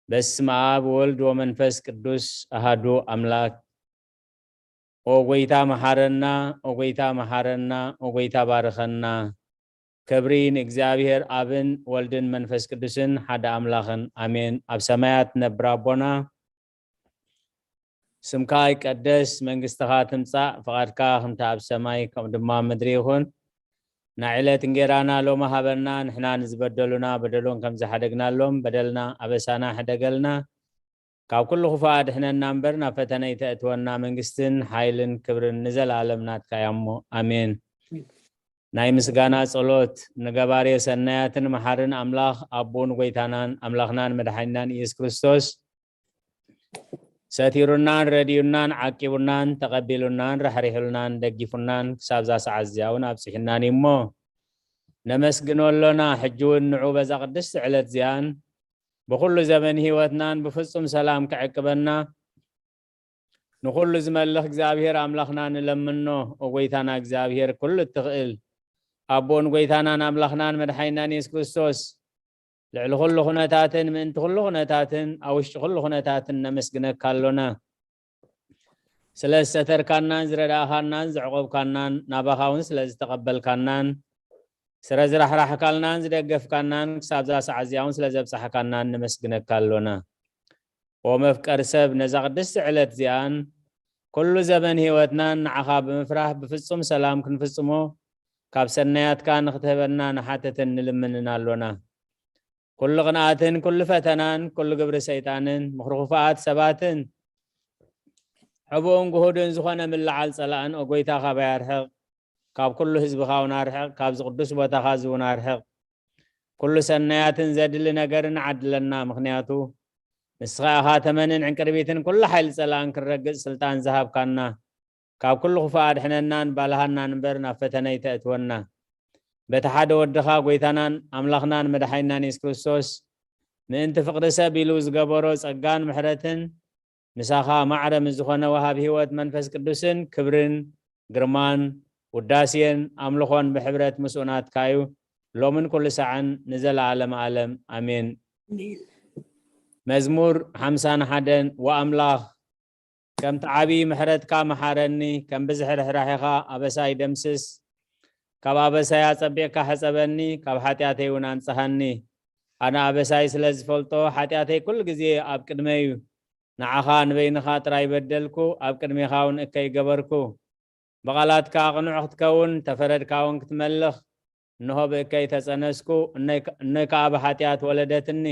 በስመ አብ ወልድ ወመንፈስ ቅዱስ አሃዱ አምላክ። ኦ ጎይታ መሓረና፣ ኦ ጎይታ መሓረና፣ ኦ ጎይታ ባርኸና። ክብሪ ንእግዚኣብሔር ኣብን ወልድን መንፈስ ቅዱስን ሓደ ኣምላኽን ኣሜን። ኣብ ሰማያት ነብር ኣቦና፣ ስምካ ይቀደስ፣ መንግስትኻ ትምጻእ፣ ፍቓድካ ከምቲ ኣብ ሰማይ ከምኡ ድማ ኣብ ምድሪ ይኹን። ናይ ዕለት እንጌራና ሎሚ ሃበና፣ ንሕና ንዝበደሉና በደሎም ከም ዝሓደግናሎም በደልና ኣበሳና ሕደገልና፣ ካብ ኩሉ ክፉእ ኣድሕነና እምበር ናብ ፈተነ ይተእትወና፣ መንግስትን ሓይልን ክብርን ንዘለኣለም ናትካ እያ እሞ ኣሜን። ናይ ምስጋና ጸሎት። ንገባሬ ሰናያትን መሓርን ኣምላኽ ኣቦን ጎይታናን ኣምላኽናን መድሓኒናን ኢየሱስ ክርስቶስ ሰቲሩናን ረዲዩናን ዓቂቡናን ተቐቢሉናን ራሕሪሑልናን ደጊፉናን ክሳብ እዛ ሰዓት እዚኣ እውን ኣብፂሑናን እዩ እሞ ነመስግኖ ኣሎና። ሕጂ እውን ንዑ በዛ ቅድስቲ ዕለት እዚኣን ብኹሉ ዘመን ህይወትናን ብፍጹም ሰላም ክዕቅበና ንኹሉ ዝመልኽ እግዚኣብሔር ኣምላኽና ንለምኖ። ኦ ጎይታና እግዚኣብሔር ኩሉ እትኽእል ኣቦን ጎይታናን ኣምላኽናን መድሓኒናን የሱስ ክርስቶስ ልዕሊ ኩሉ ኩነታትን ምእንቲ ኩሉ ኩነታትን ኣብ ውሽጢ ኩሉ ኩነታትን ነመስግነካ ኣሎና። ስለ ዝሰተርካናን ዝረዳእኻናን ዘዕቆብካናን ናባኻ እውን ስለ ዝተቐበልካናን ስረ ዝራሕራሕካልናን ዝደገፍካናን ክሳብዛ ሰዓት እዚኣ እውን ስለ ዘብጻሕካናን ነመስግነካ ኣሎና። ኦ መፍቀር ሰብ ነዛ ቅድስቲ ዕለት እዚኣን ኩሉ ዘመን ህይወትናን ንዓኻ ብምፍራህ ብፍጹም ሰላም ክንፍጽሞ ካብ ሰናያትካ ንኽትህበና ንሓትትን ንልምንን ኣሎና። ኩሉ ቅንኣትን ኩሉ ፈተናን ኩሉ ግብሪ ሰይጣንን ምኽሪ ክፉኣት ሰባትን ሕቡእን ግሁድን ዝኾነ ምልዓል ጸላእን ኦ ጎይታ ካባይ ኣርሕቕ። ካብ ኩሉ ህዝብኻ እውን ኣርሕቕ፣ ካብዚ ቅዱስ ቦታኻ እዚ እውን ኣርሕቕ። ኩሉ ሰናያትን ዘድሊ ነገርን ዓድለና፣ ምኽንያቱ ንስኻ ኢኻ ተመንን ዕንቅርቢትን ኩሉ ሓይሊ ጸላእን ክንረግጽ ስልጣን ዝሃብካና። ካብ ኩሉ ክፉእ ኣድሕነናን ባልሃናን እምበር ናብ ፈተነ ይተእትወና። በቲ ሓደ ወድኻ ጎይታናን ኣምላኽናን መድሓኒናን የሱስ ክርስቶስ ምእንቲ ፍቕሪ ሰብ ኢሉ ዝገበሮ ጸጋን ምሕረትን ምሳኻ ማዕረ ምስ ዝኾነ ወሃብ ህይወት መንፈስ ቅዱስን ክብርን ግርማን ውዳሴን ኣምልኾን ብሕብረት ምስኡ ናትካ እዩ፣ ሎምን ኩሉ ሳዕን ንዘለዓለም ዓለም ኣሜን። መዝሙር ሓምሳን ሓደን ወኣምላኽ ከምቲ ዓቢ ምሕረትካ መሓረኒ፣ ከም ብዝሒ ርሕራሄኻ ኣበሳይ ደምስስ። ካብ ኣበሳይ ኣጸቢቕካ ሕጸበኒ፣ ካብ ሓጢኣተይ እውን ኣንጽሃኒ። ኣነ ኣበሳይ ስለ ዝፈልጦ፣ ሓጢኣተይ ኩሉ ግዜ ኣብ ቅድመይ እዩ። ንዓኻ ንበይንኻ ጥራይ በደልኩ፣ ኣብ ቅድሜኻ እውን እከይ ገበርኩ። ብቓላትካ ቅኑዕ ክትከውን፣ ተፈረድካ እውን ክትመልኽ፣ እንሆ ብእከይ ተጸነስኩ፣ እነይ ከኣ ብሓጢኣት ወለደትኒ።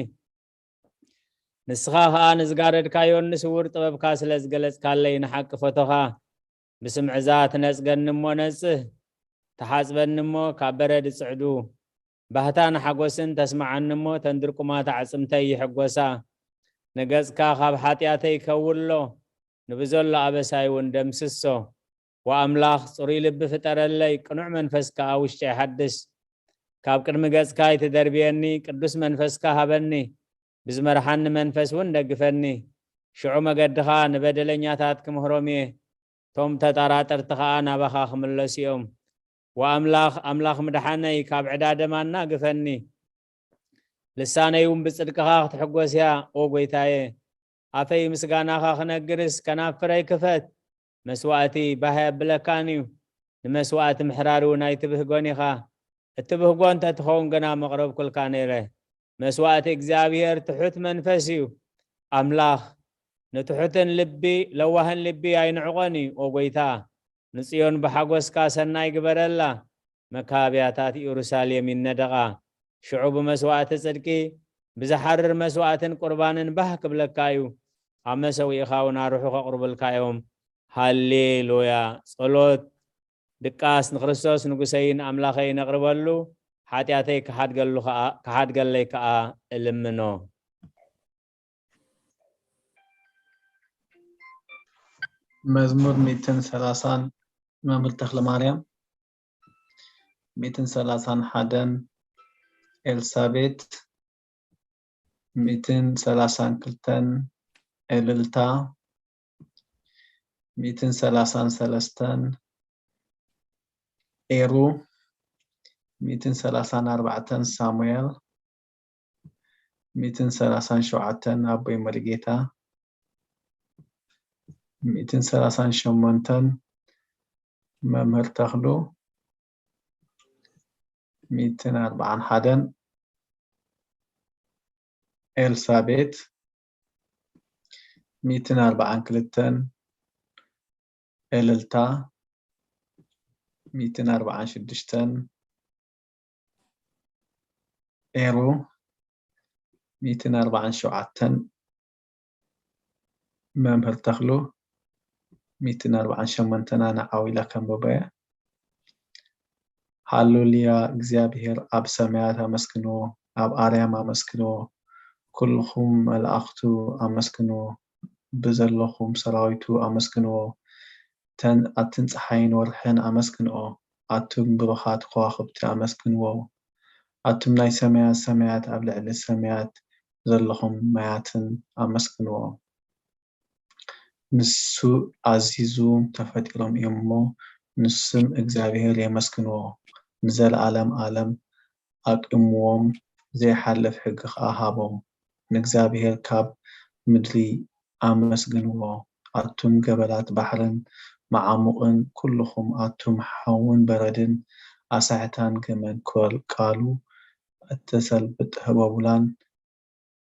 ንስኻ ኸኣ ንዝጋረድካዮን ንስውር ጥበብካ ስለ ዝገለጽካለይ ንሓቂ ፈቶኻ። ብስምዕዛ ትነጽገኒ እሞ ነጽህ፣ ትሓጽበኒ እሞ ካብ በረድ ጽዕዱ። ባህታን ሓጎስን ተስምዓኒ እሞ ተን ድርቁማት ኣዕጽምተይ ይሕጎሳ። ንገጽካ ካብ ሓጢኣተይ ከውሎ፣ ንብዘሎ ኣበሳይ እውን ደምስሶ። ወኣምላኽ ጽሩይ ልቢ ፍጠረለይ፣ ቅኑዕ መንፈስ ከኣ ውሽጠይ ሓድስ። ካብ ቅድሚ ገጽካ ኣይትደርብየኒ፣ ቅዱስ መንፈስካ ሃበኒ። ብዝመርሓኒ መንፈስ እውን ደግፈኒ። ሽዑ መገድኻ ንበደለኛታት ክምህሮም እየ፣ እቶም ተጠራጠርቲ ኸኣ ናባኻ ክምለሱ እዮም። ወኣምላኽ ኣምላኽ ምድሓነይ ካብ ዕዳ ደም ኣናግፈኒ። ልሳነይ እውን ብጽድቅኻ ክትሕጎስ እያ። ኦ ጐይታየ፣ ኣፈይ ምስጋናኻ ክነግርስ ከናፍረይ ክፈት። መስዋእቲ ባህ ኣየብለካን እዩ፣ ንመስዋእቲ ምሕራር እውን ኣይትብህጎን ኢኻ። እትብህጎ እንተ ትኸውን ግና መቕረብኩልካ ነይረ። መስዋእቲ እግዚኣብሔር ትሑት መንፈስ እዩ። ኣምላኽ ንትሑትን ልቢ ለዋህን ልቢ ኣይንዕቖን እዩ። ኦ ጐይታ፣ ንጽዮን ብሓጎስካ ሰናይ ግበረላ፣ መካብያታት ኢየሩሳሌም ይነደቓ። ሽዑ ብመስዋእቲ ጽድቂ፣ ብዝሓርር መስዋእትን ቁርባንን ባህ ክብለካ እዩ። ኣብ መሰውኢኻ እውን ኣርሑ ከቕርቡልካ እዮም። ሃሌሉያ። ጸሎት ድቃስ ንክርስቶስ ንጉሰይን ኣምላኸይን ነቕርበሉ፣ ሓጢኣተይ ክሓድገሉ ከኣ፣ ክሓድገለይ ከኣ እልምኖ። መዝሙር ሚእትን ሰላሳን መምህር ተኽለ ማርያም፣ ሚእትን ሰላሳን ሓደን ኤልሳቤጥ፣ ሚእትን ሰላሳን ክልተን እልልታ፣ ሚእትን ሰላሳን ሰለስተን ኤሩ፣ ሚእትን ሰላሳን ኣርባዕተን ሳሙኤል፣ ሚእትን ሰላሳን ሸውዓተን ኣቦይ መሪጌታ፣ ሚእትን ሰላሳን ሸሞንተን መምህር ተኽሉ፣ ሚእትን ኣርብዓን ሓደን ኤልሳቤት፣ ሚእትን ኣርብዓን ክልተን ኤልልታ፣ ሚእትን ኣርብዓን ሽዱሽተን ኤሩ፣ ሚእትን ኣርብዓን ሸውዓተን መምህር ተኽሉ፣ ሚእትን ኣርብዓን ሸሞንተን ኣነ ዓው ኢለ ከንብቦ እየ። ሃሌሉያ፣ እግዚኣብሔር ኣብ ሰማያት ኣመስግንዎ፣ ኣብ ኣርያም ኣመስግንዎ፣ ኩልኹም መላእኽቱ ኣመስግንዎ፣ ብዘለኹም ሰራዊቱ ኣመስግንዎ፣ ተን ኣትን ፀሓይን ወርሕን ኣመስግንኦ፣ ኣቱም ብሩኻት ከዋኽብቲ ኣመስግንዎ፣ ኣቱም ናይ ሰማያት ሰማያት ኣብ ልዕሊ ሰማያት ዘለኹም ማያትን ኣመስግንዎ። ንሱ ኣዚዙ ተፈጢሮም እዮም እሞ፣ ንስም እግዚኣብሔር የመስግንዎ። ንዘለዓለም ዓለም ኣቂምዎም፣ ዘይሓልፍ ሕጊ ኸኣ ሃቦም። ንእግዚኣብሔር ካብ ምድሪ ኣመስግንዎ። ኣቱም ገበላት ባሕርን መዓሙቕን፣ ኩልኹም ኣቱም ሓውን በረድን ኣሳሕታን ገመድ ኮል-፣ ቃሉ እተሰልብጥ ህቦብላን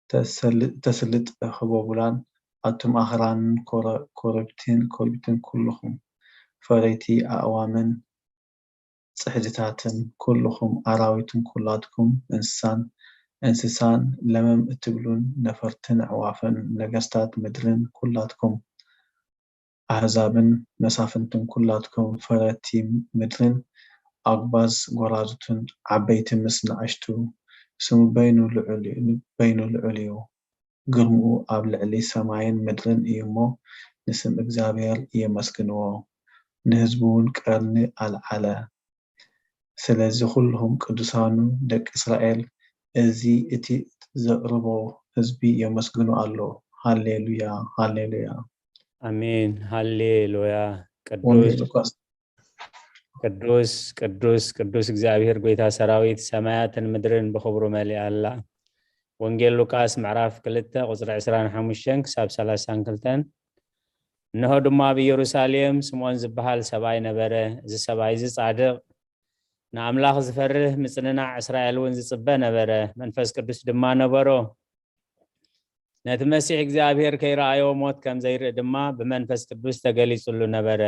ተሰል-፣ ተስልጥ ህቦብላን፣ ኣቱም ኣኽራንን ኮረ-፣ ኮረብትን፣ ኮረብትን ኩልኹም ፈረይቲ ኣእዋምን ጽሕድታትን፣ ኩልኹም ኣራዊትን ኩላትኩም እንስሳን፣ እንስሳን ለመም እትብሉን ነፈርትን ኣዕዋፍን፣ ነገስታት ምድርን ኩላትኩም ኣህዛብን መሳፍንትን ኩላትኩም ፈረቲ ምድርን ኣጉባዝ ጎራዙትን ዓበይቲ ምስ ንኣሽቱ ስሙ በይኑ ልዑል እዩ፣ በይኑ ልዑል እዩ። ግርምኡ ኣብ ልዕሊ ሰማይን ምድርን እዩ እሞ ንስም እግዚኣብሔር የመስግንዎ። ንህዝቡ እውን ቀርኒ ኣልዓለ። ስለዚ ኩልኹም ቅዱሳኑ ደቂ እስራኤል፣ እዚ እቲ ዘቕርቦ ህዝቢ የመስግኑ ኣሎ። ሃሌሉያ፣ ሃሌሉያ። ኣሜን፣ ሃሌሉያ። ወንጌል ቅዱስ፣ ሉቃስ። ቅዱስ፣ ቅዱስ፣ ቅዱስ እግዚኣብሔር ጐይታ ሰራዊት፣ ሰማያትን ምድርን ብኽብሩ መሊኣ ኣላ። ወንጌል ሉቃስ ምዕራፍ ክልተ ቁጽሪ ዕስራን ሓሙሽተን ክሳብ ሰላሳን ክልተን። እንሆ ድማ ኣብ ኢየሩሳሌም ስምዖን ዝበሃል ሰብኣይ ነበረ። እዚ ሰብኣይ እዚ ጻድቕ፣ ንኣምላኽ ዝፈርህ፣ ምጽንናዕ እስራኤል እውን ዝጽበ ነበረ። መንፈስ ቅዱስ ድማ ነበሮ። ነቲ መሲሕ እግዚኣብሔር ከይረኣዮ ሞት ከም ዘይርኢ ድማ ብመንፈስ ቅዱስ ተገሊጹሉ ነበረ።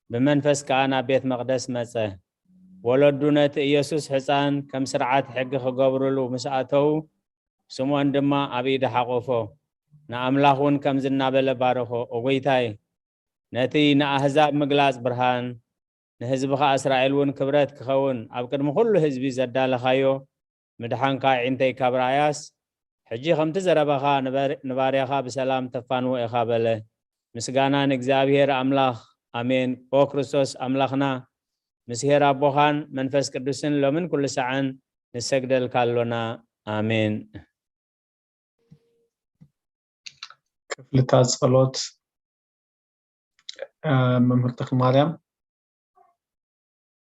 ብመንፈስ ከኣ ናብ ቤት መቕደስ መጸ። ወለዱ ነቲ ኢየሱስ ሕፃን ከም ስርዓት ሕጊ ክገብሩሉ ምስ ኣተዉ፣ ስምዖን ድማ ኣብ ኢዱ ሓቖፎ፣ ንኣምላኽ እውን ከምዚ እናበለ ባረኾ፣ "ኦ ጐይታይ፣ ነቲ ንኣህዛብ ምግላጽ ብርሃን፣ ንህዝብኻ እስራኤል እውን ክብረት ክኸውን ኣብ ቅድሚ ኩሉ ህዝቢ ዘዳለኻዮ ምድሓንካ ኣዒንተይ ካብ ረኣያስ፣ ሕጂ ከምቲ ዘረባኻ ንበር-፣ ንባርያኻ ብሰላም ተፋንዎ ኢኻ" በለ። ምስጋና ንእግዚኣብሔር ኣምላኽ። ኣሜን። ኦ ክርስቶስ ኣምላኽና፣ ምስ ሄር ኣቦኻን መንፈስ ቅዱስን ሎምን ኩሉ ሰዓን ንሰግደልካ ኣሎና። ኣሜን። ክፍልታት ጸሎት፣ እ፣ መምህር ተክለማርያም።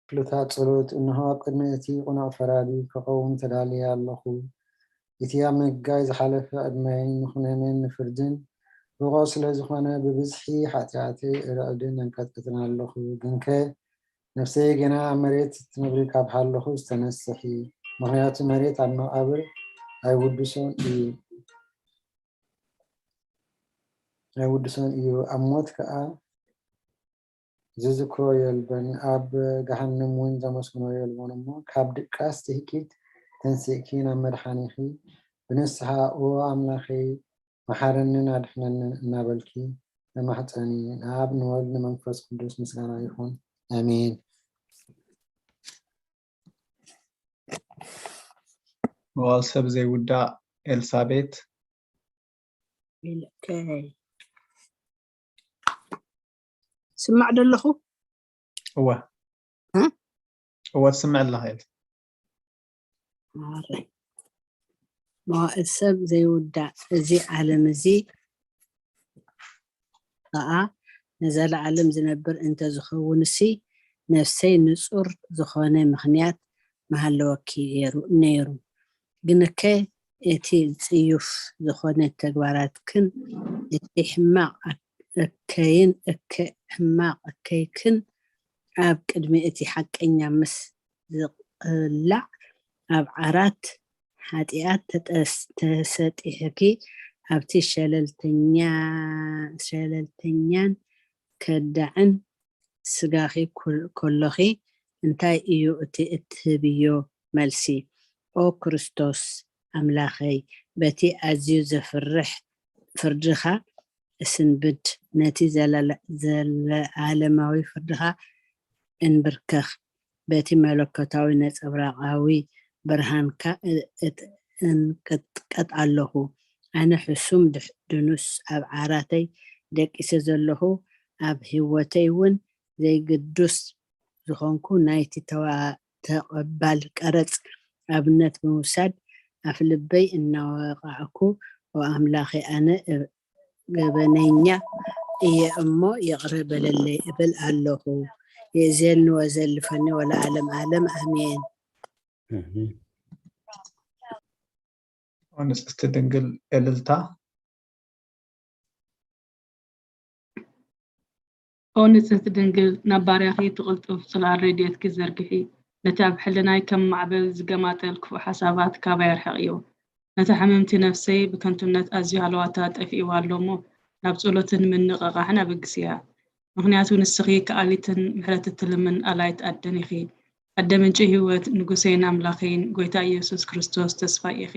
ክፍልታት ጸሎት። እንሆ፣ ኣብ ቅድሚ እቲ ቁኑዕ ፈራዲ ክቐውም ተዳልየ ኣለኹ። እቲ ኣብ ምግጋይ ዝሓለፈ ዕድመይ ንኹነኔን ንፍርድን ብቑዕ ስለ ዝኾነ፣ ብብዝሒ ሓጢኣተይ እርዕድን ኣንቀጥቅጥን ኣለኹ። ግንከ ነፍሰይ ገና ኣብ መሬት ትነብሪ ካብ ሃለኹ ዝተነስሒ፣ ምኽንያቱ መሬት ኣብ መቓብር ኣይውድሶን እዩ፣ ኣይውድሶን እዩ፣ ኣብ ሞት ከኣ ዝዝክሮ የልቦን፣ ኣብ ገሃነም እውን ዘመስግኖ የልቦን። እሞ ካብ ድቃስ ትህኪት ተንሲእኪ ናብ መድሓኒኺ ብንስሓ፣ "ኦ ኣምላኸይ፣ መሓረንን ኣድሕነንን" እናበልኪ ተማሕጸኒ። ንኣብ ንወልድ ንመንፈስ ቅዱስ ምስጋና ይኹን። ኣሜን። መዋል ሰብ ዘይውዳእ ኤልሳቤት። ኦኬ። ስማዕ ዶ ኣለኹ? እወ። እ? እወ፣ ትስምዕ ኣለኻ ኤልሳ። ማረይ። መዋእል ሰብ ዘይውዳእ እዚ ዓለም እዚ ኸኣ ንዘለዓለም ዝነብር እንተ ዝኸውንሲ፣ ነፍሰይ ንጹር ዝኾነ ምኽንያት ምሃለወኪ ነይሩ፣ ነይሩ። ግንከ እቲ ጽዩፍ ዝኾነ ተግባራትክን እቲ ሕማቕ እከይን እከ ሕማቕ እከይክን ኣብ ቅድሚ እቲ ሓቀኛ ምስ ዝቕላዕ ኣብ ዓራት ሓጢኣት ተጠስ- ተሰጢሕኪ ኣብቲ ሸለልተኛ ሸለልተኛን ከዳዕን ስጋኺ ኩል- ከሎኺ እንታይ እዩ እቲ እትህብዮ መልሲ? ኦ ክርስቶስ ኣምላኸይ፣ በቲ ኣዝዩ ዘፍርሕ ፍርድኻ እስንብድ፣ ነቲ ዘለዓለማዊ ፍርድኻ እንብርከኽ፣ በቲ መለኮታዊ ነጸብራቓዊ ብርሃንካ እቅጥቀጥ ኣለኹ። ኣነ ሕሱም ድኑስ ኣብ ዓራተይ ደቂሰ ዘለኹ፣ ኣብ ህይወተይ እውን ዘይግዱስ ዝኾንኩ ናይቲ ተቐባል ቀረጽ ኣብነት ብምውሳድ ኣፍልበይ እናወቓዕኩ፣ ኦ ኣምላኸይ፣ ኣነ ገበነኛ እየ እሞ ይቕረ በለለይ እብል ኣለኹ። የእዝየኒ ወዘልፈኒ ወለዓለም ዓለም ኣሜን። ንጽሕቲ ድንግል እልልታ። ኦ ንጽሕቲ ድንግል፣ ናብ ባርያኺ ትቕልጥፍ ጽላል ረድኤትኪ ዘርግሒ። ነቲ ኣብ ሕልናይ ከም ማዕበል ዝገማጠል ክፉእ ሓሳባት ካባይ ኣርሕቕዮ። ነታ ሕምምቲ ነፍሰይ ብከንቱነት ኣዝዩ ሃለዋታ ጠፊእዋ ኣሎ እሞ፣ ናብ ጸሎትን ምንቕቓሕን ኣበግስያ። ምኽንያቱ ንስኺ ከኣሊትን ምሕረት እትልምን ኣላይት ኣደን ኢኺ። ኣደ ምንጪ ህይወት፣ ንጉሰይን ኣምላኸይን፣ ጎይታ ኢየሱስ ክርስቶስ ተስፋይ ኢኺ።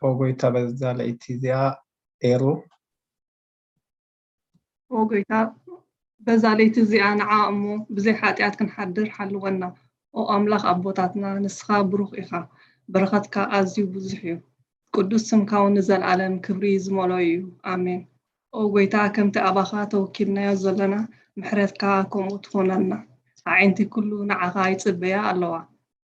ኦ ጎይታ በዛ ለይቲ እዚኣ ኤሩ። ኦ ጎይታ በዛ ለይቲ እዚኣ ንዓ እሞ ብዘይ ሓጢኣት ክንሓድር ሓልወና። ኦ ኣምላኽ ኣቦታትና ንስኻ ብሩኽ ኢኻ፣ በረኸትካ ኣዝዩ ብዙሕ እዩ። ቅዱስ ስምካ እውን ንዘለኣለም ክብሪ ዝመልኦ እዩ። ኣሜን። ኦ ጎይታ ከምቲ ኣባኻ ተወኪልናዮ ዘለና ምሕረትካ ከምኡ ትኹነልና። ኣዒንቲ ኩሉ ንዓኻ ይጽበያ ኣለዋ።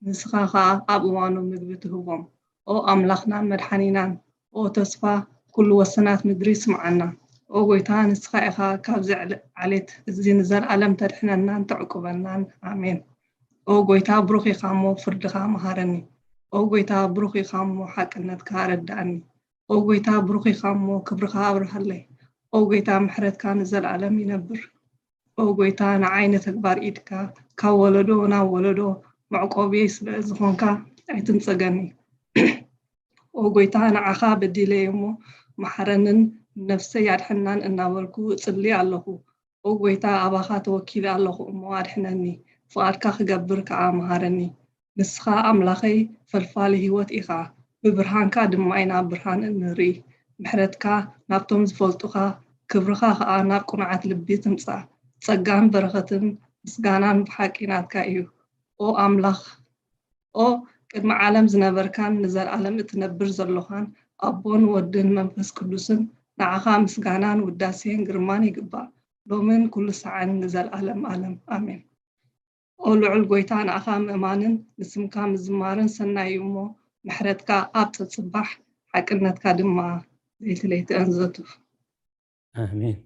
ንስኻ ኸኣ ኣብ እዋኑ ምግቢ ትህቦም። ኦ ኣምላኽናን መድሓኒናን፣ ኦ ተስፋ ኩሉ ወሰናት ምድሪ ስምዓና። ኦ ጎይታ ንስኻ ኢኻ ካብዚ ዓሌት እዚ ንዘለኣለም ተድሕነናን ተዕቁበናን። ኣሜን። ኦ ጎይታ ብሩኽ ኢኻ እሞ ፍርድኻ መሃረኒ። ኦ ጎይታ ብሩኽ ኢኻ እሞ ሓቅነትካ ኣረድኣኒ። ኦ ጎይታ ብሩኽ ኢኻ እሞ ክብርኻ ኣብርሃለይ። ኦ ጎይታ ምሕረትካ ንዘለኣለም ይነብር። ኦ ጎይታ ንዓይ ንተግባር ኢድካ ካብ ወለዶ ናብ ወለዶ መዕቆብየይ ስለ ዝኾንካ ኣይትንጸገኒ። ኦ ጎይታ ንዓኻ በዲለየ እሞ መሓረንን ንነፍሰይ ኣድሕናን እናበልኩ እጽሊ ኣለኹ። ኦ ጎይታ ኣባኻ ተወኪለ ኣለኹ እሞ ኣድሕነኒ፣ ፍቓድካ ክገብር ከኣ መሃረኒ። ንስኻ ኣምላኸይ ፈልፋሊ ህይወት ኢኻ፣ ብብርሃንካ ድማ ኢና ብርሃን እንርኢ። ምሕረትካ ናብቶም ዝፈልጡኻ፣ ክብርኻ ኸኣ ናብ ቅኑዓት ልቢ ትምጻእ። ጸጋን በረኸትን ምስጋናን ብሓቂ ናትካ እዩ። ኦ ኣምላኽ፣ ኦ ቅድሚ ዓለም ዝነበርካን ንዘለኣለም እትነብር ዘሎኻን ኣቦን ወድን መንፈስ ቅዱስን፣ ንዓኻ ምስጋናን ውዳሴን ግርማን ይግባእ፣ ሎምን ኩሉ ሰዓን ንዘለኣለም ኣለም ኣሜን። ኦ ልዑል ጎይታ ንኣኻ ምእማንን ንስምካ ምዝማርን ሰናይ እዩ እሞ ምሕረትካ ኣብ ጸጽባሕ ሓቅነትካ ድማ ለይቲ ለይቲ ኣንዘቱ። ኣሜን።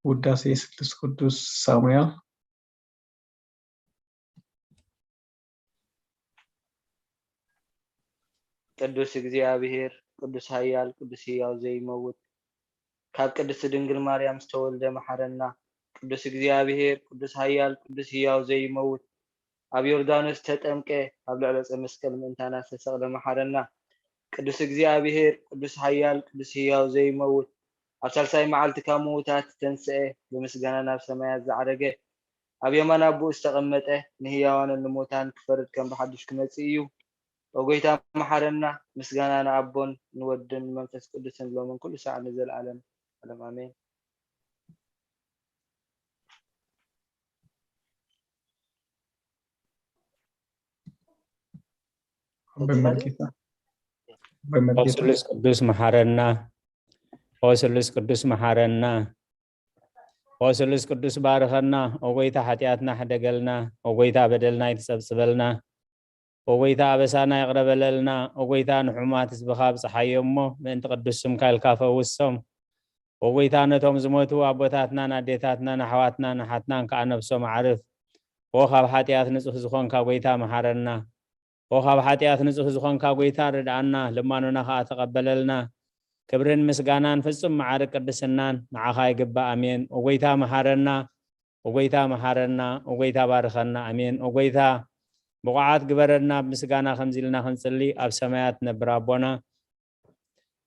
ውዳሴ ስሉስ ቅዱስ ሳሙኤል። ቅዱስ እግዚኣብሔር ቅዱስ ኃያል ቅዱስ ሕያው ዘይመውት ካብ ቅድስት ድንግል ማርያም ዝተወልደ መሐረና። ቅዱስ እግዚኣብሔር ቅዱስ ኃያል ቅዱስ ሕያው ዘይመውት ኣብ ዮርዳኖስ ተጠምቀ ኣብ ልዕለ ዕፀ መስቀል ምእንታና ዝተሰቕለ መሐረና። ቅዱስ እግዚኣብሔር ቅዱስ ኃያል ቅዱስ ሕያው ዘይመውት ኣብ ሳልሳይ መዓልቲ ካብ ምዉታት ተንስአ ብምስጋና ናብ ሰማያት ዝዓረገ ኣብ የማን ኣቦኡ ዝተቐመጠ ንህያዋንን ንሙታን ክፈርድ ከም ብሓድሽ ክመጽእ እዩ። ኦ ጎይታ መሓረና። ምስጋና ንኣቦን ንወድን ንመንፈስ ቅዱስን ሎምን ኩሉ ሰዓት ንዘለኣለም ዓለም ኣሜን። ኦ ስሉስ ቅዱስ መሓረና። ኦ ስሉስ ቅዱስ መሓረና። ኦ ስሉስ ቅዱስ ባርኸና። ኦ ጎይታ ሓጢኣትና ሕደገልና። ኦ ጎይታ በደልና ኣይትጸብጽበልና። ኦ ጎይታ ኣበሳና ይቕረ በለልና። ኦ ጎይታ ንሕሙማት ህዝብኻ ኣብጽሓዮ እሞ ምእንቲ ቅዱስ ስምካ ኢልካ ፈውሶም። ኦ ጎይታ ነቶም ዝሞቱ ኣቦታትናን ኣዴታትናን ኣሕዋትናን ኣሓትናን ከኣ ነብሶም ኣዕርፍ። ኦ ካብ ሓጢኣት ንጹህ ዝኾንካ ጎይታ መሓረና። ኦ ካብ ሓጢኣት ንጹህ ዝኾንካ ጎይታ ርድኣና፣ ልማኖና ኸኣ ተቐበለልና። ክብርን ምስጋናን ፍጹም መዓርግ ቅድስናን ንዓኻ ይግባእ። ኣሜን። ኦ ጎይታ መሓረና፣ ኦ ጎይታ መሓረና፣ ኦ ጎይታ ባርኸና። ኣሜን። ኦ ጎይታ ብቑዓት ግበረና፣ ኣብ ምስጋና ከምዚ ኢልና ክንጽሊ ኣብ ሰማያት ነብር ኣቦና፣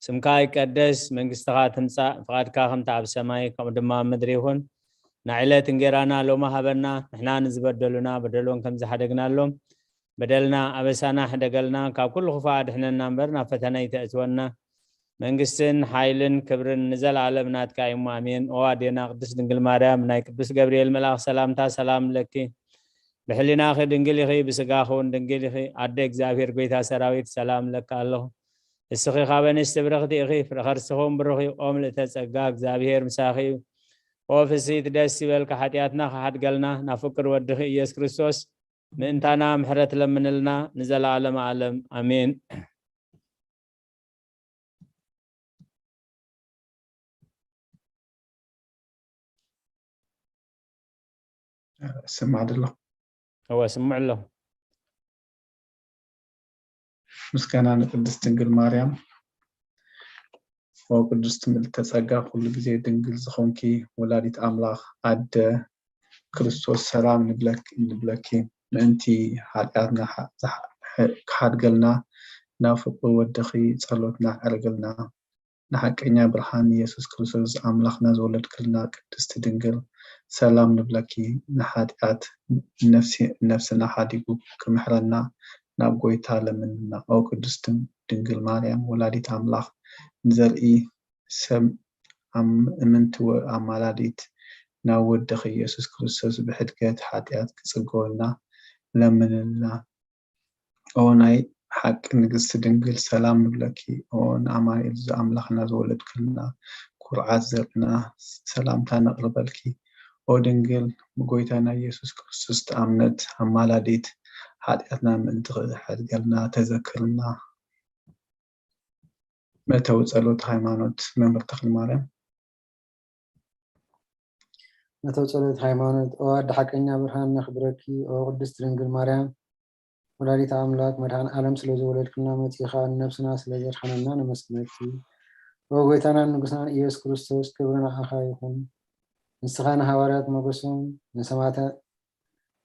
ስምካ ይቀደስ፣ መንግስትኻ ትምጻእ፣ ፍቓድካ ከምቲ ኣብ ሰማይ ከምኡ ድማ ኣብ ምድሪ ይኹን። ንዕለት እንጌራና ሎሚ ሃበና፣ ንሕና ንዝበደሉና በደሎም ከም ዝሓደግናሎም፣ በደልና ኣበሳና ሕደገልና፣ ካብ ኩሉ ክፉእ ኣድሕነና እምበር ናብ ፈተነ ይተእትወና። መንግስትን ሓይልን ክብርን ንዘለኣለም ናትካ እዩ እሞ ኣሜን። ኦ ኣዴና ቅድስት ድንግል ማርያም፣ ናይ ቅዱስ ገብርኤል መልኣኽ ሰላምታ ሰላም ለኪ። ብሕሊናኺ ድንግል ኢኺ፣ ብስጋኺ እውን ድንግል ኢኺ። ኣደ እግዚኣብሔር ጎይታ ሰራዊት ሰላም እለኪ ኣለኹ። እስኺ ካብ ኣንስቲ ብርኽቲ ኢኺ፣ ፍረ ከርስኺ እውን ብሩኽ እዩ። ኦ ምልእተ ጸጋ እግዚኣብሔር ምሳኺ እዩ። ኦ ፍስሕቲ ደስ ይበልኪ፣ ሓጢኣትና ክሓድገልና ናብ ፍቅር ወድኺ ኢየሱስ ክርስቶስ ምእንታና ምሕረት ለምንልና ንዘለዓለመ ዓለም ኣሜን። ስማዕ ደሎ እወ ስምዕ ኣሎ። ምስጋና ንቅድስት ድንግል ማርያም። ኦ ቅድስት ምልዕተ ጸጋ፣ ኩሉ ግዜ ድንግል ዝኾንኪ ወላዲት ኣምላኽ ኣደ ክርስቶስ፣ ሰላም ንብለክ ንብለኪ። ምእንቲ ሓጢኣትና ሓ- ዝሓ- ክሓድገልና ናብ ፍቁር ወድኺ ጸሎትና ዕረግልና። ንሓቀኛ ብርሃን ኢየሱስ ክርስቶስ ኣምላኽና ዝወለድክልና ቅድስቲ ድንግል፣ ሰላም ንብለኪ። ንሓጢኣት ነፍሲ- ነፍስና ሓዲጉ ክምሕረና ናብ ጎይታ ለምንና። ኦ ቅድስቲ ድንግል ማርያም ወላዲት ኣምላኽ፣ ንዘርኢ ሰብ ኣም- እምንቲ ወ- ኣማላዲት፣ ናብ ወድኺ ኢየሱስ ክርስቶስ ብሕድገት ሓጢኣት ክጽገወልና ለምንልና። ኦ ናይ ሓቂ ንግስቲ ድንግል፣ ሰላም ንብለኪ። ኦ ንኣማኑኤል ኣምላኽና ዝወለድክልና፣ ኩርዓት ዘርእና፣ ሰላምታ ነቕርበልኪ። ኦ ድንግል፣ ብጎይታና ኢየሱስ ክርስቶስ ተኣምነት ኣማላዲት፣ ሓጢኣትና ምእንቲ ክሕድገልና ተዘክርና። መእተዊ ጸሎት ሃይማኖት፣ መምህር ተኽለማርያም። መእተዊ ጸሎት ሃይማኖት። ኦ ኣደ ሓቀኛ ብርሃን፣ ነኽብረኪ። ኦ ቅድስት ድንግል ማርያም፣ ወላዲተ ኣምላክ፣ መድኃኔ ዓለም ስለ ዝወለድክልና መጺኻ ንነብስና ስለ ዘድሓነና ነመስግነኪ። ኦ ጎይታናን ንጉስናን ኢየሱስ ክርስቶስ፣ ክብሪ ንዓኻ ይኹን። ንስኻ ንሃዋርያት ሞገሶም፣ ንሰማዕታት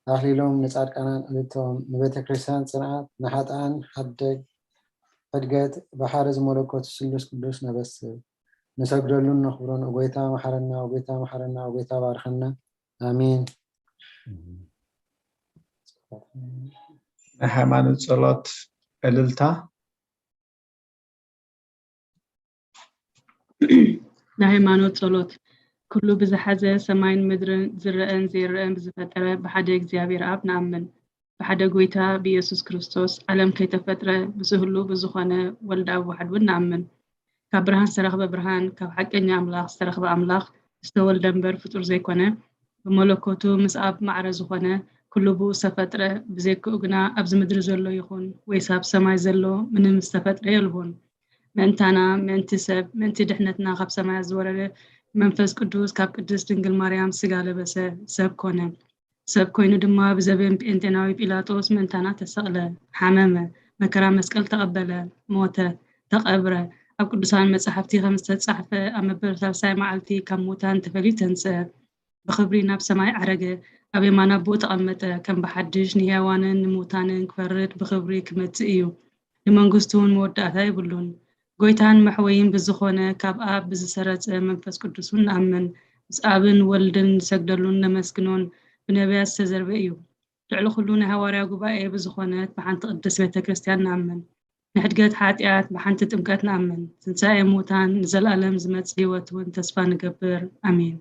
ኣኽሊሎም፣ ንጻድቃናን እልልታኦም፣ ንቤተ ክርስቲያን ጽንዓት፣ ንሓጥኣን ሓደግ ሕድገት፣ ባሕሪ ዝመለኮቱ ስሉስ ቅዱስ ነበስብ። ንሰግደሉን ነኽብሮን። ኦ ጎይታ መሓረና፣ ኦ ጎይታ መሓረና፣ ኦ ጎይታ ባርኸና። ኣሜን። ናይ ሃይማኖት ጸሎት ዕልልታ። ናይ ሃይማኖት ጸሎት። ኩሉ ብዝሓዘ ሰማይን ምድርን ዝረአን ዘይረአን ብዝፈጠረ ብሓደ እግዚኣብሔር ኣብ ንኣምን። ብሓደ ጎይታ ብኢየሱስ ክርስቶስ ዓለም ከይተፈጥረ ብዝህሉ ብዝኾነ ወልድ ኣብ ዋሕድ እውን ንኣምን። ካብ ብርሃን ዝተረኽበ ብርሃን፣ ካብ ሓቀኛ ኣምላኽ ዝተረኽበ ኣምላኽ ዝተወልደ እምበር ፍጡር ዘይኮነ፣ ብመለኮቱ ምስ ኣብ ማዕረ ዝኾነ ኩሉ ብኡ ዝተፈጥረ፣ ብዘይክኡ ግና ኣብዚ ምድሪ ዘሎ ይኹን ወይስ ኣብ ሰማይ ዘሎ ምንም ዝተፈጥረ የልቦን። ምእንታና፣ ምእንቲ ሰብ፣ ምእንቲ ድሕነትና ካብ ሰማያት ዝወረደ መንፈስ ቅዱስ ካብ ቅድስት ድንግል ማርያም ስጋ ለበሰ፣ ሰብ ኮነ። ሰብ ኮይኑ ድማ ብዘበን ጴንጤናዊ ጲላጦስ ምእንታና ተሰቕለ፣ ሓመመ፣ መከራ መስቀል ተቐበለ፣ ሞተ፣ ተቐብረ። ኣብ ቅዱሳን መጻሕፍቲ ከም ዝተጻሕፈ ኣብ መበል ሳልሳይ መዓልቲ ካብ ሙታን ተፈልዩ ተንስአ። ብኽብሪ ናብ ሰማይ ዓረገ፣ ኣብ የማን ኣቦኡ ተቐመጠ። ከም ብሓድሽ ንሕያዋንን ንሙታንን ክፈርድ ብኽብሪ ክመጽእ እዩ። ንመንግስቱ እውን መወዳእታ የብሉን። ጎይታን መሕወይን ብዝኾነ ካብ ኣብ ብዝሰረጸ መንፈስ ቅዱስ እውን ንኣምን። ምስ ኣብን ወልድን ንሰግደሉን ነመስግኖን ብነቢያት ዝተዘርበ እዩ። ልዕሊ ኩሉ ናይ ሃዋርያ ጉባኤ ብዝኾነት ብሓንቲ ቅድስት ቤተ ክርስቲያን ንኣምን። ንሕድገት ሓጢኣት ብሓንቲ ጥምቀት ንኣምን። ትንሳኤ ሙታን ንዘለኣለም ዝመጽእ ህይወት እውን ተስፋ ንገብር። ኣሜን።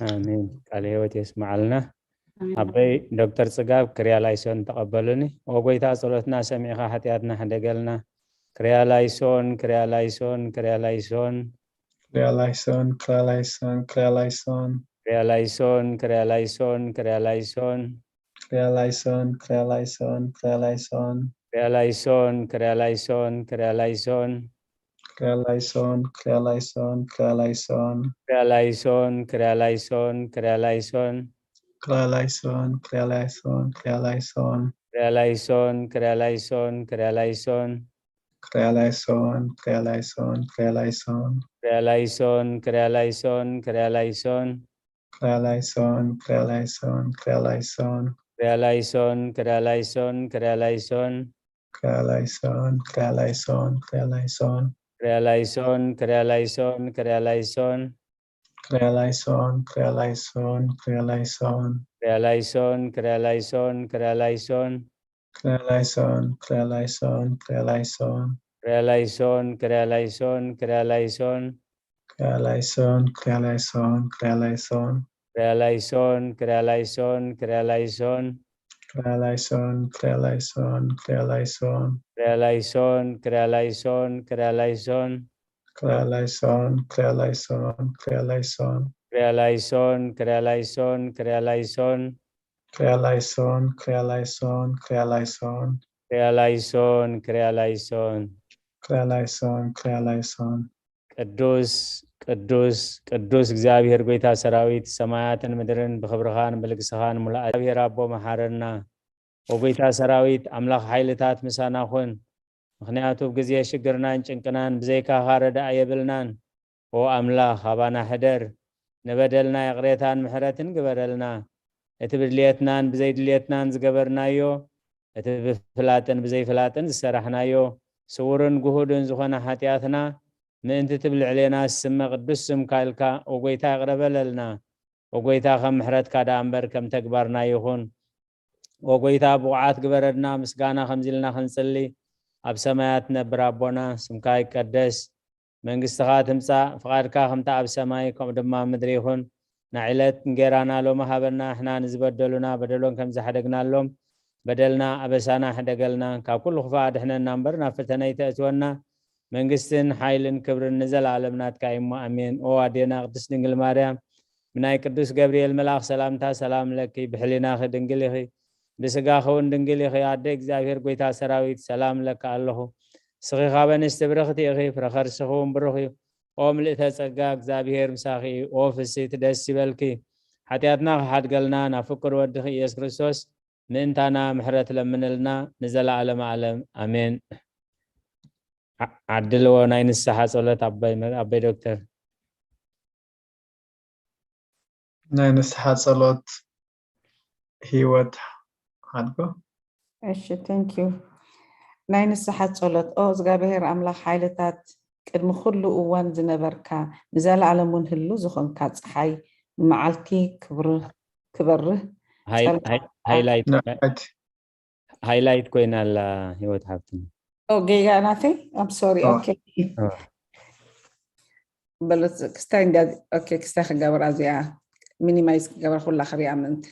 ኣሜን። ቃለ ህይወት የስምዓልና። ኣበይ ዶክተር ጽጋብ ክርያ ላይሶን ተቐበሉኒ። ኦ ጎይታ ጸሎትና ሰሚዕኻ ሓጢኣትና ሕደገልና። ክርያ ላይሶን፣ ክርያ ላይሶን፣ ክርያ ላይሶን። ክርያ ላይሶን፣ ክርያ ላይሶን፣ ክርያ ላይሶን። ክርያ ላይሶን፣ ክርያ ላይሶን፣ ክርያ ላይሶን። ክርያ ላይሶን፣ ክርያ ላይሶን፣ ክርያ ላይሶን። ክርያ ላይሶን፣ ክርያ ላይሶን፣ ክርያ ላይሶን። ክርያ ላይሶን፣ ክርያ ላይሶን፣ ክርያ ላይሶን። ክርያ ላይሶን፣ ክርያ ላይሶን፣ ክርያ ላይሶን። ክሪያላይሶን፣ ክሪያላይሶን፣ ክሪያላይሶን። ክሪያላይሶን፣ ክሪያላይሶን፣ ክሪያላይሶን። ክሪያላይሶን፣ ክሪያላይሶን፣ ክሪያላይሶን። ክሪያላይሶን፣ ክሪያላይሶን፣ ክሪያላይሶን። ክሪያላይሶን፣ ክሪያላይሶን፣ ክሪያላይሶን። ክሪያላይሶን፣ ክሪያላይሶን፣ ክሪያላይሶን። ክሪያላይሶን፣ ክሪያላይሶን፣ ክሪያላይሶን። ክሪያላይሶን፣ ክሪያላይሶን፣ ክሪያላይሶን። ክሪያላይሶን፣ ክሪያላይሶን፣ ክሪያላይሶን። ክሪያላይሶን፣ ክሪያላይሶን፣ ክሪያላይሶን። ክሪያላይሶን፣ ክሪያላይሶን፣ ክሪያላይሶን። ክሪያላይሶን፣ ክሪያላይሶን፣ ክሪያላይሶን። ክሪያላይሶን፣ ክሪያላይሶን፣ ክሪያላይሶን። ክሪያላይሶን፣ ክሪያላይሶን፣ ክሪያላይሶን። ክሪያላይሶን፣ ክሪያላይሶን፣ ክሪያላይሶን። ክሪያላይሶን፣ ክሪያላይሶን፣ ክሪያላይሶን። ክሪያላይሶን፣ ክሪያላይሶን፣ ክሪያላይሶን። ክሪያላይሶን፣ ክሪያላይሶን፣ ክሪያላይሶን። ክሪያላይሶን፣ ክሪያላይሶን፣ ክሪያላይሶን። ክሪያላይሶን፣ ክሪያላይሶን። ክሪያላይሶን፣ ክሪያላይሶን። ቅዱስ፣ ቅዱስ፣ ቅዱስ እግዚኣብሔር ጐይታ ሰራዊት፣ ሰማያትን ምድርን ብኽብርኻን ብልግስኻን ሙሉኣት። እግዚኣብሔር ኣቦ መሓረና። ወጎይታ ሰራዊት ኣምላኽ ሓይልታት ምሳና ኹን። ምኽንያቱ ኣብ ግዜ ሽግርናን ጭንቅናን ብዘይካኻ ረዳእ የብልናን። ኦ ኣምላኽ ኣባና ሕደር። ንበደልና ይቕሬታን ምሕረትን ግበረልና። እቲ ብድልየትናን ብዘይድልየትናን ዝገበርናዮ፣ እቲ ብፍላጥን ብዘይፍላጥን ዝሰራሕናዮ፣ ስውርን ግሁድን ዝኾነ ሓጢኣትና ምእንቲ ትብል ልዕሌና ስመ ቅዱስ ስምካ ኢልካ፣ ኦ ጐይታ፣ ይቕረ በለልና። ኦ ጐይታ፣ ከም ምሕረትካ ደኣ እምበር ከም ተግባርና ይኹን። ኦ ጐይታ፣ ብቑዓት ግበረና፣ ምስጋና ከምዚ ኢልና ክንጽሊ። ኣብ ሰማያት ትነብር ኣቦና፣ ስምካ ይቀደስ፣ መንግስትኻ ትምጻእ፣ ፍቓድካ ከምቲ ኣብ ሰማይ ከምኡ ድማ ኣብ ምድሪ ይኹን። ንዕለት እንጌራና ሎሚ ሃበና፣ ንሕና ንዝበደሉና በደሎም ከም ዝሓደግናሎም በደልና ኣበሳና ሕደገልና፣ ካብ ኩሉ ክፉእ ኣድሕነና እምበር ናብ ፈተነ ኣይተእትወና፣ መንግስትን ሓይልን ክብርን ንዘለኣለም ናትካ እዩ እሞ ኣሜን። ኦ ኣዴና ቅድስት ድንግል ማርያም፣ ብናይ ቅዱስ ገብርኤል መልኣኽ ሰላምታ ሰላም ለኪ፣ ብሕሊናኺ ድንግል ኢኺ፣ ብስጋኺ እውን ድንግል ኢኺ። ኣደ እግዚኣብሔር ጐይታ ሰራዊት ሰላም እለኪ ኣለኹ። ንስኺ ካብ ኣንስቲ ብርኽቲ ኢኺ፣ ፍረ ከርስኺ እውን ብሩኽ እዩ። ኦ ምልእተ ጸጋ እግዚኣብሔር ምሳኺ እዩ። ኦ ፍስሕቲ ደስ ይበልኪ፣ ሓጢኣትና ክሓድገልና ናብ ፍቁር ወድኺ ኢየሱስ ክርስቶስ ምእንታና ምሕረት ለምንልና ንዘለዓለመ ዓለም ኣሜን። ዓ- ዓድልዎ ናይ ንስሓ ጸሎት ኣባይ መ- ኣባይ ዶክተር። ናይ ንስሓ ጸሎት ህይወት ሓድጎ። እሺ፣ thank you። ናይ ንስሓ ጸሎት። ኦ እግዚኣብሔር ኣምላኽ ሓይልታት፣ ቅድሚ ኩሉ እዋን ዝነበርካ፣ ንዘለኣለም እውን ህሉ ዝኾንካ፣ ጸሓይ ብመዓልቲ ክብር- ክበርህ፣ ሃይ- ጸልማት ሃይ- ሃይላይት ንዕቀት ሃይላይት ኮይና ኣላ ህይወት ሓፍትና። ኦ ጌጋ ናተይ። I'm sorry። ኦ። Okay። ኦ። በለት ክስታይ እንዳ okay ክስታይ ክገብራ እዚኣ ሚኒማይዝ ክገብራ ኩላ ክሪኣ ምእንቲ።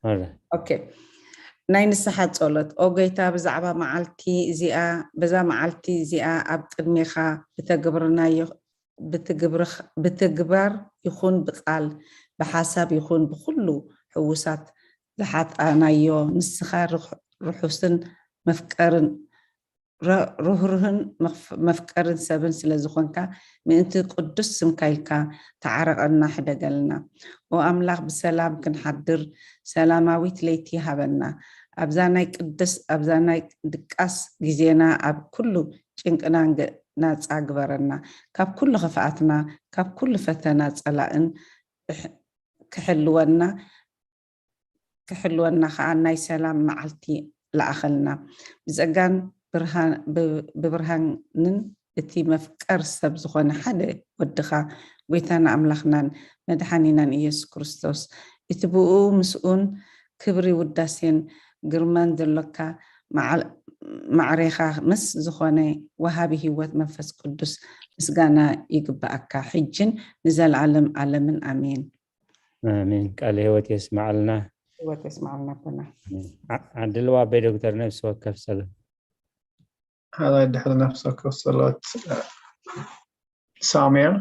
Alright። Okay። ናይ ንስሓ ጸሎት። ኦ ጎይታ፣ ብዛዕባ መዓልቲ እዚኣ፣ በዛ መዓልቲ እዚኣ ኣብ ቅድሜኻ ብተግብርናዮ ብትግብርኽ- ብትግባር ይኹን ብቃል ብሓሳብ ይኹን ብኩሉ ሕውሳት ዝሓጣናዮ ንስኻ ርሕ- ርሑስን መፍቀርን ረ- ርህሩህን መፍ- መፍቀርን ሰብን ስለ ዝኾንካ ምእንቲ ቅዱስ ስምካ ኢልካ ተዓረቐና ሕደገልና። ኦ ኣምላኽ ብሰላም ክንሓድር ሰላማዊት ለይቲ ሃበና። ኣብዛ ናይ ቅድስ ኣብዛ ናይ ድቃስ ግዜና ኣብ ኩሉ ጭንቅና ንገ- ናጻ ግበረና። ካብ ኩሉ ክፍኣትና ካብ ኩሉ ፈተና ጸላእን እሕ- ክሕልወና ክሕልወና ከኣ ናይ ሰላም መዓልቲ ለኣኸልና። ብጸጋን ብርሃን- ብ- ብብርሃንን እቲ መፍቀር ሰብ ዝኾነ ሓደ ወድኻ ጎይታና ኣምላኽናን መድሓኒናን ኢየሱስ ክርስቶስ እቲ ብኡ ምስኡን ክብሪ ውዳሴን ግርማን ዘሎካ መዓል- ማዕሬኻ ምስ ዝኾነ ወሃቢ ህይወት መንፈስ ቅዱስ ምስጋና ይግብኣካ ሕጅን ንዘለኣለም ኣለምን ኣሜን። ኣሜን። ቃለ ህይወት የስማዓልና። ህይወት የስማዓልና ኣቦና። ኣሜን። ዓ- ዓድልዋ ኣበይ ዶክተር ነፍሲ ወከፍ ጸሎት። ካልኣይ ድሕሪ ነፍሲ ወከፍ ጸሎት ሳሙኤል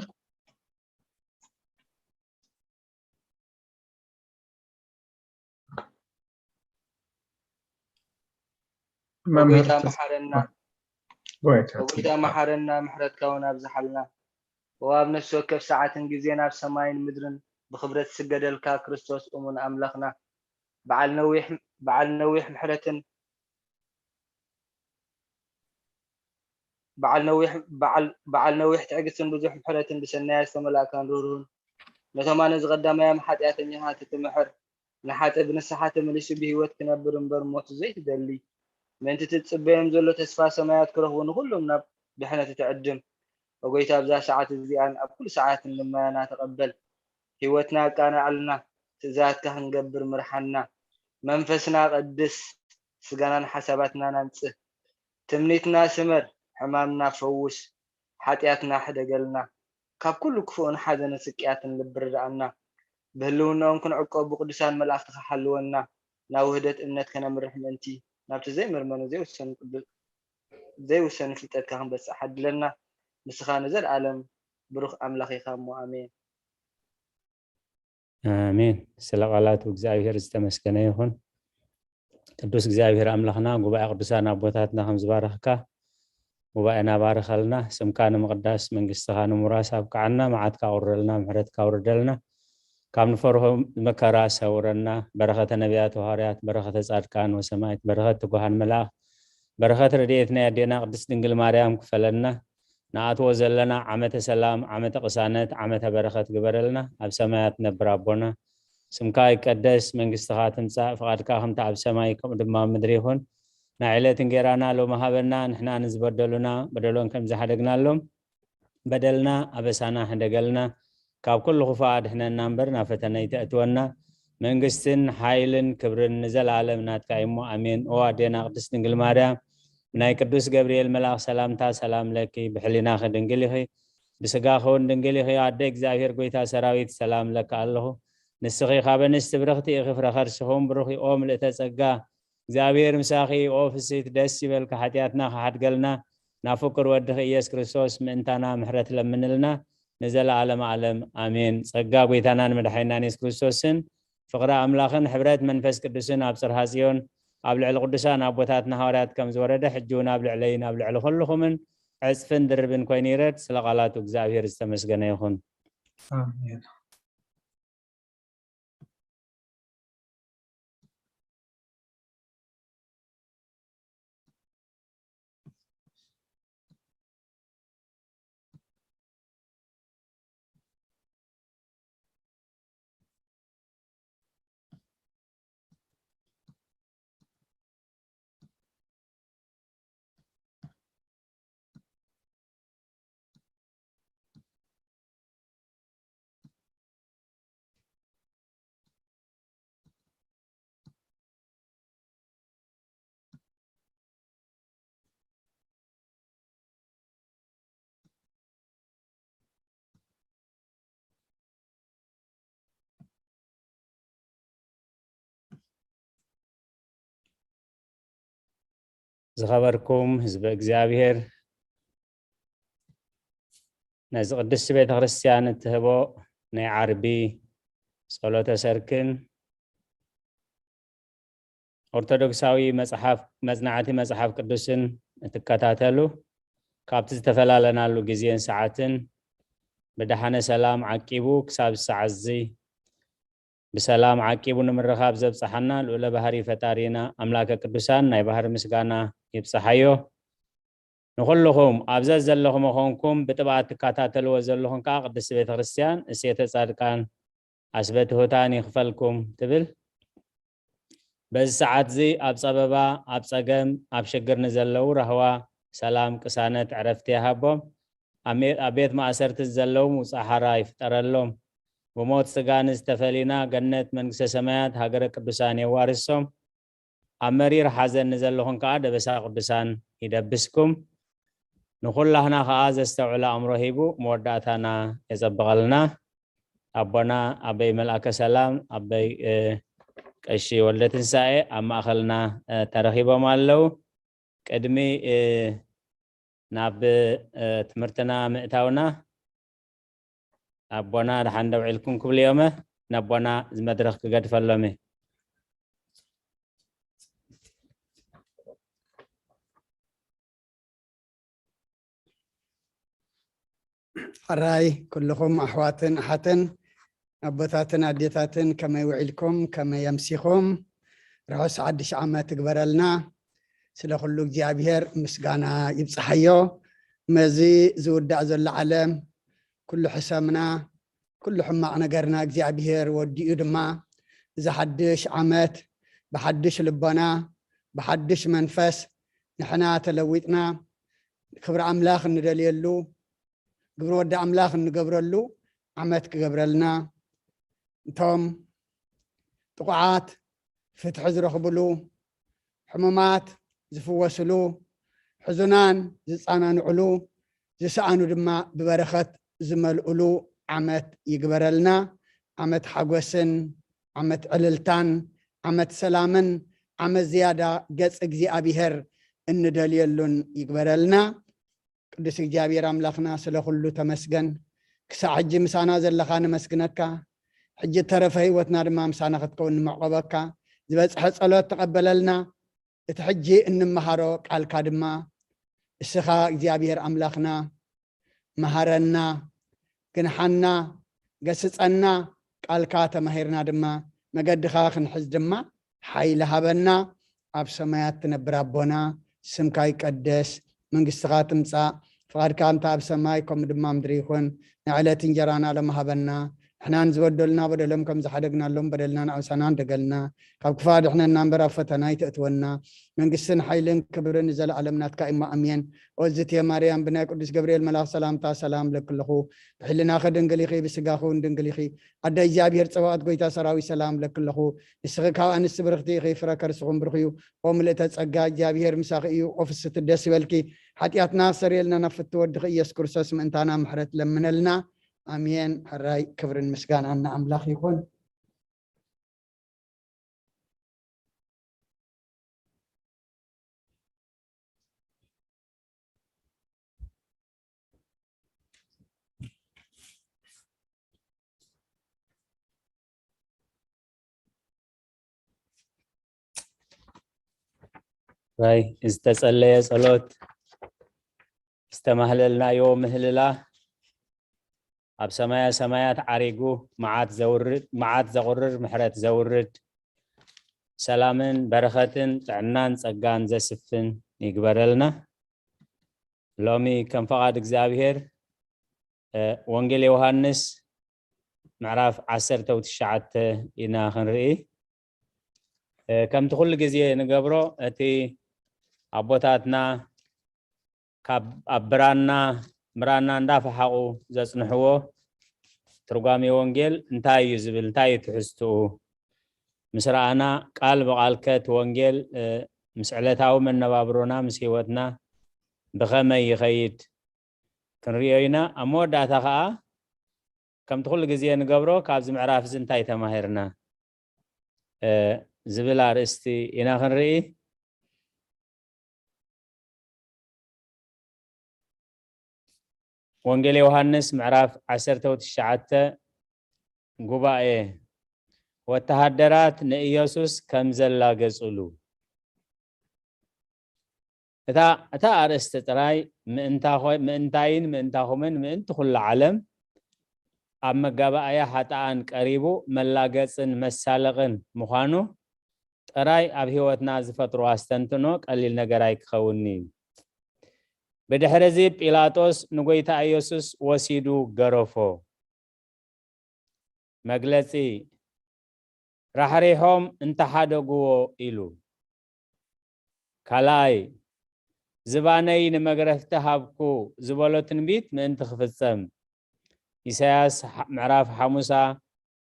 መምህር ጎይታ መሓረና። ጎይታ ጎይታ መሓረና፣ ምሕረትካ እውን ኣብዝሓልና። ወኣብ ነፍሲ ወከፍ ሰዓትን ግዜን ኣብ ሰማይን ምድርን ብኽብረት ዝስገደልካ ክርስቶስ እሙን ኣምላኽና፣ በዓል ነዊሕ በዓል ነዊሕ ምሕረትን በዓል ነዊሕ በዓል በዓል ነዊሕ ትዕግስትን ብዙሕ ምሕረትን ብሰናያት ዝተመላእካን ርህሩህን፣ ነቶም ኣነ ዝቐዳማዮም ሓጢኣተኛታት እትምሕር፣ ንሓጥእ ብንስሓ ተመሊሱ ብህይወት ክነብር እምበር ሞት ዘይትደሊ፣ ምእንቲ ትጽበዮም ዘሎ ተስፋ ሰማያት ክረኽቡ ንኹሎም ናብ ድሕነት እትዕድም፣ ኦ ጎይታ ኣብዛ ሰዓት እዚኣን ኣብ ኩሉ ሰዓትን ልመናና ተቐበል። ህይወትና ኣቃንዓልና፣ ትእዛዝካ ክንገብር ምርሓና። መንፈስና ቀድስ፣ ስጋናን ሓሳባትናን ኣንጽህ። ትምኒትና ስመር፣ ሕማምና ፈውስ፣ ሓጢኣትና ሕደገልና። ካብ ኩሉ ክፉእን ሓዘንን ስቅያትን ልቢ ርድኣና። ብህልውናኦም ክንዕቀቡ ቅዱሳን መላእኽትኻ ሓልወና። ናብ ውህደት እምነት ከነምርሕ ምእንቲ፣ ናብቲ ዘይምርመርን ዘይውሰንን ቅዱ ዘይውሰንን ፍልጠትካ ክንበጽሕ ዓድለና። ንስኻ ንዘለኣለም ብሩኽ ኣምላኽ ኢኻ እሞ ኣሜን። ኣሜን። ስለ ቃላቱ እግዚኣብሔር ዝተመስገነ ይኹን። ቅዱስ እግዚኣብሔር ኣምላኽና ጉባኤ ቅዱሳን ኣቦታትና ከም ዝባረኽካ ጉባኤና ባርኸልና። ስምካ ንምቕዳስ መንግስትኻ ንምውራስ ኣብቅዓና። መዓትካ ኣውርደልና፣ ምሕረትካ ኣውርደልና። ካብ ንፈርሆ መከራ ሰውረና። በረኸተ ነቢያት ወሃርያት፣ በረኸተ ጻድቃን ወሰማይት፣ በረኸት ትጉሃን መልኣኽ፣ በረኸት ረድኤት ናይ ኣዴና ቅድስት ድንግል ማርያም ክፈለና። ንኣትዎ ዘለና ዓመተ ሰላም፣ ዓመተ ቅሳነት፣ ዓመተ በረኸት ግበረልና። ኣብ ሰማያት ነብር ኣቦና፣ ስምካ ይቀደስ፣ መንግስትኻ ትምጻእ፣ ፍቓድካ ከምቲ ኣብ ሰማይ ከምኡ ድማ ኣብ ምድሪ ይኹን። ናይ ዕለት እንጌራና ሎሚ ሃበና፣ ንሕና ንዝበደሉና በደሎም ከም ዝሓደግናሎም፣ በደልና ኣበሳና ሕደገልና፣ ካብ ኩሉ ክፉእ ኣድሕነና እምበር ናብ ፈተነ ይተእትወና። መንግስትን ሓይልን ክብርን ንዘለኣለም ናትካ እዩ እሞ ኣሜን። ኦ ኣዴና ቅድስት ድንግል ማርያም፣ ብናይ ቅዱስ ገብርኤል መልኣኽ ሰላምታ ሰላም ለኪ፣ ብሕሊናኺ ድንግል ኢኺ፣ ብስጋኺ እውን ድንግል ኢኺ። ኣደ እግዚኣብሔር ጎይታ ሰራዊት ሰላም ለካ ኣለኹ። ንስኺ ካብ ኣንስቲ ብርኽቲ ኢኺ፣ ፍረ ከርስኺ እውን ብሩኽ እዩ። ኦ ምልእተ ጸጋ፣ እግዚኣብሔር ምሳኺ፣ ኦ ፍስሕቲ ደስ ይበልካ፣ ሓጢኣትና ክሓድገልና ናብ ፍቁር ወድኺ ኢየሱስ ክርስቶስ ምእንታና ምሕረት ለምንልና ንዘለኣለም ዓለም ኣሜን። ጸጋ ጎይታናን መድሓኒናን የሱስ ክርስቶስን ፍቕሪ ኣምላኽን ሕብረት መንፈስ ቅዱስን ኣብ ጽርሃ ጽዮን ኣብ ልዕሊ ቅዱሳን ኣቦታትና ሃዋርያት ከም ዝወረደ ሕጂ እውን ኣብ ልዕለይን ኣብ ልዕሊ ኩልኹምን ዕጽፍን ድርብን ኮይኑ ይረድ። ስለ ቃላቱ እግዚኣብሔር ዝተመስገነ ይኹን። ኣሜን። ዝኸበርኩም ህዝበ እግዚኣብሔር፣ ነዚ ቅድስቲ ቤተ ክርስቲያን እትህቦ ናይ ዓርቢ ጸሎተ ሰርክን ኦርቶዶክሳዊ መጽሓፍ መጽናዕቲ መጽሓፍ ቅዱስን እትከታተሉ፣ ካብቲ ዝተፈላለናሉ ግዜን ሰዓትን ብደሓነ ሰላም ዓቂቡ ክሳብ ሰዓት እዚ ብሰላም ዓቂቡ ንምርኻብ ዘብጽሓና ልዑለ ባህሪ ፈጣሪና ኣምላከ ቅዱሳን ናይ ባህሪ ምስጋና ይብጽሓዮ። ንኹልኹም ኣብ ዘዘለኹም ኾንኩም ብጥብዓት ትከታተልዎ ዘለኹም ከዓ ቅድስቲ ቤተ ክርስቲያን እሴተ ጻድቃን ኣስበ ትሑታን ይኽፈልኩም ትብል። በዚ ሰዓት እዚ ኣብ ጸበባ፣ ኣብ ጸገም፣ ኣብ ሽግር ንዘለዉ ራህዋ፣ ሰላም፣ ቅሳነት፣ ዕረፍቲ ይሃቦም። ኣብ ሜ- ኣብ ቤት ማእሰርቲ ዘለዉ ምውጻእ ሓራ ይፍጠረሎም። ብሞት ስጋ ንዝተፈሊና ገነት መንግስተ ሰማያት ሃገረ ቅዱሳን የዋርሶም። ኣብ መሪር ሓዘን ንዘለኹም ከዓ ደበሳ ቅዱሳን ይደብስኩም። ንኹላህና ከዓ ዘስተውዕል ኣእምሮ ሂቡ መወዳእታና የጸብቐልና። ኣቦና ኣበይ መልኣከ ሰላም ኣበይ እ፣ ቀሺ ወልደ ትንሳኤ ኣብ ማእኸልና እ፣ ተረኺቦም ኣለዉ። ቅድሚ እ፣ ናብ እ፣ ትምህርትና ምእታውና ኣቦና ደሓን ደው ኢልኩም ክብሉ እዮመ። ነቦና እዚ መድረኽ ክገድፈሎም እየ። ሕራይ ኩልኹም ኣሕዋትን ኣሓትን ኣቦታትን ኣዴታትን ከመይ ውዒልኩም? ከመይ ኣምሲኹም? ርሑስ ሓድሽ ዓመት ይግበረልና። ስለ ኩሉ እግዚኣብሔር ምስጋና ይብጽሓዮ። መዚ ዝውዳእ ዘሎ ዓለም ኩሉ ሕሰምና፣ ኩሉ ሕማቕ ነገርና እግዚኣብሔር ወዲኡ ድማ እዚ ሓድሽ ዓመት ብሓድሽ ልቦና፣ ብሓድሽ መንፈስ ንሕና ተለዊጥና ክብሪ ኣምላኽ እንደልየሉ፣ ግብሪ ወዲ ኣምላኽ እንገብረሉ ዓመት ክገብረልና። እቶም ጥቑዓት ፍትሒ ዝረኽብሉ፣ ሕሙማት ዝፍወስሉ፣ ሕዙናን ዝጸናንዕሉ፣ ዝሰኣኑ ድማ ብበረኸት ዝመልኡሉ ዓመት ይግበረልና። ዓመት ሓጎስን ዓመት ዕልልታን ዓመት ሰላምን ዓመት ዝያዳ ገጽ እግዚኣብሔር እንደልየሉን ይግበረልና። ቅዱስ እግዚኣብሔር ኣምላኽና ስለ ኩሉ ተመስገን። ክሳዕ ሕጂ ምሳና ዘለኻ ነመስግነካ። ሕጂ እተረፈ ህይወትና ድማ ምሳና ክትከውን ንመዕቆበካ። ዝበጽሐ ጸሎት ተቐበለልና። እቲ ሕጂ እንመሃሮ ቃልካ ድማ እስኻ እግዚኣብሔር ኣምላኽና መሃረና፣ ግንሓና፣ ገስጸና፣ ቃልካ ተማሂርና ድማ መገድኻ ክንሕዝ ድማ ሓይሊ ሃበና። ኣብ ሰማያት ትነብር ኣቦና፣ ስምካ ይቀደስ፣ መንግስትኻ ትምጻእ፣ ፍቓድካ እንተ ኣብ ሰማይ ከምኡ ድማ ምድሪ ይኹን። ንዕለት እንጀራና ሎም ሃበና፣ ንሕና ንዝበደሉና በደሎም ከም ዝሓደግናሎም በደልና ንኣውሳና እንደገልና፣ ካብ ክፋ ድሕነና እምበር ኣብ ፈተና ኣይተእትወና። መንግስትን ሓይልን ክብርን ንዘለኣለም ናትካ እሞ ኣሜን። ኦዝቴ ማርያም ብናይ ቅዱስ ገብርኤል መልኣኽ ሰላምታ ሰላም ለክልኹ። ብሕልናኺ ድንግል ኢኺ፣ ብስጋኺ እውን ድንግል ኢኺ። ኣደ እግዚኣብሔር ጸባኦት ጎይታ ሰራዊት ሰላም ለክልኹ። ንስኺ ካብ ኣንስቲ ብርኽቲ ኢኺ፣ ፍረ ከርስኹም ብሩኽ እዩ። ኦ ምልእተ ጸጋ እግዚኣብሔር ምሳኺ እዩ። ኦ ፍስቲ ደስ ይበልኪ። ሓጢኣትና ሰሪየልና ናብ ፍቲ ወድኺ ኢየሱስ ክርስቶስ ምእንታና ምሕረት ለምነልና። ኣሜን። ሕራይ ክብርን ምስጋናን ንኣምላኽ ይኹን። ራይ ዝተጸለየ ጸሎት ዝተማህለልናዮ ምህልላ ኣብ ሰማያ ሰማያት ዓሪጉ መዓት ዘውርድ መዓት ዘቑርር ምሕረት ዘውርድ ሰላምን በረኸትን ጥዕናን ጸጋን ዘስፍን ይግበረልና። ሎሚ ከም ፈቓድ እግዚኣብሔር ወንጌል ዮሃንስ ምዕራፍ ዓሰርተ ትሽዓተ ኢና ክንርኢ። ከምቲ ኩሉ ግዜ ንገብሮ እቲ ኣቦታትና ካብ ኣብ ብራና ብራና እንዳፈሓቑ ዘጽንሕዎ ትርጓሜ ወንጌል እንታይ እዩ ዝብል፣ እንታይ እዩ ትሕዝትኡ ምስ ረኣና ቃል ብቃል ከ እቲ ወንጌል ምስ ዕለታዊ መነባብሮና ምስ ህይወትና ብኸመይ ይኸይድ ክንሪኦ ኢና። ኣብ መወዳእታ ከዓ ከምቲ ኩሉ ግዜ ንገብሮ ካብዚ ምዕራፍ እዚ እንታይ ተማሂርና ዝብል ኣርእስቲ ኢና ክንርኢ። ወንጌል ዮሃንስ ምዕራፍ ዓሰርተ ትሽዓተ ጉባኤ ወተሃደራት ንኢየሱስ ከም ዘላገጹሉ። እታ እታ ኣርእስቲ ጥራይ ምእንታይን ምእንታኹምን ምእንቲ ኩሉ ዓለም ኣብ መጋባእያ ሓጥኣን ቀሪቡ መላገጽን መሳለቕን ምዃኑ ጥራይ ኣብ ህይወትና ዝፈጥሮ ኣስተንትኖ ቀሊል ነገር ኣይክኸውን'ዩ። ብድሕርዚ ጲላጦስ ንጎይታ ኢየሱስ ወሲዱ ገረፎ። መግለጺ ራሕሪሖም እንተሓደግዎ ኢሉ። ካልኣይ ዝባነይ ንመግረፍቲ ሃብኩ ዝበሎ ትንቢት ምእንቲ ክፍጸም። ኢሳያስ ምዕራፍ ሓሙሳ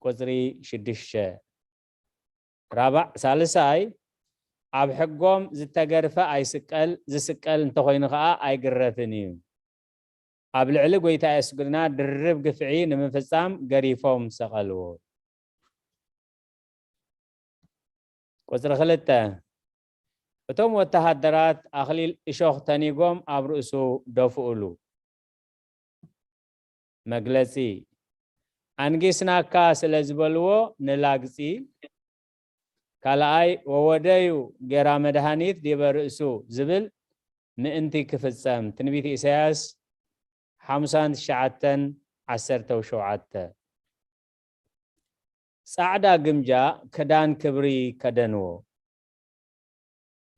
ቁጽሪ ሽዱሽተ። ራባዕ ሳልሳይ ኣብ ሕጎም ዝተገርፈ ኣይስቀል ዝስቀል እንተኾይኑ ኸዓ ኣይግረፍን እዩ። ኣብ ልዕሊ ጎይታ የሱስ ግና ድርብ ግፍዒ ንምፍጻም ገሪፎም ሰቐልዎ። ቁጽሪ ክልተ እቶም ወተሃደራት ኣኽሊል እሾኽ ተኒጎም ኣብ ርእሱ ደፍኡሉ። መግለጺ ኣንጊስናካ ስለ ዝበልዎ ንላግጺ ካልኣይ ወወደዩ ጌራ መድሃኒት ዲበ ርእሱ ዝብል ምእንቲ ክፍጸም ትንቢት ኢሳያስ ሓምሳን ትሽዓተን ዓሰርተ ሸውዓተ። ጻዕዳ ግምጃ ክዳን ክብሪ ከደንዎ።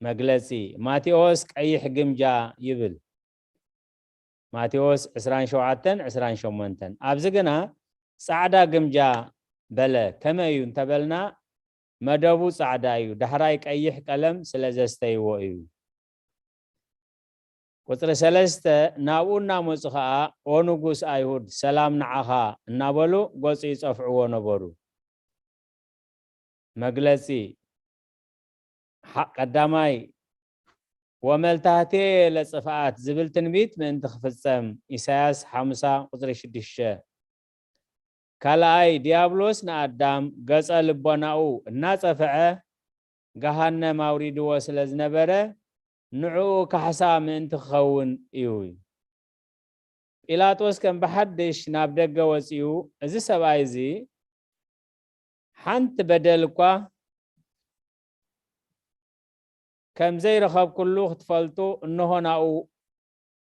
መግለጺ፣ ማቴዎስ ቀይሕ ግምጃ ይብል። ማቴዎስ ዕስራን ሸውዓተን ዕስራን ሸሞንተን። ኣብዚ ግና ጻዕዳ ግምጃ በለ። ከመይ እዩ እንተበልና፣ መደቡ ጻዕዳ እዩ፣ ዳሕራይ ቀይሕ ቀለም ስለ ዘስተይዎ እዩ። ቁጽሪ ሰለስተ፣ ናብኡ እናመጹ ኸኣ፣ "ኦ ንጉስ ኣይሁድ፣ ሰላም ንዓኻ" እናበሉ ገጹ ይጸፍዕዎ ነበሩ። መግለጺ፣ ሓ-፣ ቀዳማይ፣ "ወመልታህቴ ለጽፍኣት" ዝብል ትንቢት ምእንቲ ክፍጸም፣ ኢሳያስ ሓምሳ ቁጽሪ ሽዱሽተ። ካልኣይ፣ ዲያብሎስ ንኣዳም ገጸ ልቦናኡ እናጸፍዐ ገሃነም ኣውሪድዎ ስለ ዝነበረ፣ ንዕኡ ካሕሳ ምእንቲ ክኸውን እዩ። ጲላጦስ ከም ብሓድሽ ናብ ደገ ወጺኡ፣ እዚ ሰብኣይ እዚ ሓንቲ በደል እኳ ከም ዘይረኸብኩሉ ክትፈልጡ፣ እንሆ ናኡ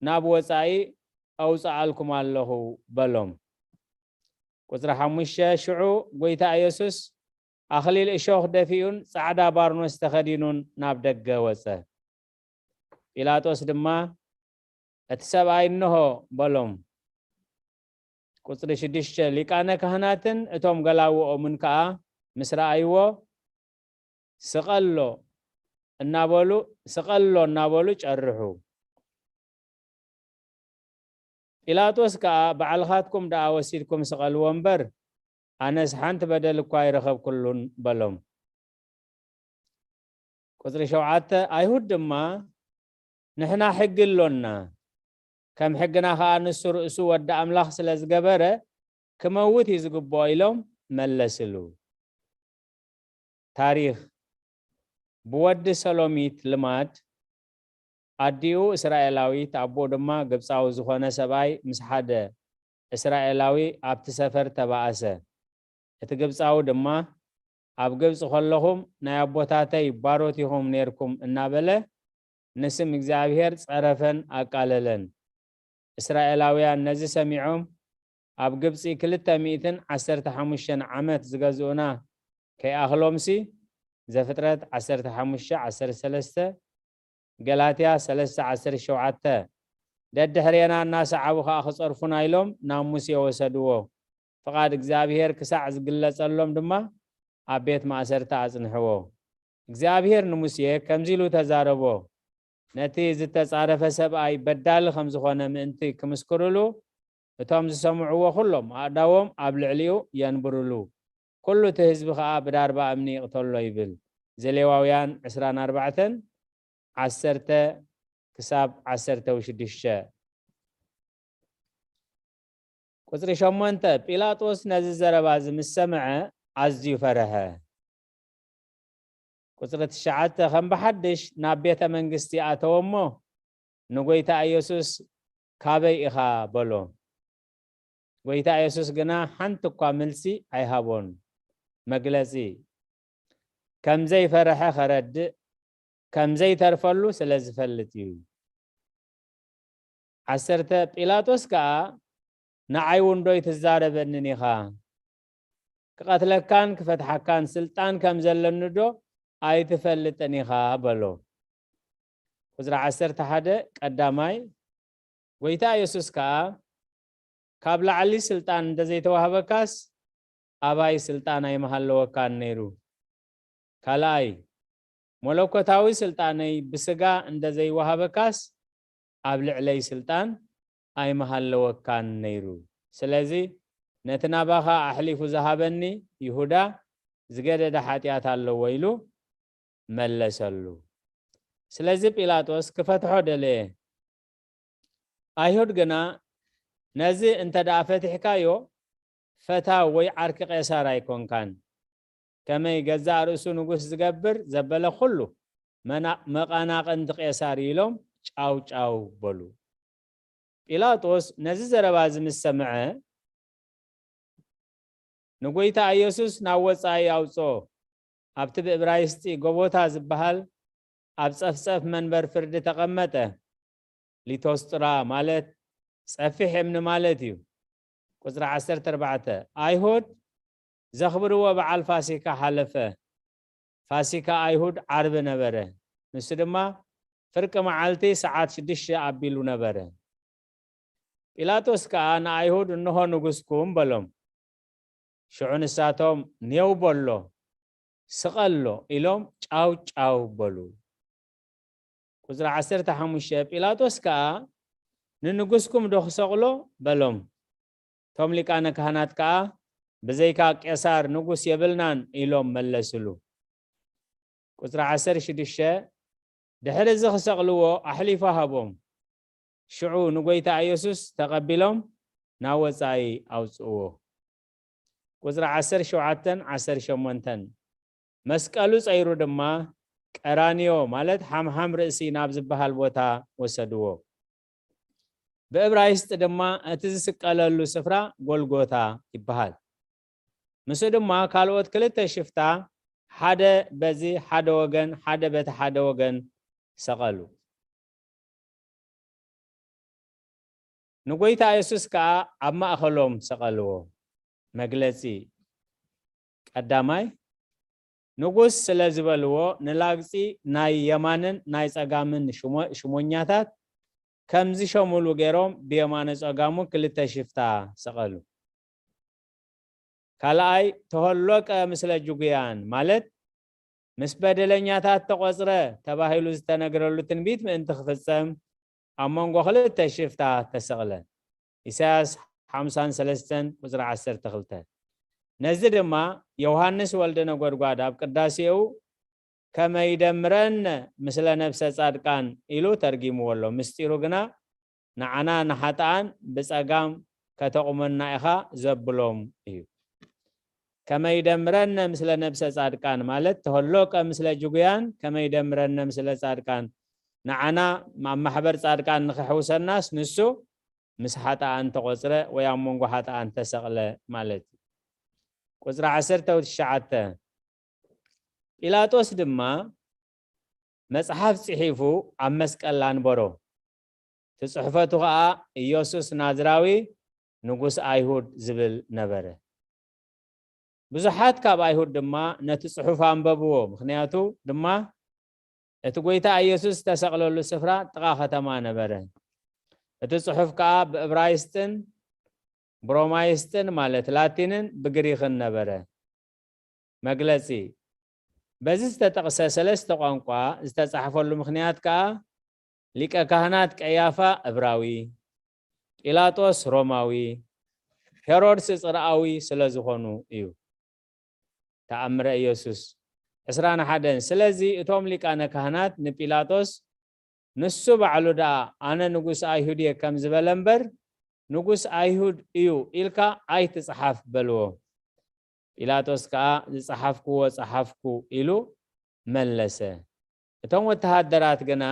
ናብ ወጻኢ ኣውጽኣልኩም ኣለኹ በሎም። ቁጽሪ ሓሙሽተ፣ ሽዑ ጐይታ ኢየሱስ ኣኽሊል እሾኽ ደፊኡን ጻዕዳ ባርኖስ ተኸዲኑን ናብ ደገ ወጸ። ጲላጦስ ድማ፣ "እቲ ሰብኣይ እንሆ" በሎም። ቁጽሪ ሽዱሽተ፣ ሊቃነ ካህናትን እቶም ገላውኦምን ከኣ ምስ ረኣይዎ፣ "ስቐሎ" እናበሉ፣ "ስቐሎ" እናበሉ ጨርሑ። ጲላጦስ ከኣ፣ "ባዕልኻትኩም ደኣ ወሲድኩም ስቐልዎ እምበር፣ ኣነስ ሓንቲ በደል እኳ ኣይረኸብኩሉን" በሎም። ቁጽሪ ሸውዓተ፣ ኣይሁድ ድማ፣ "ንሕና ሕጊ ኣሎና፣ ከም ሕግና ኸኣ ንሱ ርእሱ ወዲ ኣምላኽ ስለ ዝገበረ፣ ክመውት እዩ ዝግብኦ" ኢሎም መለስሉ። ታሪኽ፣ ብወዲ ሰሎሚት ልማድ፣ ኣዲኡ እስራኤላዊት፣ ኣቦኡ ድማ ግብጻዊ ዝኾነ ሰብኣይ ምስ ሓደ እስራኤላዊ ኣብቲ ሰፈር ተባእሰ። እቲ ግብጻዊ ድማ፣ "ኣብ ግብጺ ከለኹም ናይ ኣቦታተይ ባሮት ኢኹም ኔርኩም" እናበለ ንስም እግዚኣብሔር ጸረፈን ኣቃለለን። እስራኤላውያን ነዚ ሰሚዖም፣ "ኣብ ግብጺ ክልተ ሚእትን ዓሰርተ ሓሙሽተን ዓመት ዝገዝኡና ከይኣኽሎምሲ"፣ ዘፍጥረት ዓሰርተ ሓሙሽተ ዓሰርተ ሰለስተ፣ ገላትያ ሰለስተ ዓሰርተ ሸውዓተ፣ "ደድሕሬና እናሰዓቡ ኸኣ ክጸርፉና" ኢሎም ናብ ሙሴ ወሰድዎ። ፍቓድ እግዚኣብሔር ክሳዕ ዝግለጸሎም ድማ ኣብ ቤት ማእሰርቲ ኣጽንሕዎ። እግዚኣብሔር ንሙሴ ከምዚ ኢሉ ተዛረቦ፣ ነቲ ዝተጻረፈ ሰብኣይ በዳሊ ከም ዝኾነ ምእንቲ ክምስክርሉ፣ እቶም ዝሰምዕዎ ኩሎም ኣእዳዎም ኣብ ልዕሊኡ የንብርሉ። ኩሉ እቲ ህዝቢ ኸኣ ብዳርባ እምኒ ይቕተሎ ይብል። ዘሌዋውያን ዕስራን ኣርባዕተን፣ ዓሰርተ ክሳብ ዓሰርተ ሽዱሽተ። ቁጽሪ ሸሞንተ፣ ጲላጦስ ነዚ ዘረባ እዚ ምስ ሰምዐ ኣዝዩ ፈርሐ። ቁጽሪ ትሽዓተ፣ ከም ብሓድሽ ናብ ቤተ መንግስቲ ኣተወ እሞ፣ ንጎይታ ኢየሱስ፣ "ካበይ ኢኻ?" በሎ። ጎይታ ኢየሱስ ግና ሓንቲ እኳ መልሲ ኣይሃቦን። መግለጺ፣ ከም ዘይፈርሐ ከረድእ፣ ከም ዘይተርፈሉ ስለ ዝፈልጥ እዩ። ዓሰርተ፣ ጲላጦስ ከኣ፣ "ንዓይ እውን ዶ ኣይትዛረበንን ኢኻ? ክቐትለካን ክፈትሓካን ስልጣን ከም ዘለኒ ዶ ኣይትፈልጥን ኢኻ?" በሎ። ቁጽሪ ዓሰርተ ሓደ፣ ቀዳማይ፣ ጎይታ ኢየሱስ ከኣ፣ "ካብ ላዕሊ ስልጣን እንተ ዘይተዋህበካስ፣ ኣባይ ስልጣን ኣይምሃለወካን ነይሩ። ካልኣይ፣ መለኮታዊ ስልጣነይ ብስጋ እንተ ዘይወሃበካስ፣ ኣብ ልዕለይ ስልጣን ኣይምሃለወካን ነይሩ። ስለዚ፣ ነቲ ናባኻ ኣሕሊፉ ዝሃበኒ ይሁዳ ዝገደደ ሓጢኣት ኣለዎ" ኢሉ መለሰሉ። ስለዚ ጲላጦስ ክፈትሖ ደለየ። ኣይሁድ ግና፣ "ነዚ እንተ ደኣ ፈቲሕካዮ፣ ፈታው ወይ ዓርኪ ቄሳር ኣይኮንካን። ከመይ ገዛእ ርእሱ ንጉስ ዝገብር ዘበለ ኩሉ መና-፣ መቐናቕንቲ ቄሳር" ኢሎም ጫው ጫው በሉ። ጲላጦስ ነዚ ዘረባ እዚ ምስ ሰምዐ፣ ንጎይታ ኢየሱስ ናብ ወጻኢ ኣውጽኦ። ኣብቲ ብእብራይስጢ ጎቦታ ዝበሃል ኣብ ጸፍጸፍ መንበር ፍርዲ ተቐመጠ። ሊቶስጥራ ማለት ጸፊሕ እምኒ ማለት እዩ። ቁጽሪ ዓሰርተ ኣርባዕተ፣ ኣይሁድ ዘኽብርዎ በዓል ፋሲካ ሓለፈ። ፋሲካ ኣይሁድ ዓርቢ ነበረ። ንሱ ድማ ፍርቂ መዓልቲ ሰዓት ሽዱሽተ ኣቢሉ ነበረ። ጲላጦስ ከኣ ንኣይሁድ፣ "እንሆ ንጉስኩም" በሎም። ሽዑ ንሳቶም፣ "ኔው በሎ፣ ስቐሎ" ኢሎም ጫው ጫው በሉ። ቁጽሪ ዓሰርተ ሓሙሽተ፣ ጲላጦስ ከኣ፣ "ንንጉስኩም ዶ ክሰቕሎ?" በሎም። እቶም ሊቃነ ካህናት ከኣ፣ "ብዘይካ ቄሳር ንጉስ የብልናን" ኢሎም መለስሉ። ቁጽሪ ዓሰርተ ሽዱሽተ፣ ድሕሪ እዚ ክሰቕልዎ ኣሕሊፉ ሃቦም። ሽዑ ንጎይታ ኢየሱስ ተቐቢሎም ናብ ወጻኢ ኣውጽእዎ። ቁጽሪ ዓሰርተ ሸውዓተን ዓሰርተ ሸሞንተን፣ መስቀሉ ጸይሩ ድማ ቀራንዮ፣ ማለት ሓምሓም ርእሲ ናብ ዝበሃል ቦታ ወሰድዎ። ብእብራይስጥ ድማ እቲ ዝስቀለሉ ስፍራ ጎልጎታ ይበሃል። ምስኡ ድማ ካልኦት ክልተ ሽፍታ፣ ሓደ በዚ ሓደ ወገን፣ ሓደ በቲ ሓደ ወገን ሰቐሉ። ንጎይታ የሱስ ከኣ ኣብ ማእከሎም ሰቐልዎ። መግለጺ ቀዳማይ፣ ንጉስ ስለ ዝበልዎ፣ ንላግጺ ናይ የማንን ናይ ጸጋምን ሽሞ-፣ ሽሞኛታት ከም ዝሸሙሉ ገይሮም ብየማነ ጸጋሙ ክልተ ሽፍታ ሰቐሉ። ካልኣይ፣ "ተሆሎቀ ምስለ ጅጉያን" ማለት ምስ በደለኛታት ተቖጽረ ተባሂሉ ዝተነግረሉ ትንቢት ምእንቲ ክፍጸም ኣብ መንጎ ክልተ ሽፍታ ተሰቕለ። ኢሳያስ ሓምሳን ሰለስተን ቁጽሪ ዓሰርተ ክልተ። ነዚ ድማ ዮሃንስ ወልደ ነጎድጓድ ኣብ ቅዳሴኡ "ከመ ይደምረነ ምስለ ነብሰ ጻድቃን" ኢሉ ተርጊምዎ ኣሎ። ምስጢሩ ግና ንዓና ንሓጥኣን ብጸጋም ከተቑመና ኢኻ ዘብሎም እዩ። "ከመ ይደምረነ ምስለ ነብሰ ጻድቃን" ማለት ተሆሎቀ ምስለ ጅጉያን ከመ ይደምረነ ምስለ ጻድቃን፣ ንዓና ኣብ ማሕበር ጻድቃን ንኽሕውሰናስ ንሱ ምስ ሓጥኣን ተቖጽረ ወይ ኣብ መንጎ ሓጥኣን ተሰቕለ ማለት እዩ። ቁጽሪ ዓሰርተ ትሽዓተ፣ ጲላጦስ ድማ መጽሓፍ ጽሒፉ ኣብ መስቀል ኣንበሮ። እቲ ጽሕፈቱ ኸኣ "ኢየሱስ ናዝራዊ ንጉስ ኣይሁድ" ዝብል ነበረ። ብዙሓት ካብ ኣይሁድ ድማ ነቲ ጽሑፍ ኣንበብዎ፣ ምኽንያቱ ድማ እቲ ጐይታ ኢየሱስ ዝተሰቕለሉ ስፍራ ጥቓ ከተማ ነበረ። እቲ ጽሑፍ ከኣ ብእብራይስጥን ብሮማይስጥን፣ ማለት ላቲንን ብግሪኽን ነበረ። መግለጺ፣ በዚ ዝተጠቕሰ ሰለስተ ቋንቋ ዝተጻሕፈሉ ምኽንያት ከኣ ሊቀ ካህናት ቀያፋ እብራዊ፣ ጲላጦስ ሮማዊ፣ ሄሮድስ ጽርኣዊ ስለ ዝኾኑ እዩ። ተኣምረ ኢየሱስ ዕስራን ሓደን። ስለዚ እቶም ሊቃነ ካህናት ንጲላጦስ፣ "ንሱ ባዕሉ ደኣ 'ኣነ ንጉስ ኣይሁድ እየ' ከም ዝበለ እምበር፣ 'ንጉስ ኣይሁድ እዩ' ኢልካ ኣይትጽሓፍ" በልዎ። ጲላጦስ ከኣ፣ "ዝጸሓፍክዎ ጸሓፍኩ" ኢሉ መለሰ። እቶም ወተሃደራት ግና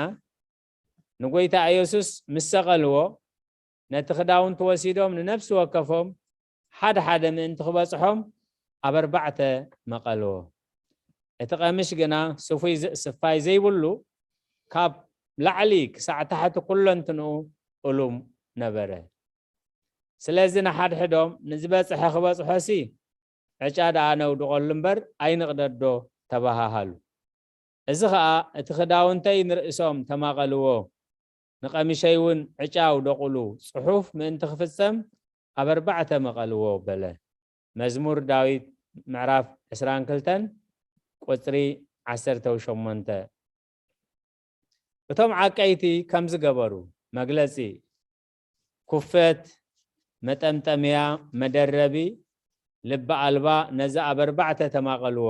ንጐይታ ኢየሱስ ምስ ሰቐልዎ፣ ነቲ ክዳውንቱ ወሲዶም ንነፍሲ ወከፎም ሓደ ሓደ ምእንቲ ክበጽሖም ኣብ ኣርባዕተ መቐልዎ። እቲ ቀምሽ ግና ስፉይ ዝ-፣ ስፋይ ዘይብሉ፣ ካብ ላዕሊ ክሳዕ ታሕቲ ኩለንትንኡ እሉም ነበረ። ስለዚ ንሓድሕዶም፣ "ንዝበጽሐ ክበጽሖሲ ዕጫ ደኣ ነውድቐሉ እምበር ኣይንቕደዶ" ተባሃሃሉ። እዚ ኸኣ "እቲ ክዳውንተይ ንርእሶም ተማቐልዎ፣ ንቐሚሸይ እውን ዕጫ ኣውደቑሉ፣ ጽሑፍ ምእንቲ ክፍጸም ኣብ ኣርባዕተ መቐልዎ" በለ። መዝሙር ዳዊት ምዕራፍ ዕስራን ክልተን ቁጽሪ ዓሰርተ ሸሞንተ። እቶም ዓቀይቲ ከምዚ ገበሩ። መግለጺ፣ ኩፈት፣ መጠምጠምያ፣ መደረቢ፣ ልቢ ኣልባ፣ ነዚ ኣብ ኣርባዕተ ተማቐልዎ።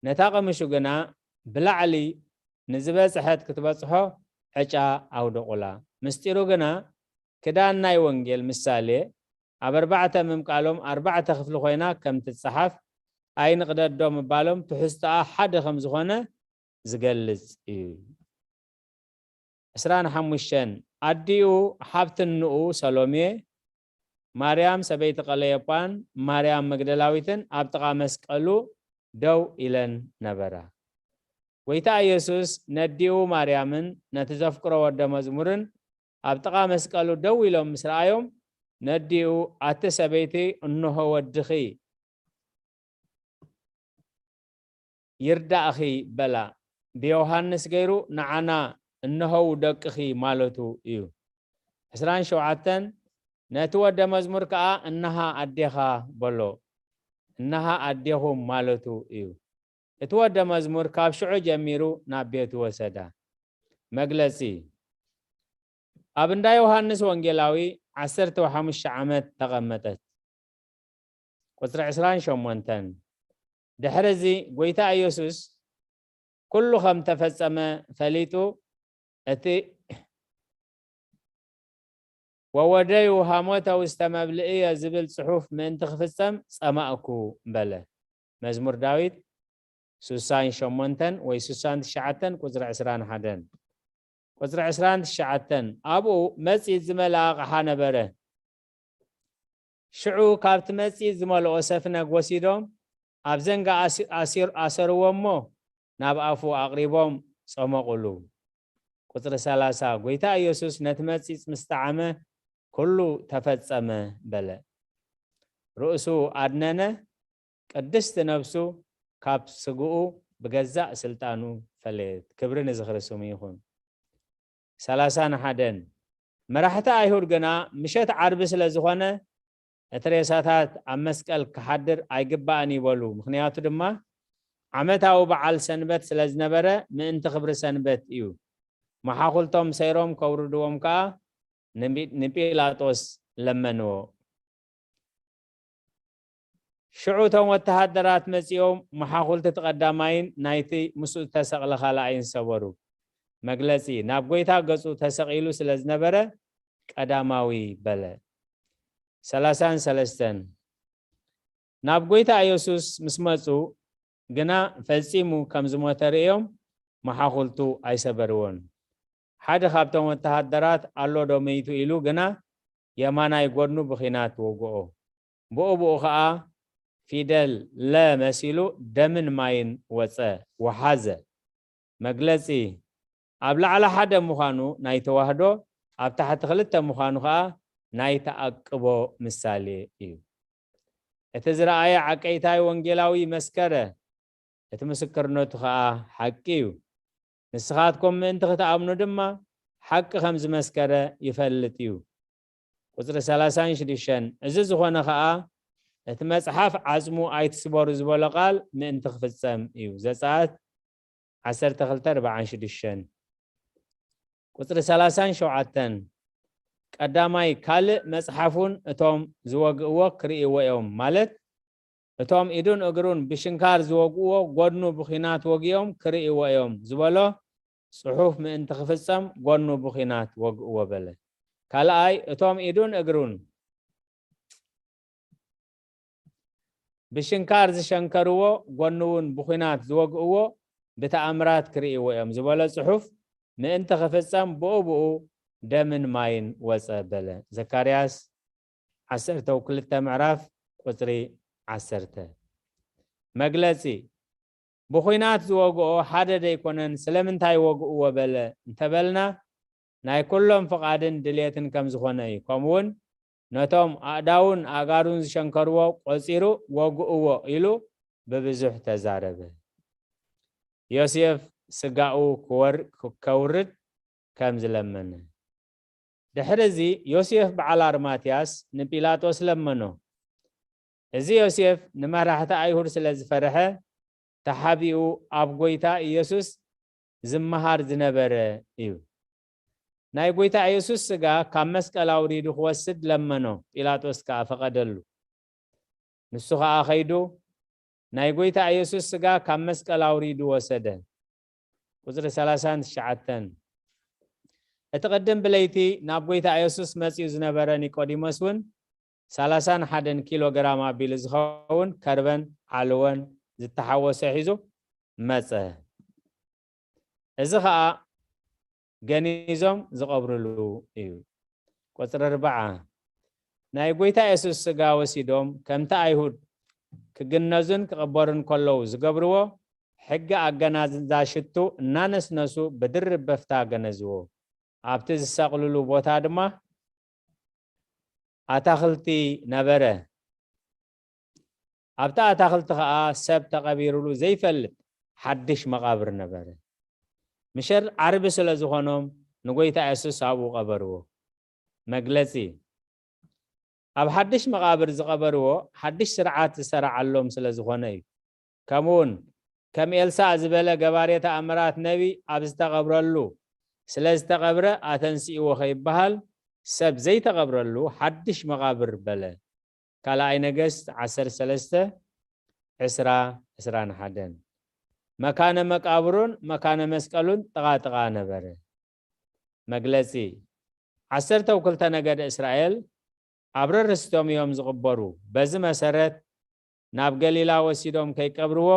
ነታ ቀምሹ ግና ብላዕሊ ንዝበጽሐት ክትበጽሖ ዕጫ ኣውደቑላ። ምስጢሩ ግና ክዳን ናይ ወንጌል ምሳሌ ኣብ ኣርባዕተ ምምቃሎም ኣርባዕተ ክፍሊ ኮይና ከም ትጸሓፍ፣ ኣይንቕደዶ ምባሎም ትሕዝቶኣ ሓደ ከም ዝኾነ ዝገልጽ እዩ። ዕስራን ሓሙሽተን፣ ኣዲኡ ሓብትን ንኡ ሰሎሜ፣ ማርያም ሰበይቲ ቀለዮጳን ማርያም መግደላዊትን ኣብ ጥቓ መስቀሉ ደው ኢለን ነበራ። ጐይታ ኢየሱስ ነዲኡ ማርያምን ነቲ ዘፍቅሮ ወደ መዝሙርን ኣብ ጥቓ መስቀሉ ደው ኢሎም ምስ ረኣዮም፣ ነዲኡ፣ "ኣቲ ሰበይቲ፣ እንሆ ወድኺ" ይርዳእኺ በላ። ብዮሃንስ ገይሩ ንዓና እነሆው ደቅኺ ማለቱ እዩ። ዕስራን ሸውዓተን ነቲ ወደ መዝሙር ከኣ እንሃ ኣዴኻ በሎ። እንሃ ኣዴኹም ማለቱ እዩ። እቲ ወደ መዝሙር ካብ ሽዑ ጀሚሩ ናብ ቤቱ ወሰዳ። መግለጺ፣ ኣብ እንዳ ዮሃንስ ወንጌላዊ ዓሰርተ ሓሙሽተ ዓመት ተቐመጠት። ቁጽሪ ዕስራን ሸሞንተን፣ ድሕሪ እዚ ጐይታ ኢየሱስ ኩሉ ከም ተፈጸመ ፈሊጡ፣ እቲ ወወደዩ ሃሞተ ውስተ መብልእየ ዝብል ጽሑፍ ምእንቲ ክፍጸም ጸማእኩ በለ። መዝሙር ዳዊት ሱሳን ሸሞንተን ወይ ሱሳን ትሽዓተን ቁጽሪ ዕስራን ሓደን። ቁጽሪ ዕስራን ትሽዓተን፣ ኣብኡ መጺት ዝመልኣ ኣቕሓ ነበረ። ሽዑ ካብቲ መጺት ዝመልኦ ሰፍነግ ወሲዶም ኣብ ዘንጋ ኣሲ-፣ ኣሲር-፣ ኣሰርዎ እሞ ናብ ኣፉ ኣቕሪቦም ጸመቑሉ። ቁጽሪ ሰላሳ፣ ጐይታ ኢየሱስ ነቲ መጺጽ ምስ ጠዓመ፣ "ኩሉ ተፈጸመ" በለ። ርእሱ ኣድነነ፣ ቅድስቲ ነፍሱ ካብ ስግኡ ብገዛእ ስልጣኑ ፈለየት። ክብሪ ንዝኽሪ ስሙ ይኹን። ሰላሳን ሓደን፣ መራሕቲ ኣይሁድ ግና ምሸት ዓርቢ ስለ ዝኾነ፣ እቲ ሬሳታት ኣብ መስቀል ክሓድር ኣይግባእን ይበሉ። ምኽንያቱ ድማ ዓመታዊ በዓል ሰንበት ስለ ዝነበረ፣ ምእንቲ ክብሪ ሰንበት እዩ። መሓኹልቶም ሰይሮም ከውርድዎም ከኣ ንቢ-፣ ንጲላጦስ ለመንዎ። ሽዑ እቶም ወተሃደራት መጺኦም መሓኹልቲ እቲ ቀዳማይን ናይቲ ምስኡ ዝተሰቕለ ካልኣይን ሰበሩ። መግለጺ፣ ናብ ጐይታ ገጹ ተሰቒሉ ስለ ዝነበረ ቀዳማዊ በለ። ሰላሳን ሰለስተን፣ ናብ ጐይታ ኢየሱስ ምስ መጹ ግና ፈጺሙ ከም ዝሞተ ርእዮም መሓኹልቱ ኣይሰበርዎን። ሓደ ካብቶም ወተሃደራት፣ "ኣሎ ዶ መይቱ?" ኢሉ ግና የማናይ ጐድኑ ብኲናት ወግኦ። ብኡ ብኡ ኸኣ ፊደል ለ መሲሉ ደምን ማይን ወጸ፣ ወሓዘ። መግለጺ፣ ኣብ ላዕሊ ሓደ ምዃኑ ናይ ተዋህዶ፣ ኣብ ታሕቲ ክልተ ምዃኑ ኸኣ ናይ ተኣቅቦ ምሳሌ እዩ። እቲ ዝረኣየ ዓቀይታይ ወንጌላዊ መስከረ፣ እቲ ምስክርነቱ ኸኣ ሓቂ እዩ። ንስኻትኩም ምእንቲ ክትኣምኑ ድማ ሓቂ ከም ዝመስከረ ይፈልጥ እዩ። ቁጽሪ ሰላሳን ሽዱሽተን፣ እዚ ዝኾነ ኸኣ እቲ መጽሓፍ ዓጽሙ ኣይትስበሩ ዝበሎ ቃል ምእንቲ ክፍጸም እዩ። ዘጸኣት ዓሰርተ ክልተ ኣርብዓን ሽዱሽተን። ቁጽሪ ሰላሳን ሸውዓተን፣ ቀዳማይ ካልእ መጽሓፉን እቶም ዝወግእዎ ክርእይዎ እዮም፣ ማለት እቶም ኢዱን እግሩን ብሽንካር ዝወግእዎ ጐድኑ ብኲናት ወጊኦም ክርእይዎ እዮም ዝበሎ ጽሑፍ ምእንቲ ክፍጸም ጐድኑ ብኲናት ወግእዎ በለ። ካልኣይ፣ እቶም ኢዱን እግሩን ብሽንካር ዝሸንከርዎ ጐኑ እውን ብኲናት ዝወግእዎ ብተኣምራት ክርእይዎ እዮም ዝበሎ ጽሑፍ ምእንቲ ክፍጸም ብኡ ብኡ ደምን ማይን ወጸ በለ። ዘካርያስ ዓሰርተ ክልተ ምዕራፍ ቁጽሪ ዓሰርተ። መግለጺ፣ ብኹናት ዝወግኦ ሓደ ደይኮነን ስለምንታይ ወግእዎ በለ እንተበልና፣ ናይ ኩሎም ፍቓድን ድሌትን ከም ዝኾነ እዩ። ከምኡውን ነቶም ኣእዳውን ኣእጋሩን ዝሸንከርዎ ቆጺሩ ወግእዎ ኢሉ ብብዙሕ ተዛረበ። ዮሴፍ ስጋኡ ክወር-፣ ከውርድ ከም ዝለመነ። ድሕሪ እዚ ዮሴፍ በዓል ኣርማትያስ ንጲላጦስ ለመኖ። እዚ ዮሴፍ ንመራሕቲ ኣይሁድ ስለ ዝፈርሐ፣ ተሓቢኡ ኣብ ጐይታ ኢየሱስ ዝመሃር ዝነበረ እዩ። ናይ ጐይታ ኢየሱስ ስጋ ካብ መስቀል ኣውሪዱ ክወስድ ለመኖ፣ ጲላጦስ ከኣ ፈቐደሉ። ንሱ ኸኣ ኸይዱ ናይ ጐይታ ኢየሱስ ስጋ ካብ መስቀል ኣውሪዱ ወሰደ። ቁጽሪ ሰላሳን ትሽዓተን። እቲ ቅድም ብለይቲ ናብ ጐይታ ኢየሱስ መጺኡ ዝነበረ ኒቆዲሞስ እውን ሰላሳን ሓደን ኪሎ ግራም ኣቢሉ ዝኸውን ከርበን ዓልወን ዝተሓወሰ ሒዙ መጸ። እዚ ኸኣ ገኒዞም ዝቐብርሉ እዩ። ቁጽሪ ኣርብዓ። ናይ ጐይታ የሱስ ስጋ ወሲዶም ከምቲ ኣይሁድ ክግነዙን ክቕበሩን ከለዉ ዝገብርዎ፣ ሕጊ ኣገናዝዛ ሽቱ እናነስነሱ ብድርብ በፍታ ገነዝዎ። ኣብቲ ዝሰቕልሉ ቦታ ድማ ኣታኽልቲ ነበረ። ኣብቲ ኣታኽልቲ ኸኣ ሰብ ተቐቢሩሉ ዘይፈልጥ ሓድሽ መቓብር ነበረ። ምሸት ዓርቢ ስለ ዝኾኖም ንጎይታ የሱስ ኣብኡ ቀበርዎ። መግለጺ፣ ኣብ ሓድሽ መቓብር ዝቐበርዎ ሓድሽ ስርዓት ዝሰራዓሎም ስለ ዝኾነ እዩ። ከምኡውን ከም ኤልሳዕ ዝበለ ገባሬ ተኣምራት ነቢ ኣብ ዝተቐብረሉ ስለ ዝተቐብረ ኣተንስእዎ ከይበሃል ሰብ ዘይተቐብረሉ ሓድሽ መቓብር በለ። ካልኣይ ነገስት ዓሰርተ ሰለስተ ዕስራ ዕስራን ሓደን። መካነ መቃብሩን መካነ መስቀሉን ጥቓ ጥቓ ነበረ። መግለጺ፣ ዓሰርተው ክልተ ነገድ እስራኤል ኣብ ረርስቶም እዮም ዝቕበሩ። በዚ መሰረት ናብ ገሊላ ወሲዶም ከይቀብርዎ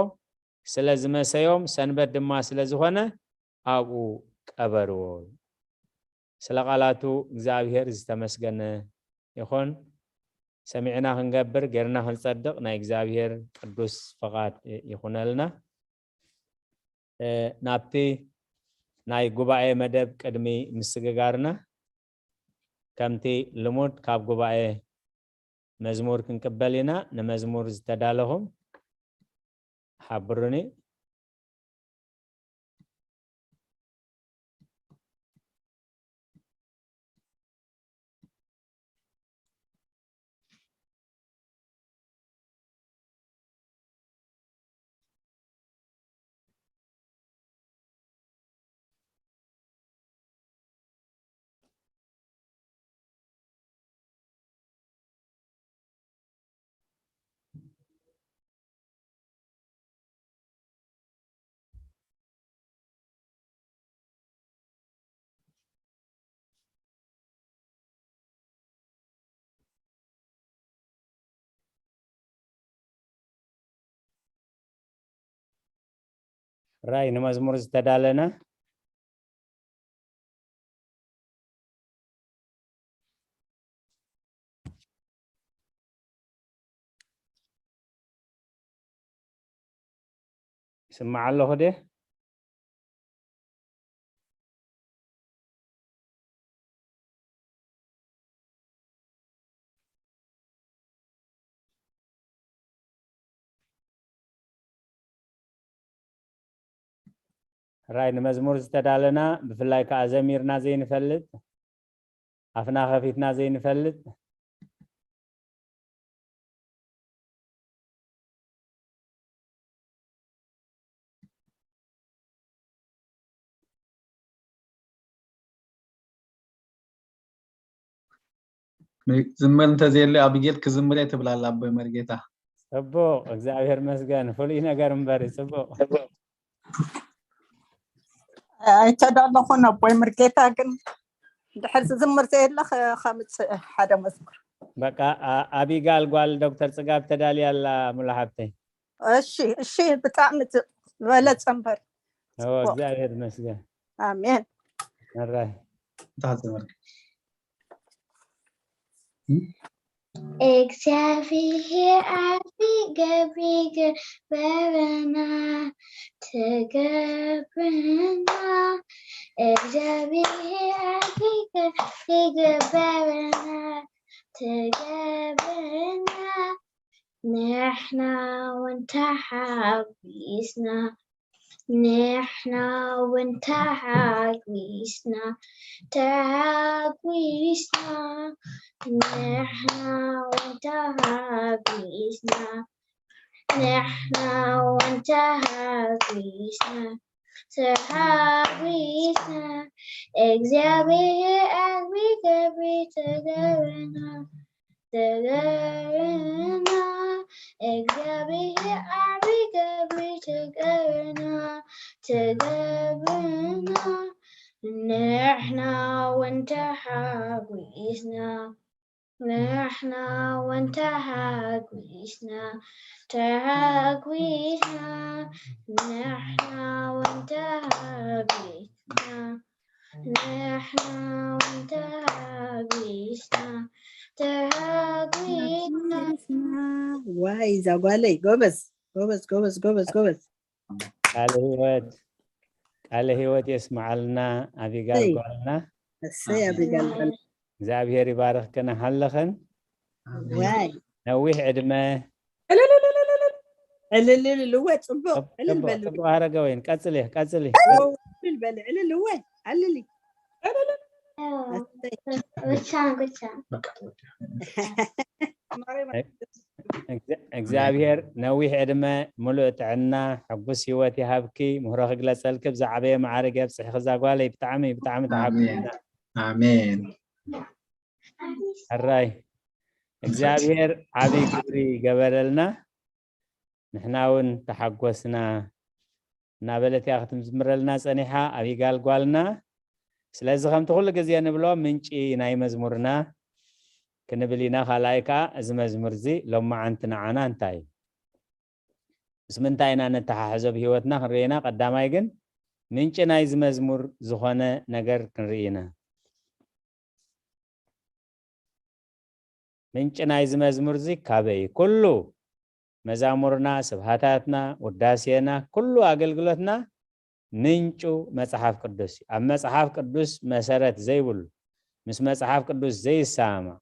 ስለ ዝመሰዮም ሰንበት ድማ ስለ ዝኾነ ኣብኡ ቀበርዎ። ስለ ቃላቱ እግዚኣብሔር ዝተመስገነ ይኹን። ሰሚዕና ክንገብር ጌርና ክንጸድቕ ናይ እግዚኣብሔር ቅዱስ ፍቓድ ይኹነልና። ናብቲ ናይ ጉባኤ መደብ ቅድሚ ምስግጋርና ከምቲ ልሙድ ካብ ጉባኤ መዝሙር ክንቅበል ኢና። ንመዝሙር ዝተዳለኹም ሓብሩኒ። ራይ ንመዝሙር ዝተዳለና። ይስማዕ ኣለኹ ድየ? ራይ ንመዝሙር ዝተዳለና፣ ብፍላይ ከዓ ዘሚርና ዘይንፈልጥ፣ ኣፍና ከፊትና ዘይንፈልጥ፣ ዝመር እንተዘየለ ኣቢጌል ክዝምር እየ ትብላላ ኣቦይ መርጌታ። ጽቡቕ፣ እግዚኣብሔር መስገን። ፍሉይ ነገር እምበር ጽቡቕ። ኣይተዳለኹን ኣቦይ መርጌታ፣ ግን ድሕር ዝዝምር ዘየለ ከ-፣ ከምጽእ ሓደ መዝሙር። በቃ፣ ኣ-፣ ኣቢጋል ጓል ዶክተር ጽጋብ ተዳልያ ኣላ፣ ሙሉ ሓብተይ። እሺ፣ እሺ፣ ብጣዕሚ ዝ-፣ ዝበለጸ እምበር። እዎ፣ ጽቡቕ። እግዚኣብሔር ይመስገን። ኣሜን። መራይ። እንታይ ዝመርክ? እግዚኣብሔር ዓቢ ገብሪ ገበረና፣ ተገብረና። እግዚኣብሔር ዓቢ ገብሪ ገበረና፣ ተገብረና። ንሕና እውን ተሓጒስና፣ ንሕና እውን ተሓጒስና፣ ተሓጒስና። ንሕና እውን ተሓጒስና፣ ንሕና እውን ተሓጒስና፣ ተሓጒስና። እግዚኣብሔር ዓቢ ገብሪ ተገብረና፣ ተገብረና። እግዚኣብሔር ዓቢ ገብሪ ተገብረና፣ ተገብረና። ንሕና እውን ተሓጒስና፣ ንሕና እውን ተሓጒስና፣ ተሓጒስና። ንሕና እውን ተሓጒስና፣ ንሕና እውን ተሓጒስና፣ ተሓጒስና። ዋይ፣ እዛ ጓለይ፣ ጎበዝ፣ ጎበዝ፣ ጎበዝ፣ ጎበዝ፣ ጎበዝ። ቃለ ህይወት፣ ቃለ ህይወት የስምዓልና፣ ኣቢጋል እሰይ። ጓልና። እሰይ፣ ኣቢጋል ጓል። እግዚኣብሔር ይባርኽክን ሃለኸን። ዋይ። ነዊሕ ዕድመ። ዕልልልልወ ጽቡቅ። ዕልል ጽቡቅ በሉ። ጽቡቅ። ሃረገወይን ቀጽሊ ቀጽሊ። ዕልልወ። ዕልል። ብቻ ብቻ እግዚ- እግዚኣብሔር ነዊሕ ዕድመ፣ ምሉእ ጥዕና፣ ሕጉስ ህይወት ይሃብኪ። ምህሮ ክግለጸልኪ ብዝዓበየ መዓርግ የብጽሕኪ እዛ ጓለይ። ብጣዕሚ ብጣዕሚ ተሓጒስና። ኣሜን። ሕራይ እግዚኣብሔር ዓብይ ግብሪ ይገበረልና። ንሕና እውን ተሓጎስና እናበለት እያ ክትዝምረልና ጸኒሓ ኣብ ይጋል ጓልና። ስለዚ ከምቲ ኩሉ ግዜ ንብሎ ምንጪ ናይ መዝሙርና ክንብል ኢና። ካልኣይ ከዓ እዚ መዝሙር እዚ ሎማዓንቲ ንዓና እንታይ እዩ? ምስ ምንታይ ኢና ነተሓሕዞ ብህይወትና ክንርኢ ኢና። ቀዳማይ ግን ምንጪ ናይዚ መዝሙር ዝኾነ ነገር ክንርኢ ኢና። ምንጪ ናይዚ መዝሙር እዚ ካበይ እዩ? ኩሉ መዛሙርና፣ ስብሃታትና፣ ውዳሴና፣ ኩሉ ኣገልግሎትና ምንጩ መጽሓፍ ቅዱስ እዩ። ኣብ መጽሓፍ ቅዱስ መሰረት ዘይብሉ፣ ምስ መጽሓፍ ቅዱስ ዘይሰማማዕ፣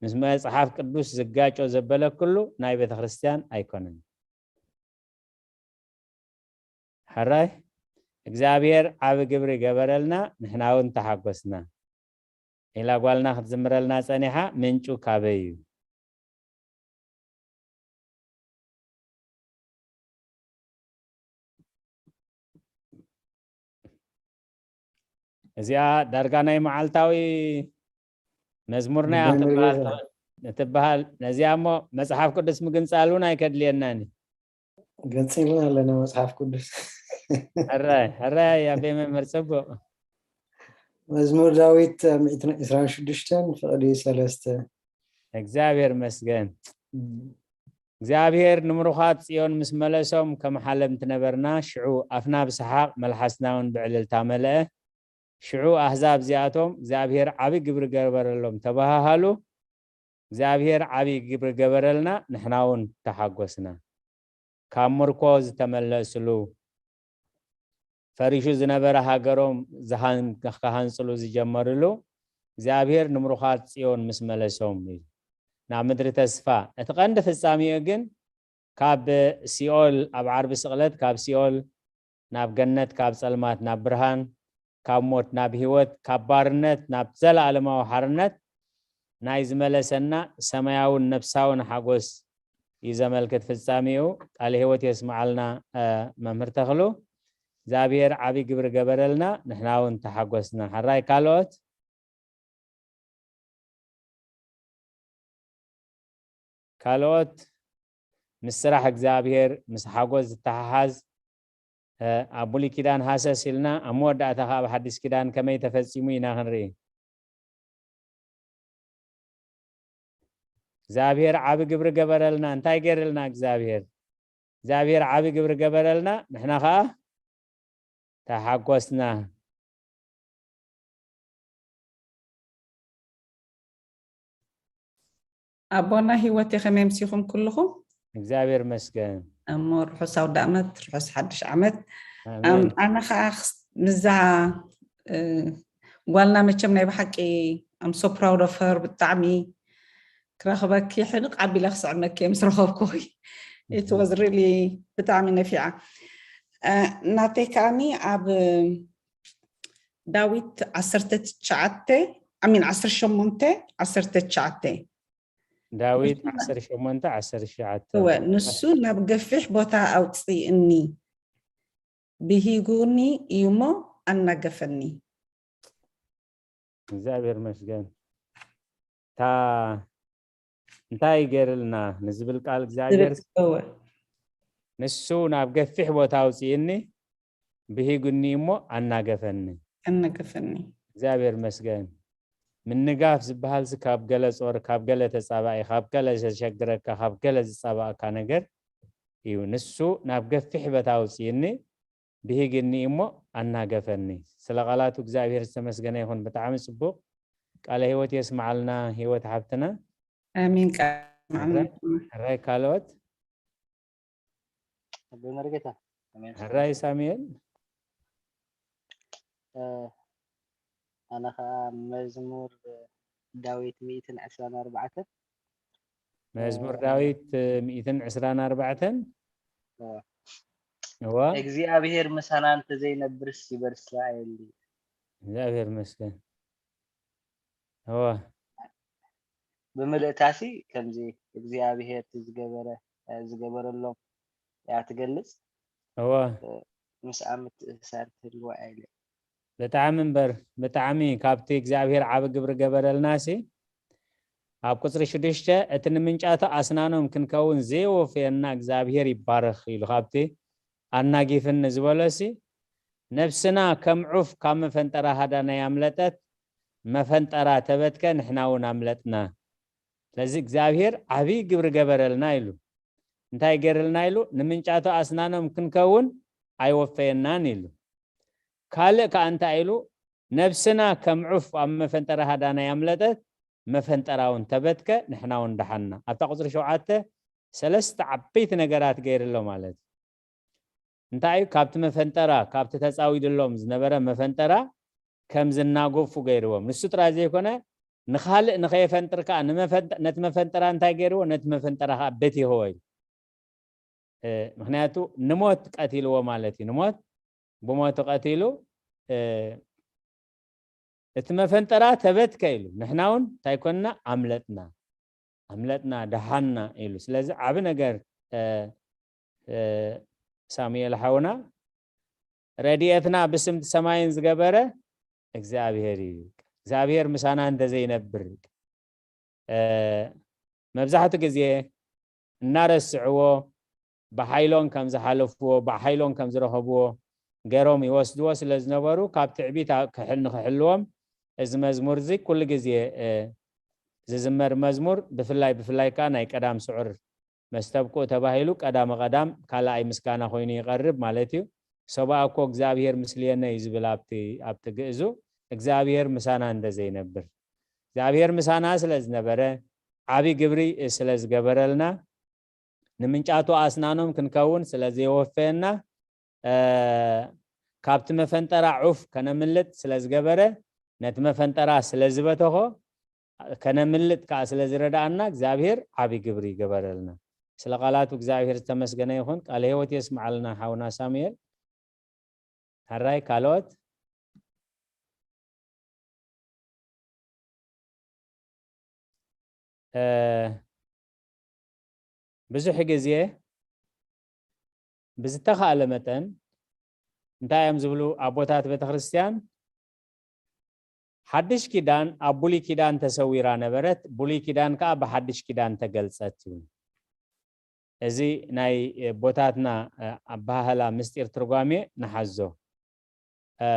ምስ መጽሓፍ ቅዱስ ዝጋጮ ዘበለ ኩሉ ናይ ቤተ ክርስቲያን ኣይኮነን። ሕራይ እግዚኣብሔር ዓቢ ግብሪ ገበረልና፣ ንሕና እውን ተሓጎስና። ኢላ ጓልና ክትዝምረልና ጸኒሓ፣ ምንጩ ካበይ እዩ? እዚኣ ዳርጋ ናይ መዓልታዊ መዝሙርና እያ ክትበሃል ትኽእል። ነዚኣ እሞ መጽሓፍ ቅዱስ ምግንጻል እውን ኣይከድልየናን እዩ። ገንጺልና ኣለና መጽሓፍ ቅዱስ። ሕራይ ሕራይ ኣቤ መምህር ጽቡቕ። መዝሙር ዳዊት ሚእትን ዕስራን ሽዱሽተን ፍቕዲ ሰለስተ። እግዚኣብሔር መስገን። እግዚኣብሔር ንምሩኻት ጽዮን ምስ መለሶም ከም ሓለምቲ ነበርና። ሽዑ ኣፍና ብሰሓቕ መልሓስና እውን ብዕልልታ መለአ። ሽዑ ኣህዛብ እዚኣቶም እግዚኣብሔር ዓቢ ግብሪ ገበረሎም ተበሃሃሉ። እግዚኣብሔር ዓቢ ግብሪ ገበረልና፣ ንሕና እውን ተሓጎስና። ካብ ምርኮ ዝተመለስሉ፣ ፈሪሹ ዝነበረ ሃገሮም ዝሃን- ክሃንጽሉ ዝጀመርሉ እግዚኣብሔር ንምሩኻት ጽዮን ምስ መለሶም እዩ ናብ ምድሪ ተስፋ። እቲ ቀንዲ ፍጻሜኡ ግን ካብ ሲኦል ኣብ ዓርቢ ስቕለት ካብ ሲኦል ናብ ገነት፣ ካብ ጸልማት ናብ ብርሃን፣ ካብ ሞት ናብ ህይወት፣ ካብ ባርነት ናብ ዘለኣለማዊ ሓርነት ናይ ዝመለሰና ሰማያውን ነፍሳውን ሓጎስ እዩ ዘመልክት ፍጻሜኡ። ቃለ ህይወት የስምዓልና መምህር ተኽሉ። እግዚኣብሔር ዓቢ ግብሪ ገበረልና፣ ንሕና እውን ተሓጎስና። ሕራይ ካልኦት ካልኦት ምስ ስራሕ እግዚኣብሔር ምስ ሓጎስ ዝተሓሓዝ ኣብ ብሉይ ኪዳን ሃሰስ ኢልና ኣብ መወዳእታ ከዓ ኣብ ሓዲስ ኪዳን ከመይ ተፈጺሙ ኢና ክንርኢ። እግዚኣብሔር ዓቢ ግብሪ ገበረልና። እንታይ ገይርልና እግዚኣብሔር? እግዚኣብሔር ዓቢ ግብሪ ገበረልና፣ ንሕና ከዓ ተሓጎስና። ኣቦና ህይወት ከመይ ምሲኹም ኩልኹም? እግዚኣብሔር መስገን። እሞ ርሑስ ኣውደ ዓመት፣ ርሑስ ሓድሽ ዓመት። ኣነ ከዓ ምዛ ጓልና መቸም ናይ ብሓቂ I'm so proud of her። ብጣዕሚ ክረኽበኪ ሕንቕ ኣቢለ ክስዕመኪ ምስ ረኸብኩ። It was really ብጣዕሚ ነፊዓ። ናተይ ከዓኒ ኣብ ዳዊት ዓሰርተ ትሽዓተ ኣሚን ዓሰርተ ሸሞንተ ዓሰርተ ትሽዓተ ዳዊት ዓሰርተ ሸሞንተ ዓሰርተ ትሽዓተ እወ ንሱ ናብ ገፊሕ ቦታ ኣውፅእኒ ብሂጉኒ እዩ እሞ ኣናገፈኒ። እግዚኣብሔር መስገን። እታ እንታይ ገይርልና ንዝብል ቃል እግዚኣብሔር ንሱ ናብ ገፊሕ ቦታ ኣውፅእኒ ብሂጉኒ እሞ ኣናገፈኒ። ኣናገፈኒ። እግዚኣብሔር መስገን። ምንጋፍ ዝበሃል ካብ ገለ ጾር፣ ካብ ገለ ተጻባኢ፣ ካብ ገለ ዘሸግረካ፣ ካብ ገለ ዝጻባእካ ነገር እዩ። ንሱ ናብ ገፊሕ ቦታ ኣውፅእኒ ብሂግኒ እሞ ኣናገፈኒ። ስለ ቃላቱ እግዚኣብሔር ዝተመስገነ ይኹን። ብጣዕሚ ጽቡቕ። ቃለ ህይወት የስምዓልና ህይወት ሓብትና። ኣሜን። ሕራይ ካልኦት? ኣቦይ መርጌታ። ሕራይ ሳሙኤል። ኣነ ከዓ መዝሙር ዳዊት ሚእትን ዕስራን ኣርባዕተን መዝሙር ዳዊት ሚእትን ዕስራን ኣርባዕተን እዋ፣ እግዚኣብሔር ምሳና እንተዘይነብርስ ይበርስና የለን። እግዚኣብሔር ይመስገን። እዋ፣ ብምልእታሲ ከምዚ እግዚኣብሔር እቲ ዝገበረ ዝገበረሎም እያ ትገልጽ። እዋ፣ ምስኣ ምትእስሳር ትህልዋ ኢለ። ብጣዕሚ እምበር፣ ብጣዕሚ ካብቲ እግዚኣብሔር ዓቢ ግብሪ ገበረልናሲ፣ ኣብ ቁጽሪ ሽዱሽተ፣ "እቲ ንምንጫቱ ኣስናኖም ክንከውን ዘየወፈየና እግዚኣብሔር ይባረኽ" ኢሉ ካብቲ ኣናጊፍኒ ዝበሎሲ፣ "ነፍስና ከም ዑፍ ካብ መፈንጠራ ሃዳናይ ኣምለጠት፣ መፈንጠራ ተበትከ፣ ንሕና እውን ኣምለጥና። ስለዚ እግዚኣብሔር ዓቢ ግብሪ ገበረልና" ኢሉ። እንታይ ገርልና ኢሉ? "ንምንጫቱ ኣስናኖም ክንከውን ኣይወፈየናን" ኢሉ። ካልእ ከኣ እንታይ ኢሉ? "ነብስና ከም ዑፍ ኣብ መፈንጠራ ሃዳናይ ኣምለጠት፣ መፈንጠራ እውን ተበትከ፣ ንሕና እውን ደሓንና።" ኣብታ ቁጽሪ ሸውዓተ ሰለስተ ዓበይቲ ነገራት ገይርሎ ማለት እዩ። እንታይ እዩ? ካብቲ መፈንጠራ፣ ካብቲ ተጻዊድሎም ዝነበረ መፈንጠራ ከም ዝናገፉ ገይርዎም። ንሱ ጥራይ ዘይኮነ፣ ንኻልእ ንኸየፈንጥር ከኣ ንመፈንጠ-፣ ነቲ መፈንጠራ እንታይ ገይርዎ? ነቲ መፈንጠራ ከኣ በቲኽዎ እዩ። እ፣ ምኽንያቱ ንሞት ቀቲልዎ ማለት እዩ። ንሞት ብሞቱ ቀቲሉ፣ እ፣ እቲ መፈንጠራ ተበትከ ኢሉ። ንሕና እውን እንታይ ኮንና? ኣምለጥና። ኣምለጥና፣ ደሓንና ኢሉ። ስለዚ ዓቢ ነገር፣ እ፣ እ፣ ሳሙኤል ሓውና፣ ረድኤትና ብስምቲ ሰማይን ዝገበረ እግዚኣብሔር እዩ። እግዚኣብሔር ምሳና እንተዘይነብር፣ እ፣ መብዛሕትኡ ግዜ እናረስዕዎ፣ ብሓይሎም ከም ዝሓለፍዎ፣ ብሓይሎም ከም ዝረኸብዎ ገይሮም ይወስድዎ ስለ ዝነበሩ፣ ካብ ትዕቢት ኣ-፣ ክሕል-፣ ንኽሕልዎም፣ እዚ መዝሙር እዚ ኩሉ ግዜ፣ እ፣ ዝዝመር መዝሙር፣ ብፍላይ፣ ብፍላይ ከኣ ናይ ቀዳም ስዑር መስተብቅኡ ተባሂሉ ቀዳመ ቀዳም ካልኣይ ምስጋና ኮይኑ ይቐርብ ማለት እዩ። "ሰብኣ እኮ እግዚኣብሔር ምስሌነ" እዩ ዝብል ኣብቲ፣ ኣብቲ ግእዙ፣ እግዚኣብሔር ምሳና እንደ ዘይነብር። እግዚኣብሔር ምሳና ስለ ዝነበረ፣ ዓቢ ግብሪ ስለ ዝገበረልና፣ ንምንጫቱ ኣስናኖም ክንከውን ስለ ዘየወፈየና፣ እ፣ ካብቲ መፈንጠራ ዑፍ ከነምልጥ ስለ ዝገበረ፣ ነቲ መፈንጠራ ስለ ዝበተኾ፣ ከነምልጥ ከኣ ስለ ዝረድኣና እግዚኣብሔር ዓቢ ግብሪ ይገበረልና። ስለ ቃላቱ እግዚኣብሔር ዝተመስገነ ይኹን። ቃለ ህይወት የስምዓልና ሓውና ሳሙኤል። ሕራይ ካልኦት? እ፣ ብዙሕ ግዜ ብዝተኻእለ መጠን እንታይ እዮም ዝብሉ ኣቦታት ቤተክርስትያን? ሓድሽ ኪዳን ኣብ ብሉይ ኪዳን ተሰዊራ ነበረት፣ ብሉይ ኪዳን ከኣ ብሓድሽ ኪዳን ተገልጸት ይብሉ። እዚ ናይ ኣቦታትና፣ እ፣ ኣበሃህላ ምስጢር ትርጓሜ ንሓዞ። እ፣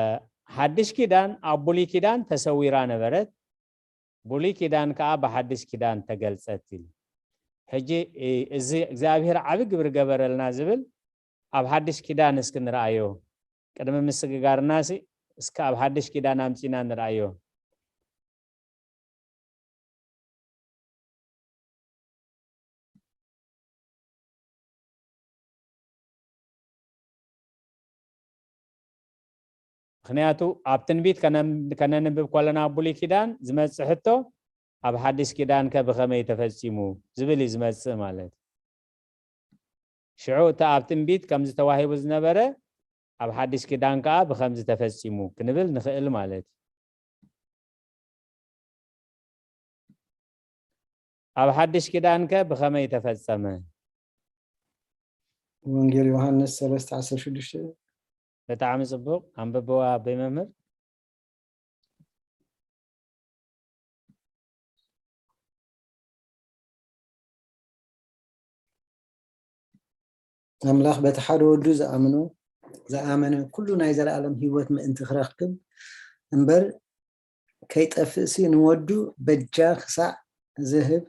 ሓድሽ ኪዳን ኣብ ብሉይ ኪዳን ተሰዊራ ነበረት፣ ብሉይ ኪዳን ከኣ ብሓድሽ ኪዳን ተገልጸት ኢሉ። ሕጂ፣ እ፣ እዚ እግዚኣብሔር ዓቢ ግብሪ ገበረልና ዝብል ኣብ ሓድሽ ኪዳን እስኪ ንርኣዮ። ቅድሚ ምስግጋርናሲ እስከ ኣብ ሓድሽ ኪዳን ኣምጺና ንርኣዮ። ምኽንያቱ ኣብ ትንቢት ከነም-፣ ከነንብብ ከለና ኣብ ብሉይ ኪዳን ዝመጽእ ሕቶ፣ ኣብ ሓድሽ ኪዳን ከ ብኸመይ ተፈጺሙ ዝብል እዩ ዝመጽእ ማለት እዩ። ሽዑ እቲ ኣብ ትንቢት ከምዚ ተዋሂቡ ዝነበረ ኣብ ሓድሽ ኪዳን ከኣ ብኸምዚ ተፈጺሙ ክንብል ንኽእል ማለት እዩ። ኣብ ሓድሽ ኪዳን ከ ብኸመይ ተፈጸመ? ወንጌል ዮሃንስ ሰለስተ ዓሰርተ ሽዱሽተ። ብጣዕሚ ጽቡቕ፣ ኣንብብዋ ኣቦይ መምህር። ኣምላኽ በቲ ሓደ ወዱ ዝኣምኖ፣ ዝኣመነ ኩሉ ናይ ዘለኣለም ህይወት ምእንቲ ክረክብ እምበር ከይጠፍእሲ ንወዱ በጃ ክሳዕ ዝህብ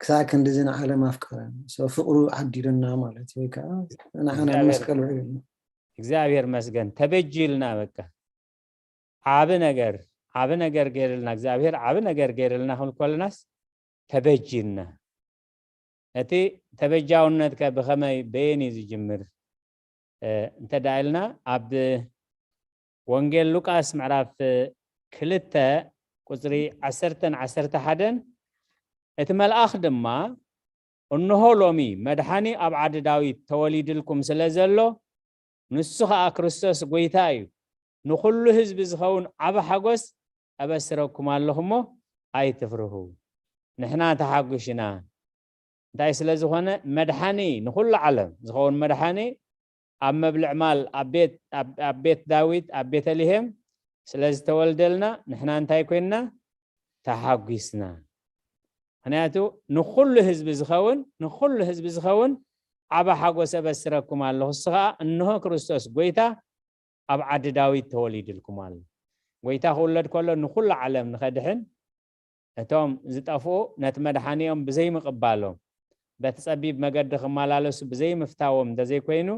ክሳዕ ክንድዚ ንዓለም ኣፍቀረ። So ፍቕሩ ዓዲሉና ማለት እዩ፣ ወይ ከዓ ንዓና እግዚኣብሔር መስቀል ውዒሉና። እግዚኣብሔር መስገን ተበጅልና። በቃ ዓቢ ነገር፣ ዓቢ ነገር ገይርልና እግዚኣብሔር፣ ዓቢ ነገር ገይርልና ክንብል ከለናስ ተበጂልና። እቲ ተበጃውነት ከ ብኸመይ በየን እዩ ዝጅምር? እ፣ እንተ ደኣ ኢልና ኣብ ወንጌል ሉቃስ ምዕራፍ ክልተ ቁጽሪ ዓሰርተን ዓሰርተ ሓደን፣ እቲ መልኣኽ ድማ እንሆ ሎሚ መድሓኒ ኣብ ዓዲ ዳዊት ተወሊድልኩም ስለ ዘሎ፣ ንሱ ኸኣ ክርስቶስ ጐይታ እዩ። ንኹሉ ህዝቢ ዝኸውን ዓቢ ሓጎስ ኣበስረኩም ኣለኹ እሞ ኣይትፍርሁ። ንሕና ተሓጒስና። እንታይ ስለ ዝኾነ? መድሓኒ ንኹሉ ዓለም ዝኸውን መድሓኒ ኣብ መብልዕ ማል ኣብ ቤት፣ ኣብ፣ ኣብ ቤት ዳዊት ኣብ ቤተልሔም ስለ ዝተወልደልና ንሕና እንታይ ኮይንና? ተሓጒስና። ምኽንያቱ ንኹሉ ህዝቢ ዝኸውን፣ ንኹሉ ህዝቢ ዝኸውን ዓቢ ሓጎስ ኣበስረኩም ኣለኹ። እሱ ኸኣ እንሆ ክርስቶስ ጐይታ ኣብ ዓዲ ዳዊት ተወሊድልኩም ኣሎ። ጐይታ ክውለድ ከሎ ንኹሉ ዓለም ንኸድሕን፣ እቶም ዝጠፍኡ ነቲ መድሓኒኦም ብዘይምቕባሎም፣ በቲ ጸቢብ መገዲ ክመላለሱ ብዘይምፍታዎም እንተዘይኮይኑ፣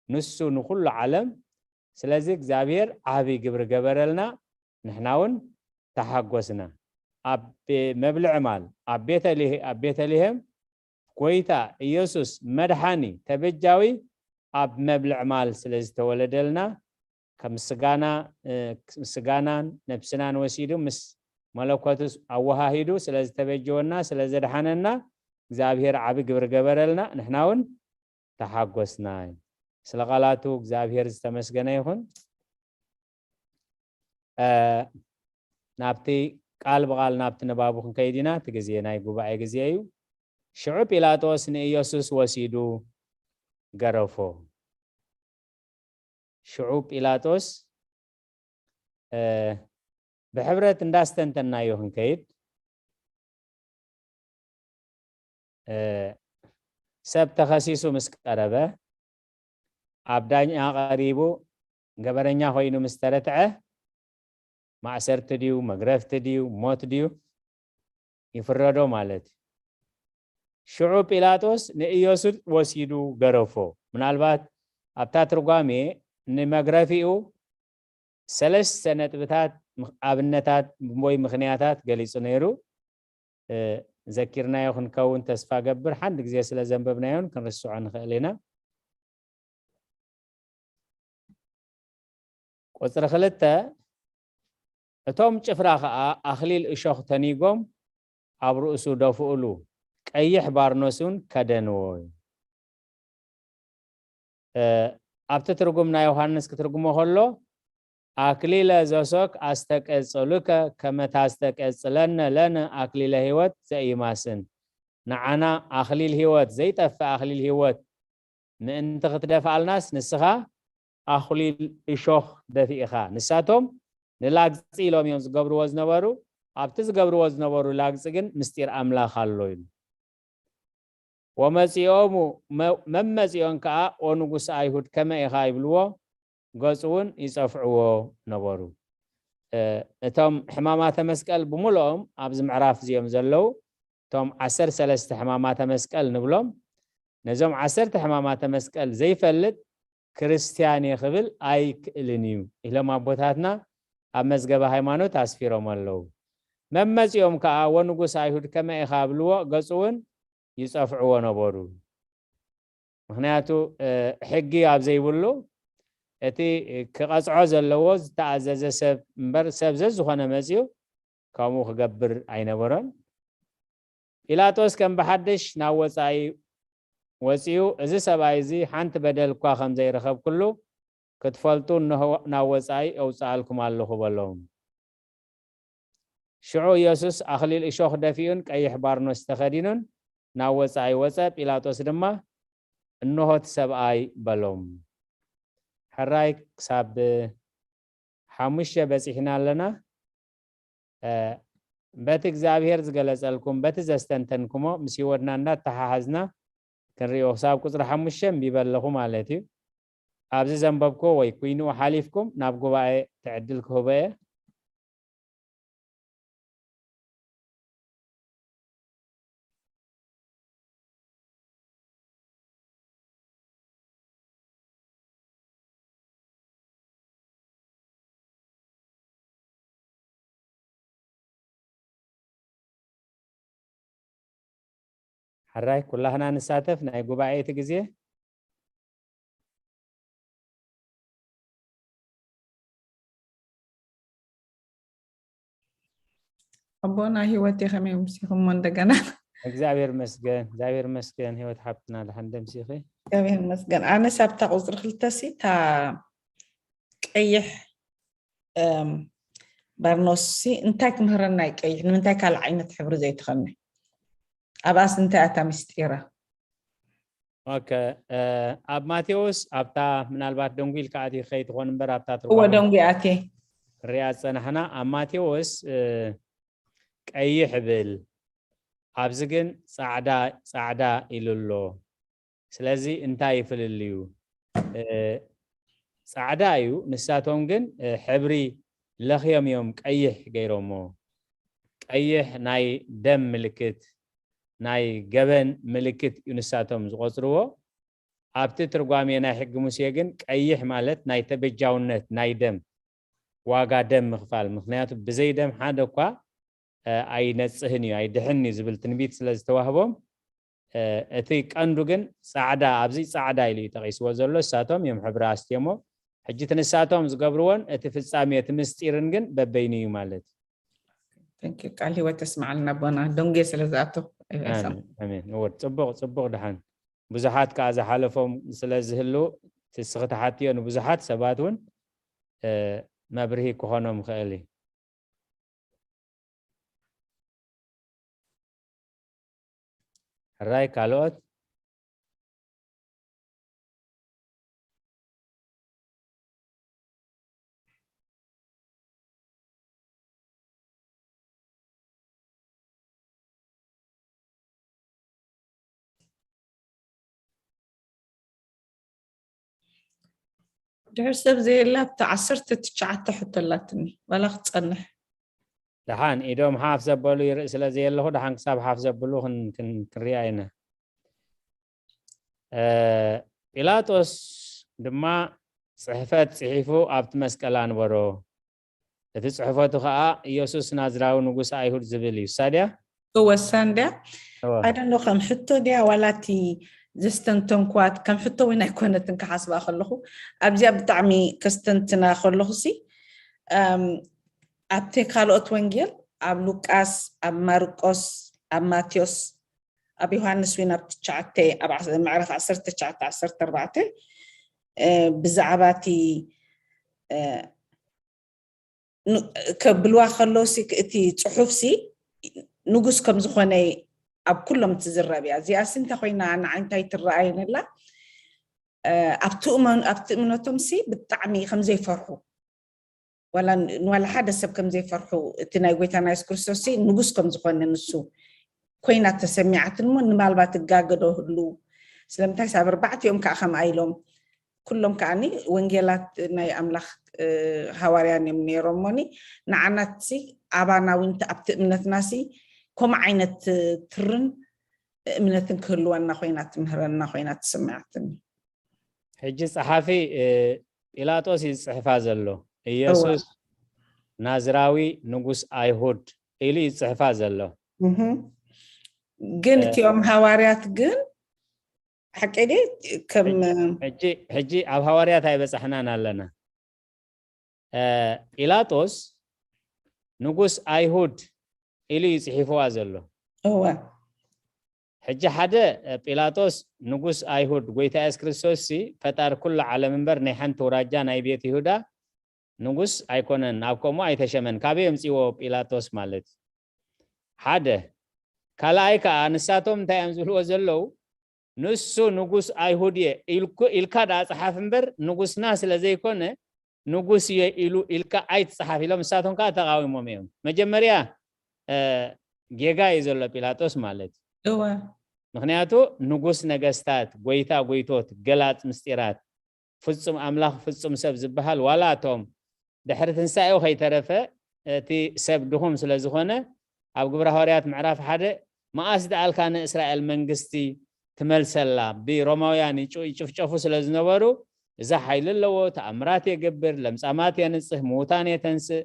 ንሱ ንኹሉ ዓለም። ስለዚ እግዚኣብሔር ዓቢ ግብሪ ገበረልና፣ ንሕና እውን ተሓጎስና። ኣብ መብልዕ ማል ኣብ ቤተልሄ-፣ ኣብ ቤተልሔም ጐይታ ኢየሱስ መድሓኒ ተበጃዊ ኣብ መብልዕ ማል ስለ ዝተወለደልና፣ ከም ስጋና፣ እ፣ ስጋናን ነብስናን ወሲዱ ምስ መለኮቱ ኣወሃሂዱ ስለ ዝተበጀወና፣ ስለ ዘድሓነና እግዚኣብሔር ዓቢ ግብሪ ገበረልና፣ ንሕና እውን ተሓጎስና። ስለ ቃላቱ እግዚኣብሔር ዝተመስገነ ይኹን። እ፣ ናብቲ ቃል ብቓል ናብቲ ንባቡ ክንከይድ ኢና። እቲ ግዜ ናይ ጉባኤ ግዜ እዩ። ሽዑ ጲላጦስ ንኢየሱስ ወሲዱ ገረፎ። ሽዑ ጲላጦስ፣ እ፣ ብሕብረት እንዳስተንተናዮ ክንከይድ፣ እ፣ ሰብ ተኸሲሱ ምስ ቀረበ፣ ኣብ ዳኛ ቀሪቡ ገበረኛ ኮይኑ ምስ ተረትዐ፣ ማእሰርቲ ድዩ፣ መግረፍቲ ድዩ፣ ሞት ድዩ ይፍረዶ ማለት እዩ። ሽዑ ጲላጦስ ንኢየሱስ ወሲዱ ገረፎ። ምናልባት ኣብታ ትርጓሜ ንመግረፊኡ ሰለስተ ነጥብታት፣ ምኽ-፣ ኣብነታት ወይ ምኽንያታት ገሊጹ ነይሩ። እ፣ ዘኪርናዮ ክንከውን ተስፋ ገብር። ሓንቲ ግዜ ስለ ዘንበብናዮን ክንርስዖ ንኽእል ኢና። ቁጽሪ ክልተ፣ እቶም ጭፍራ ኸኣ ኣኽሊል እሾኽ ተኒጎም ኣብ ርእሱ ደፍኡሉ፣ ቀይሕ ባርኖስ እውን ከደንዎ። እ፣ ኣብቲ ትርጉም ናይ ዮሃንስ ክትርጉሞ ከሎ፣ ኣክሊለ ዘሶክ ኣስተቀጽሉከ ከመ ታስተቀጽለነ ለነ ኣክሊለ ህይወት ዘኢማስን። ንዓና ኣኽሊል ህይወት፣ ዘይጠፍእ ኣኽሊል ህይወት ምእንቲ ክትደፍኣልናስ፣ ንስኻ ኣኽሊል እሾኽ ደፊእኻ። ንሳቶም ንላግጺ ኢሎም እዮም ዝገብርዎ ዝነበሩ፣ ኣብቲ ዝገብርዎ ዝነበሩ ላግጺ ግን ምስጢር ኣምላኽ ኣሎ ኢሉ። ወመጺኦሙ፣ መ-፣ መመጺኦን ከኣ፣ "ኦ ንጉስ ኣይሁድ፣ ከመ ኢኻ?" ይብልዎ፣ ገጹ እውን ይጸፍዕዎ ነበሩ። እ፣ እቶም ሕማማተ መስቀል ብምልኦም ኣብዚ ምዕራፍ እዚኦም ዘለዉ፣ እቶም ዓሰርተ ሰለስተ ሕማማተ መስቀል ንብሎም፣ ነዞም ዓሰርተ ሕማማተ መስቀል ዘይፈልጥ ክርስትያን እየ ክብል ኣይክእልን እዩ ኢሎም ኣቦታትና ኣብ መዝገበ ሃይማኖት ኣስፊሮም ኣለዉ። መመጺኦም ከኣ፣ "ወንጉስ ኣይሁድ ከመ ኢኻ?" ብልዎ፣ ገጹ እውን ይጸፍዕዎ ነበሩ። ምኽንያቱ፣ እ፣ ሕጊ ኣብ ዘይብሉ፣ እቲ ክቐጽዖ ዘለዎ ዝተኣዘዘ ሰብ እምበር፣ ሰብ ዘዝኾነ መጺኡ ከምኡ ክገብር ኣይነበሮን። ጲላጦስ ከም ብሓድሽ ናብ ወጻኢ ወጺኡ፣ "እዚ ሰብኣይ እዚ ሓንቲ በደል እኳ ከም ዘይረኸብኩሉ ክትፈልጡ፣ እንሆ ናብ ወጻኢ ኣውጽኣልኩም ኣለኹ" በሎም። ሽዑ ኢየሱስ ኣኽሊል እሾኽ ደፊኡን ቀይሕ ባርኖስ ተኸዲኑን ናብ ወጻኢ ወጸ። ጲላጦስ ድማ፣ "እንሆ እቲ ሰብኣይ" በሎም። ሕራይ ክሳብ ሓሙሽተ በጺሕና ኣለና። እ፣ በቲ እግዚኣብሔር ዝገለጸልኩም፣ በቲ ዘስተንተንኩሞ ምስ ህይወትና እንዳተሓሓዝና ክንሪኦ፣ ክሳብ ቁጽሪ ሓሙሽተ ኣንቢበ ኣለኹ ማለት እዩ። ኣብዚ ዘንበብኩዎ ወይ ኩይንኡ ሓሊፍኩም ናብ ጉባኤ እቲ ዕድል ክህቦ እየ። ሕራይ ኩላህና ንሳተፍ ናይ ጉባኤ እቲ ግዜ። ኣቦና ህይወት ከመይ ምሲኹሞ እንደገና? እግዚኣብሔር መስገን፣ እግዚኣብሔር መስገን። ህይወት ሓብትና፣ ደሓን ደምሲኺ? እግዚኣብሔር መስገን። ኣነስ ኣብታ ቁፅሪ ክልተ ሲ እታ ቀይሕ እም፣ ባርኖስ ሲ እንታይ ክምህረና እዩ ቀይሕ? ንምንታይ ካልእ ዓይነት ሕብሪ ዘይትኸኒ? ኣብኣስ እንታይ ኣታ ምስጢራ? ኦከ፣ ኣብ ማቴዎስ ኣብታ ምናልባት ደንጉ ኢልካ ኣቲ ከይትኾን እምበር ኣብታ እወ ደንጉ ኣቴ ሪኣ ዝፀናሕና ኣብ ማቴዎስ ቀይሕ ብል፣ ኣብዚ ግን ፃዕዳ ፃዕዳ ኢሉ ኣሎ። ስለዚ እንታይ ይፍልልዩ? ፃዕዳ እዩ። ንሳቶም ግን ሕብሪ ለኽዮም እዮም ቀይሕ ገይሮሞ። ቀይሕ ናይ ደም ምልክት፣ ናይ ገበን ምልክት እዩ ንሳቶም ዝቆፅርዎ። ኣብቲ ትርጓሜ ናይ ሕጊ ሙሴ ግን ቀይሕ ማለት ናይ ተበጃውነት፣ ናይ ደም ዋጋ፣ ደም ምኽፋል። ምክንያቱ ብዘይ ደም ሓደ እኳ ኣይነፅህን እዩ፣ ኣይድሕን እዩ ዝብል ትንቢት ስለ ዝተዋህቦም፣ እቲ ቀንዱ ግን ፃዕዳ፣ ኣብዚ ፃዕዳ ኢሉ እዩ ጠቂስዎ ዘሎ። እሳቶም እዮም ሕብሪ ኣስትየሞ። ሕጂ እቲ ንሳቶም ዝገብርዎን እቲ ፍፃሜ፣ እቲ ምስጢርን ግን በበይኑ እዩ ማለት እዩ። ቃል ህይወት ተስማዓልና ኣቦና ደንጉ ስለ ዝኣቶ። ኣሜን። እወ፣ ፅቡቅ፣ ፅቡቅ። ደሓን ብዙሓት ከዓ ዝሓለፎም ስለ ዝህሉ፣ እስኺ ትሓትዮ ንብዙሓት ሰባት እውን መብርሂ ክኾኖም ይኽእል እዩ። ሕራይ ካልኦት? ድሕር ሰብ ዘየላ ኣብቲ ዓሰርተ ትሽዓተ ሕቶ ኣላትኒ፣ ዋላ ክትፀንሕ። ደሓን ኢዶም ሓፍ ዘበሉ ይርኢ ስለ ዘየለኹ፣ ደሓን ክሳብ ሓፍ ዘብሉ ክን- ክን- ክንሪኣ ኢና። እ፣ ጲላጦስ ድማ ጽሕፈት ጽሒፉ ኣብቲ መስቀል ኣንበሮ። እቲ ጽሕፈቱ ኸኣ ኢየሱስ ናዝራዊ ንጉስ ኣይሁድ ዝብል እዩ። እሳ ድያ? እወ፣ እሳ እንድያ። እወ። ኣደሎ ከም ሕቶ ድያ ዋላ እቲ ዘስተንተንኳት ከም ሕቶ እውን ኣይኮነትን ክሓስባ ከለኹ ኣብዚኣ ብጣዕሚ ከስተንትና ከለኹ ሲ እም፣ ኣብቲ ካልኦት ወንጌል ኣብ ሉቃስ፣ ኣብ ማርቆስ፣ ኣብ ማቴዎስ፣ ኣብ ዮሃንስ እውን ኣብ ትሽዓተ ኣብ ዓስ- ምዕራፍ ዓሰርተ ትሽዓተ ዓሰርተ ኣርባዕተ እ፣ ብዛዕባ እቲ እ፣ ኑ- ከብልዋ ከለውሲ እቲ ፅሑፍሲ ንጉስ ከም ዝኾነ ኣብ ኩሎም ትዝረብ እያ። እዚኣሲ እንታይ ኮይና ንዓይ እንታይ ትረኣየኒ ኣላ? እ፣ ኣብቲ እመን- ኣብቲ እምነቶምሲ ብጣዕሚ ከም ዘይፈርሑ ዋላ ን- ንዋላ ሓደ ሰብ ከም ዘይፈርሑ እቲ ናይ ጎይታና የሱስ ክርስቶስሲ ንጉስ ከም ዝኾነ ንሱ ኮይና ተሰሚዓትን እሞ ንማልባት እጋገዶ ህሉ ስለምንታይ ሳብ ኣርባዕቲኦም ከዓ ከምኣ ኢሎም ኩሎም ከዓኒ ወንጌላት ናይ ኣምላኽ ሃዋርያን እዮም ነይሮም እሞኒ ንዓናትሲ ኣባና እውን ኣብቲ እምነትናሲ ከምኡ ዓይነት ትርን እምነትን ክህልወና ኮይና ትምህረና ኮይና ትስምዓትኒ። ሕጂ ጸሓፊ ጲላጦስ እዩ ዝጽሕፋ ዘሎ። ኢየሱስ ናዝራዊ ንጉስ ኣይሁድ ኢሉ እዩ ዝጽሕፋ ዘሎ። ግን እቲኦም ሃዋርያት ግን ሓቂ ድየ ከም ሕጂ ኣብ ሃዋርያት ኣይበጻሕናን ኣለና። ጲላጦስ ንጉስ ኣይሁድ ኢሉ እዩ ጽሒፍዋ ዘሎ። እወ ሕጂ ሓደ ጲላጦስ ንጉስ ኣይሁድ ጎይታ የሱስ ክርስቶስ ሲ ፈጣሪ ኩሉ ዓለም እምበር ናይ ሓንቲ ውራጃ ናይ ቤት ይሁዳ ንጉስ ኣይኮነን፣ ኣብ ከምኡ ኣይተሸመን። ካበይ የምፅዎ ጲላጦስ ማለት ሓደ። ካልኣይ ከዓ ንሳቶም እንታይ እዮም ዝብልዎ ዘለዉ? ንሱ ንጉስ ኣይሁድ እየ ኢልኩ- ኢልካ ደኣ ፀሓፍ እምበር ንጉስና ስለ ዘይኮነ ንጉስ እየ ኢሉ ኢልካ ኣይትፀሓፍ ኢሎም ንሳቶም ከዓ ተቃዊሞም እዮም። መጀመርያ እ፣ ጌጋ እዩ ዘሎ ጲላጦስ ማለት እዩ። እወ ምክንያቱ ንጉስ ነገስታት፣ ጎይታ ጎይቶት፣ ገላፅ ምስጢራት፣ ፍጹም ኣምላኽ ፍጹም ሰብ ዝበሃል ዋላ እቶም ድሕሪ ትንሳኤው ከይተረፈ እቲ ሰብ ድኹም ስለ ዝኾነ ኣብ ግብረ ሃዋርያት ምዕራፍ ሓደ መኣስ ደኣልካ ንእስራኤል መንግስቲ ትመልሰላ ብሮማውያን ይጭፍጨፉ ስለ ዝነበሩ እዛ ሓይሊ ኣለዎ ተኣምራት የገብር ለምጻማት የንጽህ ምዉታን የተንስእ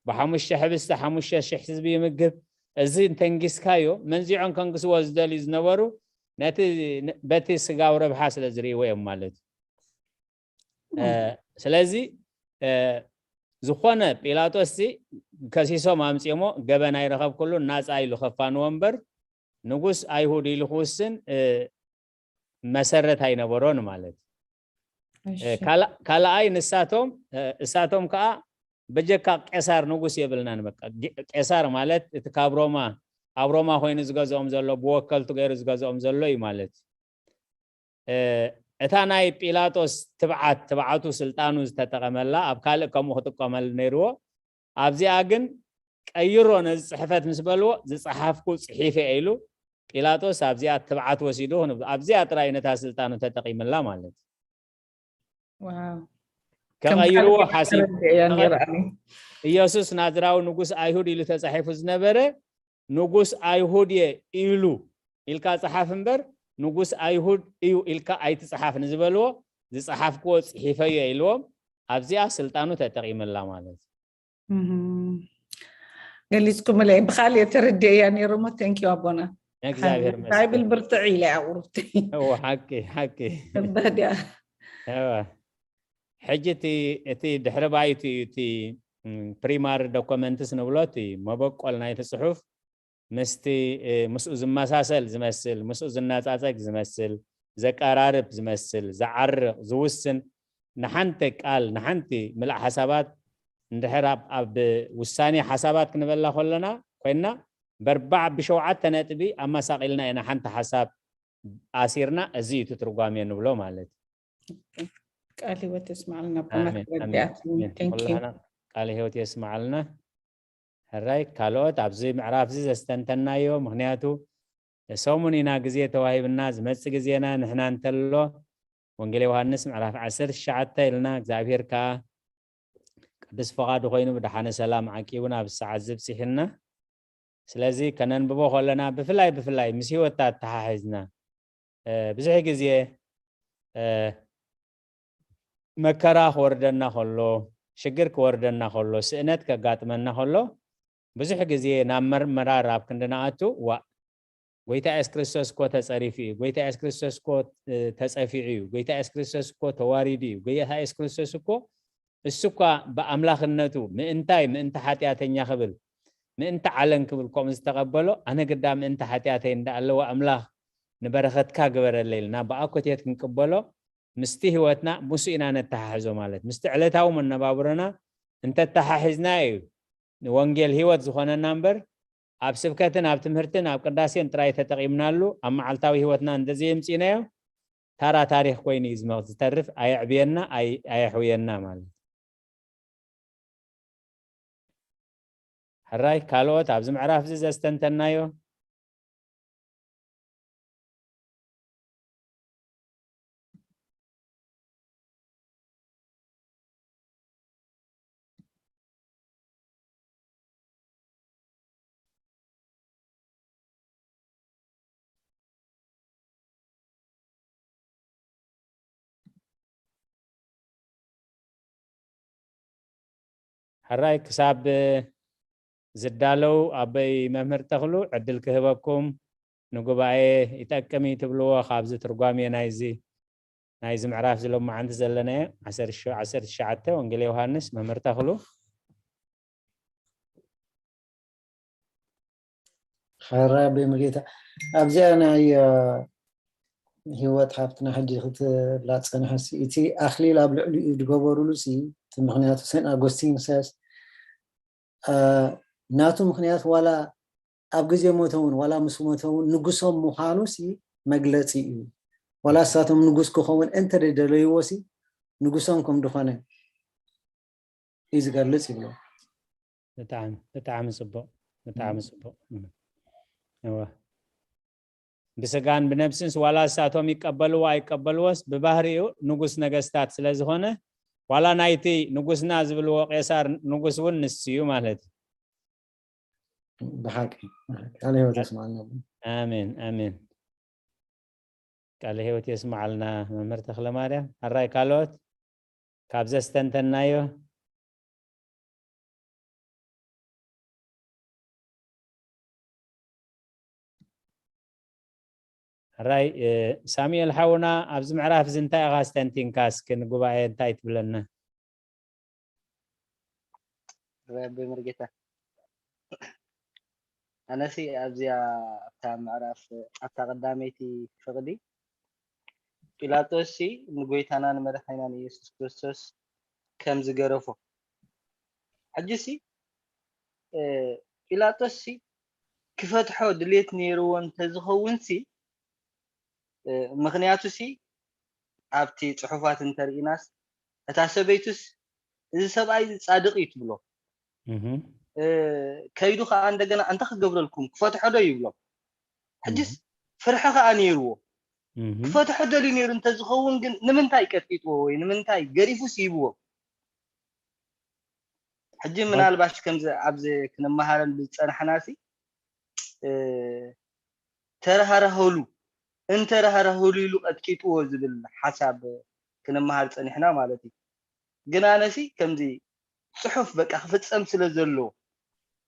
ብሓሙሽተ ሕብስቲ ሓሙሽተ ሽሕ ህዝቢ ይምግብ እዚ እንተንጊስካዮ መንዚዖም ከንግስዎ ዝደልዩ ዝነበሩ ነቲ በቲ ስጋው ረብሓ ስለ ዝርእይዎ እዮም ማለት እዩ ስለዚ ዝኾነ ጲላጦስ ሲ ከሲሶም ኣምፅኦሞ ገበን ኣይረኸብኩሉን ናፃ ኢሉ ከፋንዎ እምበር ንጉስ ኣይሁድ ኢሉ ክውስን መሰረት ኣይነበሮን ማለት። ካልኣይ ንሳቶም እሳቶም ከዓ በጀካ ቄሳር ንጉስ የብልናን። በቃ ቄሳር ማለት እቲ ካብ ሮማ ኣብ ሮማ ኮይኑ ዝገዝኦም ዘሎ ብወከልቱ ገይሩ ዝገዝኦም ዘሎ እዩ ማለት። እታ ናይ ጲላጦስ ትብዓት ትብዓቱ ስልጣኑ ዝተጠቐመላ ኣብ ካልእ ከምኡ ክጥቀመሉ ነይርዎ። ኣብዚኣ ግን ቀይሮ ነዚ ጽሕፈት ምስ በልዎ ዝጸሓፍኩ ጽሒፈ ኢሉ ጲላጦስ ኣብዚኣ ትብዓት ወሲዱ ኣብዚኣ ጥራይ ነታ ስልጣኑ ተጠቂምላ ማለት። ከቐይርዎ ሓሲብ ኢየሱስ ናዝራዊ ንጉስ ኣይሁድ ኢሉ ተጻሒፉ ዝነበረ ንጉስ ኣይሁድ እየ ኢሉ ኢልካ ጸሓፍ እምበር ንጉስ ኣይሁድ እዩ ኢልካ ኣይትጽሓፍ ንዝበልዎ ዝጸሓፍክዎ ጽሒፈዮ ኢልዎም ኣብዚኣ ስልጣኑ ተጠቂምላ ማለት። ገሊጽኩምለይ ብካልእ ተረዲእያ ነይሩ ሞ። Thank you ኣቦና። እግዚኣብሔር ባይብል ብርትዕ ኢለ ኣቁርብቲ። ሓቂ ሓቂ። ሕጂ እቲ ድሕሪ ባይቱ እዩ እቲ ፕሪማሪ ዶኮመንትስ ንብሎ እቲ መበቆል ናይቲ ፅሑፍ ምስቲ ምስኡ ዝመሳሰል ዝመስል ምስኡ ዝነፃፀግ ዝመስል ዘቀራርብ ዝመስል ዝዓርቕ ዝውስን ንሓንቲ ቃል ንሓንቲ ምላእ ሓሳባት እንድሕር ኣብ ውሳኔ ሓሳባት ክንበላ ከለና ኮይና በርባዕ ብሸውዓተ ነጥቢ ኣመሳቂልና ኢና ሓንቲ ሓሳብ ኣሲርና እዚ እዩ ትርጓሜ ንብሎ ማለት እዩ። ቃል ህይወት የስማዕልና ኣቦና። ቃል ህይወት የስማዕልና። ሕራይ ካልኦት ኣብዚ ምዕራፍ እዚ ዘስተንተናዮ ምክንያቱ ሰሙን ኢና ግዜ ተዋሂብና ዝመፅእ ግዜና ንሕና እንተሎ ወንጌል ዮሃንስ ምዕራፍ ዓሰርተ ትሽዓተ ኢልና እግዚኣብሔር ከዓ ቅዱስ ፈቓዱ ኮይኑ ብደሓነ ሰላም ዓቂቡ ናብ ሰዓት ዝብፅሕና ስለዚ ከነንብቦ ከለና ብፍላይ ብፍላይ ምስ ህይወትታ ኣተሓሒዝና ብዙሕ ግዜ መከራ ክወርደና ከሎ ሽግር ክወርደና ከሎ ስእነት ከጋጥመና ከሎ ብዙሕ ግዜ ናብ መርመራ ራብ ክንድንኣቱ ዋእ ጎይታ የሱስ ክርስቶስ እኮ ተጸሪፉ እዩ፣ ጎይታ የሱስ ክርስቶስ እኮ ተጸፊዑ እዩ፣ ጎይታ የሱስ ክርስቶስ እኮ ተዋሪዱ እዩ፣ ጎይታ የሱስ ክርስቶስ እኮ እሱ እኳ ብኣምላኽነቱ ምእንታይ ምእንቲ ሓጢኣተኛ ክብል ምእንቲ ዓለም ክብል ከምኡ ዝተቐበሎ ኣነ ግዳ ምእንቲ ሓጢኣተይ እንዳኣለዎ ኣምላኽ ንበረኸትካ ግበረለይ ኢልና ብኣኮቴት ክንቅበሎ ምስቲ ህይወትና ምስኡ ኢና ነተሓሕዞ ማለት ምስቲ ዕለታዊ መነባብሮና እንተተሓሒዝና እዩ ንወንጌል ህይወት ዝኾነና እምበር ኣብ ስብከትን ኣብ ትምህርትን ኣብ ቅዳሴን ጥራይ ተጠቒምናሉ ኣብ መዓልታዊ ህይወትና እንተዘየምፂእናዮ ታራ ታሪክ ኮይኑ እዩ ዝመ- ዝተርፍ ኣየዕብየና ኣይ- ኣየሕውየና ማለት ሕራይ ካልኦት ኣብዚ ምዕራፍ እዚ ዘስተንተናዮ ሕራይ ክሳብ ዝዳለው ኣበይ መምህር ተኽሉ ዕድል ክህበኩም ንጉባኤ ይጠቅም እዩ ትብልዎ ካብዚ ትርጓሜ ናይዚ ናይዚ ምዕራፍ ዝሎማዓንቲ ዘለናዮ ዓሰርተ ትሽዓተ ወንጌል ዮሃንስ መምህር ተኽሉ ሓራ ቤምጌታ ኣብዚኣ ናይ ህይወት ሃብትና ሕጂ ክትብላ ፀንሐ እቲ ኣክሊል ኣብ ልዕሊኡ ዝገበሩሉ እቲ ምክንያቱ ሰን ኣጎስቲን ሰስ ናቱ ምክንያት ዋላ ኣብ ግዜ ሞተ እውን ዋላ ምስ ሞተ እውን ንጉሶም ምዃኑ ሲ መግለፂ እዩ ዋላ እሳቶም ንጉስ ክኸውን እንተደለይዎ ሲ ንጉሶም ከም ድኾነ እዩ ዝገልፅ ይብሎ ብጣዕሚ ብጣዕሚ ፅቡቅ ብጣዕሚ ፅቡቅ እዋ ብስጋን ብነብስንስ ዋላ እሳቶም ይቀበልዎ ኣይቀበልዎስ ብባህሪኡ ንጉስ ነገስታት ስለ ዝኾነ ዋላ ናይቲ ንጉስና ዝብልዎ ቄሳር ንጉስ እውን ንሱ እዩ ማለት እዩ ብሓቂ ቃለ ህይወት የስማዕልና ኣሜን ኣሜን ቃለ ህይወት የስማዓልና መምህር ተክለ ማርያም ኣራይ ካልኦት ካብ ዘስተንተናዮ ሕራይ ሳሙኤል ሓውና ኣብዚ ምዕራፍ እዚ እንታይ ኢኻ ኣስተንቲንካ እስኪ ንጉባኤ እንታይ ትብለና ረቢ መርጌታ ኣነሲ ኣብዚኣ ኣብታ ምዕራፍ ኣብታ ቀዳመይቲ ፍቕዲ ጲላጦስ ሲ ንጎይታና ንመድሓኒናን ኢየሱስ ክርስቶስ ከም ዝገረፎ ሕጂ ሲ እ፣ ጲላጦስ ሲ ክፈትሖ ድሌት ነይርዎ እንተዝኸውን ሲ እ፣ ምኽንያቱ ሲ ኣብቲ ጽሑፋት እንተርኢናስ እታ ሰበይቱስ እዚ ሰብኣይ እዚ ጻድቕ እዩ ትብሎ። እህ፣ እ፣ ከይዱ ከዓ እንደገና እንታይ ክገብረልኩም ክፈትሖ ዶ ይብሎም። ሕጅስ ፍርሒ ከዓ ነይርዎ። እህ፣ ክፈትሖ ደልዩ ነይሩ እንተዝኸውን ግን ንምንታይ ቀጥቂጥዎ ወይ ንምንታይ ገሪፉስ ይብዎ? ሕጂ ምናልባሽ ከምዚ ኣብዚ ክንመሃረሉ ዝጸናሕና ሲ እ፣ ተረሃረሃሉ እንተረሃረሃሉ ኢሉ ቀጥቂጥዎ ዝብል ሓሳብ ክንመሃር ጸኒሕና ማለት እዩ። ግን ኣነሲ ከምዚ ጽሑፍ በቃ ክፍጸም ስለ ዘለዎ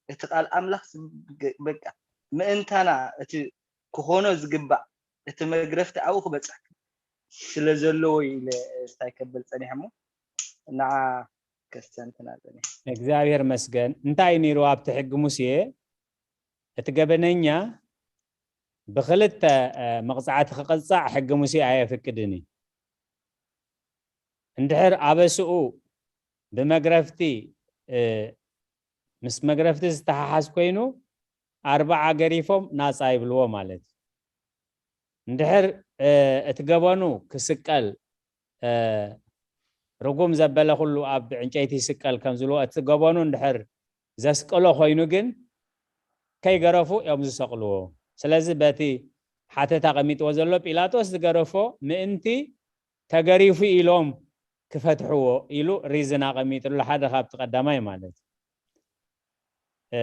እቲ ቃል ኣምላኽ ስ- ገ- በቃ ምእንታና እቲ ክኾኖ ዝግባእ እቲ መግረፍቲ ኣብኡ ክበጽሕ ስለ ዘለዎ ኢለ እንታይ ከብል ጸኒሐ እሞ ንዓ ከስተንትና ጸኒሐ። እግዚኣብሔር መስገን። እንታይ ነይሩ ኣብቲ ሕጊ ሙሴ? እቲ ገበነኛ ብክልተ እ፣ መቕጻዕቲ ክቕጻዕ ሕጊ ሙሴ ኣየፍቅድን እዩ። እንድሕር ኣበስኡ ብመግረፍቲ እ፣ ምስ መግረፍቲ ዝተሓሓዝ ኮይኑ ኣርባዓ ገሪፎም ናጻ ይብልዎ ማለት እዩ። እንድሕር እ፣ እቲ ገበኑ ክስቀል እ፣ ርጉም ዘበለ ኩሉ ኣብ ዕንጨይቲ ይስቀል ከም ዝብልዎ እቲ ገበኑ እንድሕር ዘስቅሎ ኮይኑ ግን ከይገረፉ እዮም ዝሰቕልዎ። ስለዚ በቲ ሓተታ ቀሚጥዎ ዘሎ ጲላጦስ ዝገረፎ ምእንቲ ተገሪፉ ኢሎም ክፈትሕዎ ኢሉ ሪዝን ኣቐሚጥሉ ሓደ ካብቲ ቀዳማይ ማለት እዩ። እ፣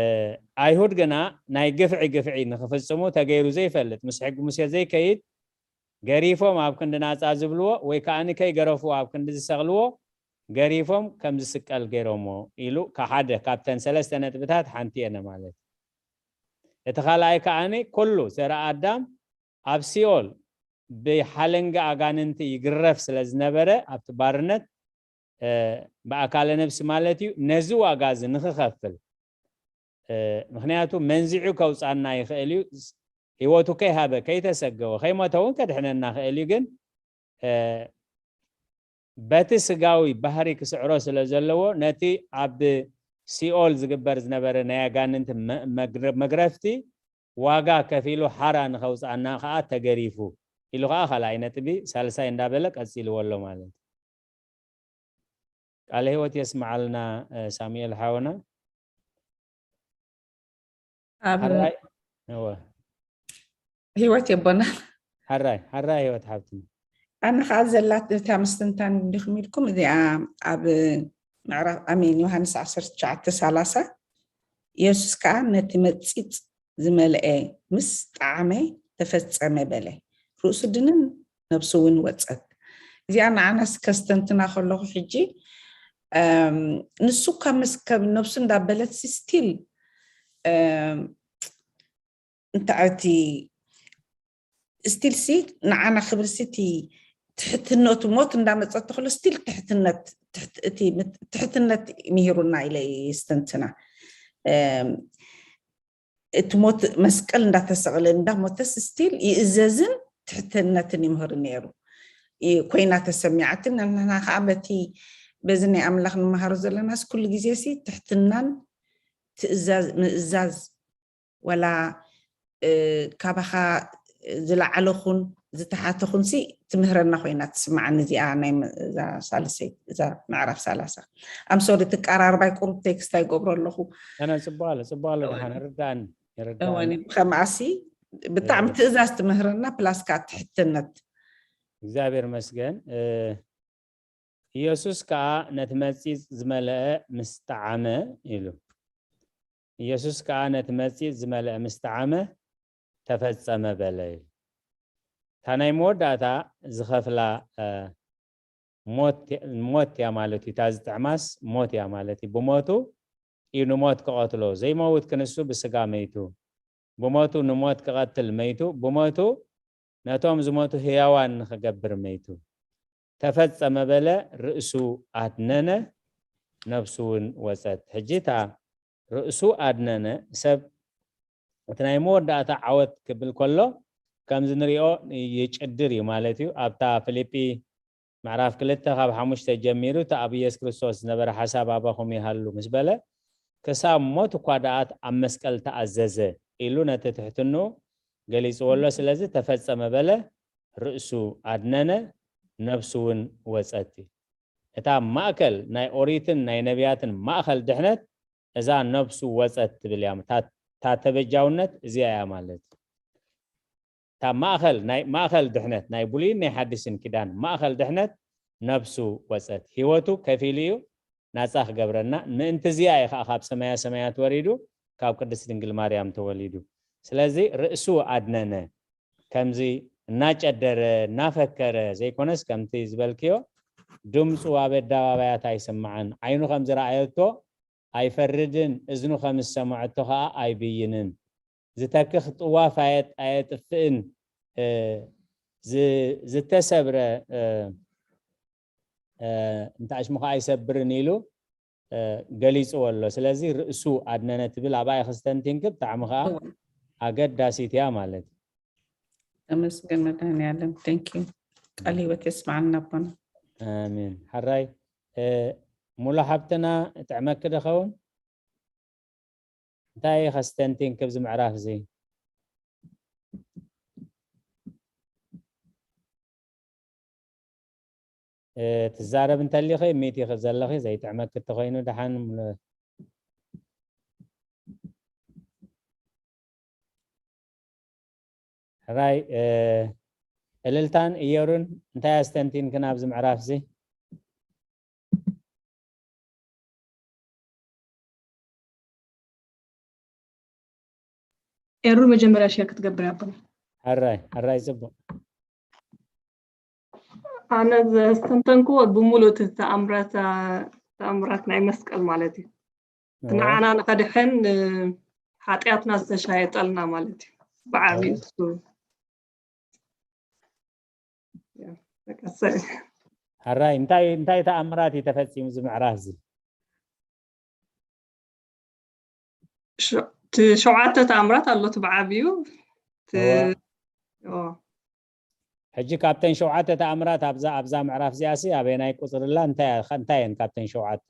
ኣይሁድ ግና ናይ ግፍዒ ግፍዒ ንክፍጽሙ ተገይሩ ዘይፈልጥ ምስ ሕጊ ሙሴ ዘይከይድ ገሪፎም ኣብ ክንዲ ናጻ ዝብልዎ ወይ ከኣ ከይገረፍዎ ኣብ ክንዲ ዝሰቕልዎ ገሪፎም ከም ዝስቀል ገይሮሞ ኢሉ ከሓደ ካብተን ሰለስተ ነጥብታት ሓንቲ እየን ማለት እዩ። እቲ ካልኣይ ከኣ ኩሉ ዘርኣ ኣዳም ኣብ ሲኦል ብሓለንጊ ኣጋንንቲ ይግረፍ ስለ ዝነበረ ኣብቲ ባርነት እ፣ ብኣካለ ነብሲ ማለት እዩ ነዚ ዋጋ እዚ ንክኸፍል እ፣ ምክንያቱ መንዚዑ ከውፃና ይኽእል እዩ። ህይወቱ ከይሃበ ከይተሰገወ ከይሞተ እውን ከድሕነና ክእል እዩ። ግን እ፣ በቲ ስጋዊ ባህሪ ክስዕሮ ስለ ዘለዎ ነቲ ኣብ ሲኦል ዝግበር ዝነበረ ናይ ኣጋንንቲ መ- መግረ- መግረፍቲ ዋጋ ከፊሉ ሓራ ንኸውፅኣና ከዓ ተገሪፉ ኢሉ ከዓ ካልኣይ ነጥቢ ሳልሳይ እንዳበለ ቀፂልዎ ኣሎ ማለት እዩ። ቃለ ህይወት የስምዓልና እ፣ ሳሙኤል ሓወና። ኣብ ሓራይ እወ፣ ህይወት የቦና። ሓራይ ሓራይ ህይወት ሓብትና። ኣነ ከዓ ዘላት እታ ምስትንታን እንዲኹም ኢልኩም እዚኣ ኣብ ምዕራፍ ኣሜን ዮሃንስ ዓሰርተ ትሽዓተ ሰላሳ ኢየሱስ ከዓ ነቲ መጺጽ ዝመልአ ምስ ጣዕመ ተፈጸመ በለ። ርእሱ ድንን ነብሱ እውን ወጸት። እዚኣ ንዓናስ ከስተንትና ከለኹ ሕጂ እም፣ ንሱ ካብ ምስ- ካብ ነብሱ እንዳበለት ሲ ስቲል እም፣ እንታይ እቲ ስቲል ሲ ንዓና ክብል ሲ እቲ ትሕትነቱ ሞት እንዳመፀት ተክሎ ስቲል ትሕትነት ትሕት- እቲ ምት- ትሕትነት ምሂሩና ኢለ ይስተንትና። እም፣ እቲ ሞት መስቀል እንዳተሰቕለ እንዳሞተስ ስቲል ይእዘዝን ትሕትነትን ይምህር ነይሩ። ይ- ኮይና ተሰሚዓትን ንሕና ከዓ በቲ በዚ ናይ ኣምላኽ ንመሃሮ ዘለናስ ኩሉ ግዜ ሲ ትሕትናን ትእዛዝ ምእዛዝ ወላ እ፣ ካባኻ ዝለዓለኹን ዝተሓተኹን ሲ ትምህረና ኮይና ትስማዓኒ እዚኣ ናይ መ- እዛ ሳልሰይ እዛ ምዕራፍ ሰላሳ ኣም ሶሪ ትቀራርባይ ቁሩብ ቴክስት ኣይገብሮ ኣለኹ። ኣነ ጽቡቅ ኣሎ ጽቡቅ ኣሎ ድሓን ርዳእኒ ርዳእኒ። እወኒ ከምኣሲ ብጣዕሚ ትእዛዝ ትምህረና ፕላስ ከዓ ትሕትነት። እግዚኣብሔር መስገን። እ፣ ኢየሱስ ከዓ ነቲ መጺጽ ዝመልአ ምስ ጠዓመ ኢሉ። ኢየሱስ ከዓ ነቲ መጺጽ ዝመልአ ምስ ጠዓመ ተፈጸመ በለ ኢሉ። እታ ናይ መወዳእታ ዝኸፍላ እ፣ ሞት ሞት እያ ማለት እዩ። እታ ዝጥዕማስ ሞት እያ ማለት እዩ። ብሞቱ እዩ ንሞት ክቐትሎ ዘይመውት ክንሱ ብስጋ መይቱ ብሞቱ ንሞት ክቐትል መይቱ ብሞቱ ነቶም ዝሞቱ ህያዋን ንኽገብር መይቱ። ተፈጸመ በለ፣ ርእሱ ኣድነነ፣ ነብሱ እውን ወጸት። ሕጂ እታ ርእሱ ኣድነነ ሰብ እቲ ናይ መወዳእታ ዓወት ክብል ከሎ ከምዚ ንሪኦ ይጭድር እዩ ማለት እዩ። ኣብታ ፊልጲ ምዕራፍ ክልተ ካብ ሓሙሽተ ጀሚሩ እቲ ኣብ ኢየሱስ ክርስቶስ ዝነበረ ሓሳብ ኣባኹም ይሃሉ ምስ በለ ክሳብ ሞት እኳ ደኣ ኣብ መስቀል ተኣዘዘ ኢሉ ነቲ ትሕትንኡ ገሊጽዎ ኣሎ። ስለዚ ተፈጸመ በለ፣ ርእሱ ኣድነነ፣ ነፍሱ እውን ወጸት እዩ። እታ ማእከል ናይ ኦሪትን ናይ ነቢያትን ማእከል ድሕነት እዛ ነፍሱ ወጸት ትብል እያ። እታ ተበጃውነት እዚኣ እያ ማለት እዩ። እታ ማእኸል ናይ ማእኸል ድሕነት ናይ ብሉይን ናይ ሓዲስን ኪዳን ማእኸል ድሕነት ነብሱ ወፀት፣ ህይወቱ ከፊሉ እዩ፣ ናፃ ክገብረና። ምእንቲ እዚኣ እዩ ከዓ ካብ ሰማያ ሰማያት ወሪዱ፣ ካብ ቅድስት ድንግል ማርያም ተወሊዱ። ስለዚ ርእሱ ኣድነነ። ከምዚ እናጨደረ እናፈከረ ዘይኮነስ፣ ከምቲ ዝበልክዮ ድምፁ ኣብ ኣደባባያት ኣይስማዕን። ዓይኑ ከም ዝረኣየቶ ኣይፈርድን፣ እዝኑ ከም ዝሰምዐቶ ከዓ ኣይብይንን። ዝተክኽ ጥዋፍ ኣየጥ- ኣየጥፍእን፣ እ፣ ዝ- ዝተሰብረ፣ እ፣ እ፣ እንተ ኣሽሙ ከዓ ኣይሰብርን ኢሉ፣ እ፣ ገሊፅዎ ኣሎ። ስለዚ ርእሱ ኣድነነ ትብል ኣብኣ ክስተንቲንክ ብጣዕሚ ከዓ እወ። ኣገዳሲት እያ ማለት እዩ። ተመስገን መድኃኔዓለም። Thank you። ቃል ህይወት የስማዓልና ኣቦና። ኣሜን። ሓራይ፣ እ፣ ሙሉ ሓብትና ጥዕመኪ ዶ ኸውን? እንታይ ከስተንቲን ክብዚ ምዕራፍ እዚ? እ፣ ትዛረብ እንተሊኺ፣ ሚት ኢኺ ዘለኺ፣ ዘይጥዕመኪ እንተኾይኑ ደሓን ም- ሕራይ፣ እ፣ እልልታን እየሩን እንታይ ኣስተንቲንክን ኣብዚ ምዕራፍ እዚ? ኤሩ መጀመርያ ሸር ክትገብር ያቦ። ሕራይ፣ ሕራይ፣ ጽቡቕ። ኣነ ዘስተንተንክዎ ብምሉእ እቲ ተኣምራት፣ ተኣምራት ናይ መስቀል ማለት እዩ። እቲ ንዓና ንኸድሕን፣ እ፣ ሓጢኣትና ዝተሻየጠልና ማለት እዩ። ብዓብዩ እሱ። ያ፣ በቃ፣ ሰ- ሕራይ፣ እንታይ፣ እንታይ ተኣምራት እዩ ተፈጺሙ እዚ ምዕራፍ እዚ? ሸ-፣ እቲ ሸውዓተ ተኣምራት ኣሎ፣ እቲ ብዓብዩ። እቲ፣ እወ። ኦ። ሕጂ ካብተን ሸውዓተ ተኣምራት ኣብዛ፣ ኣብዛ ምዕራፍ እዚኣሲ ኣበየናይ ቁጽሪ ኣላ? እንታይ፣ እንታይ እየን ካብተን ሸውዓተ?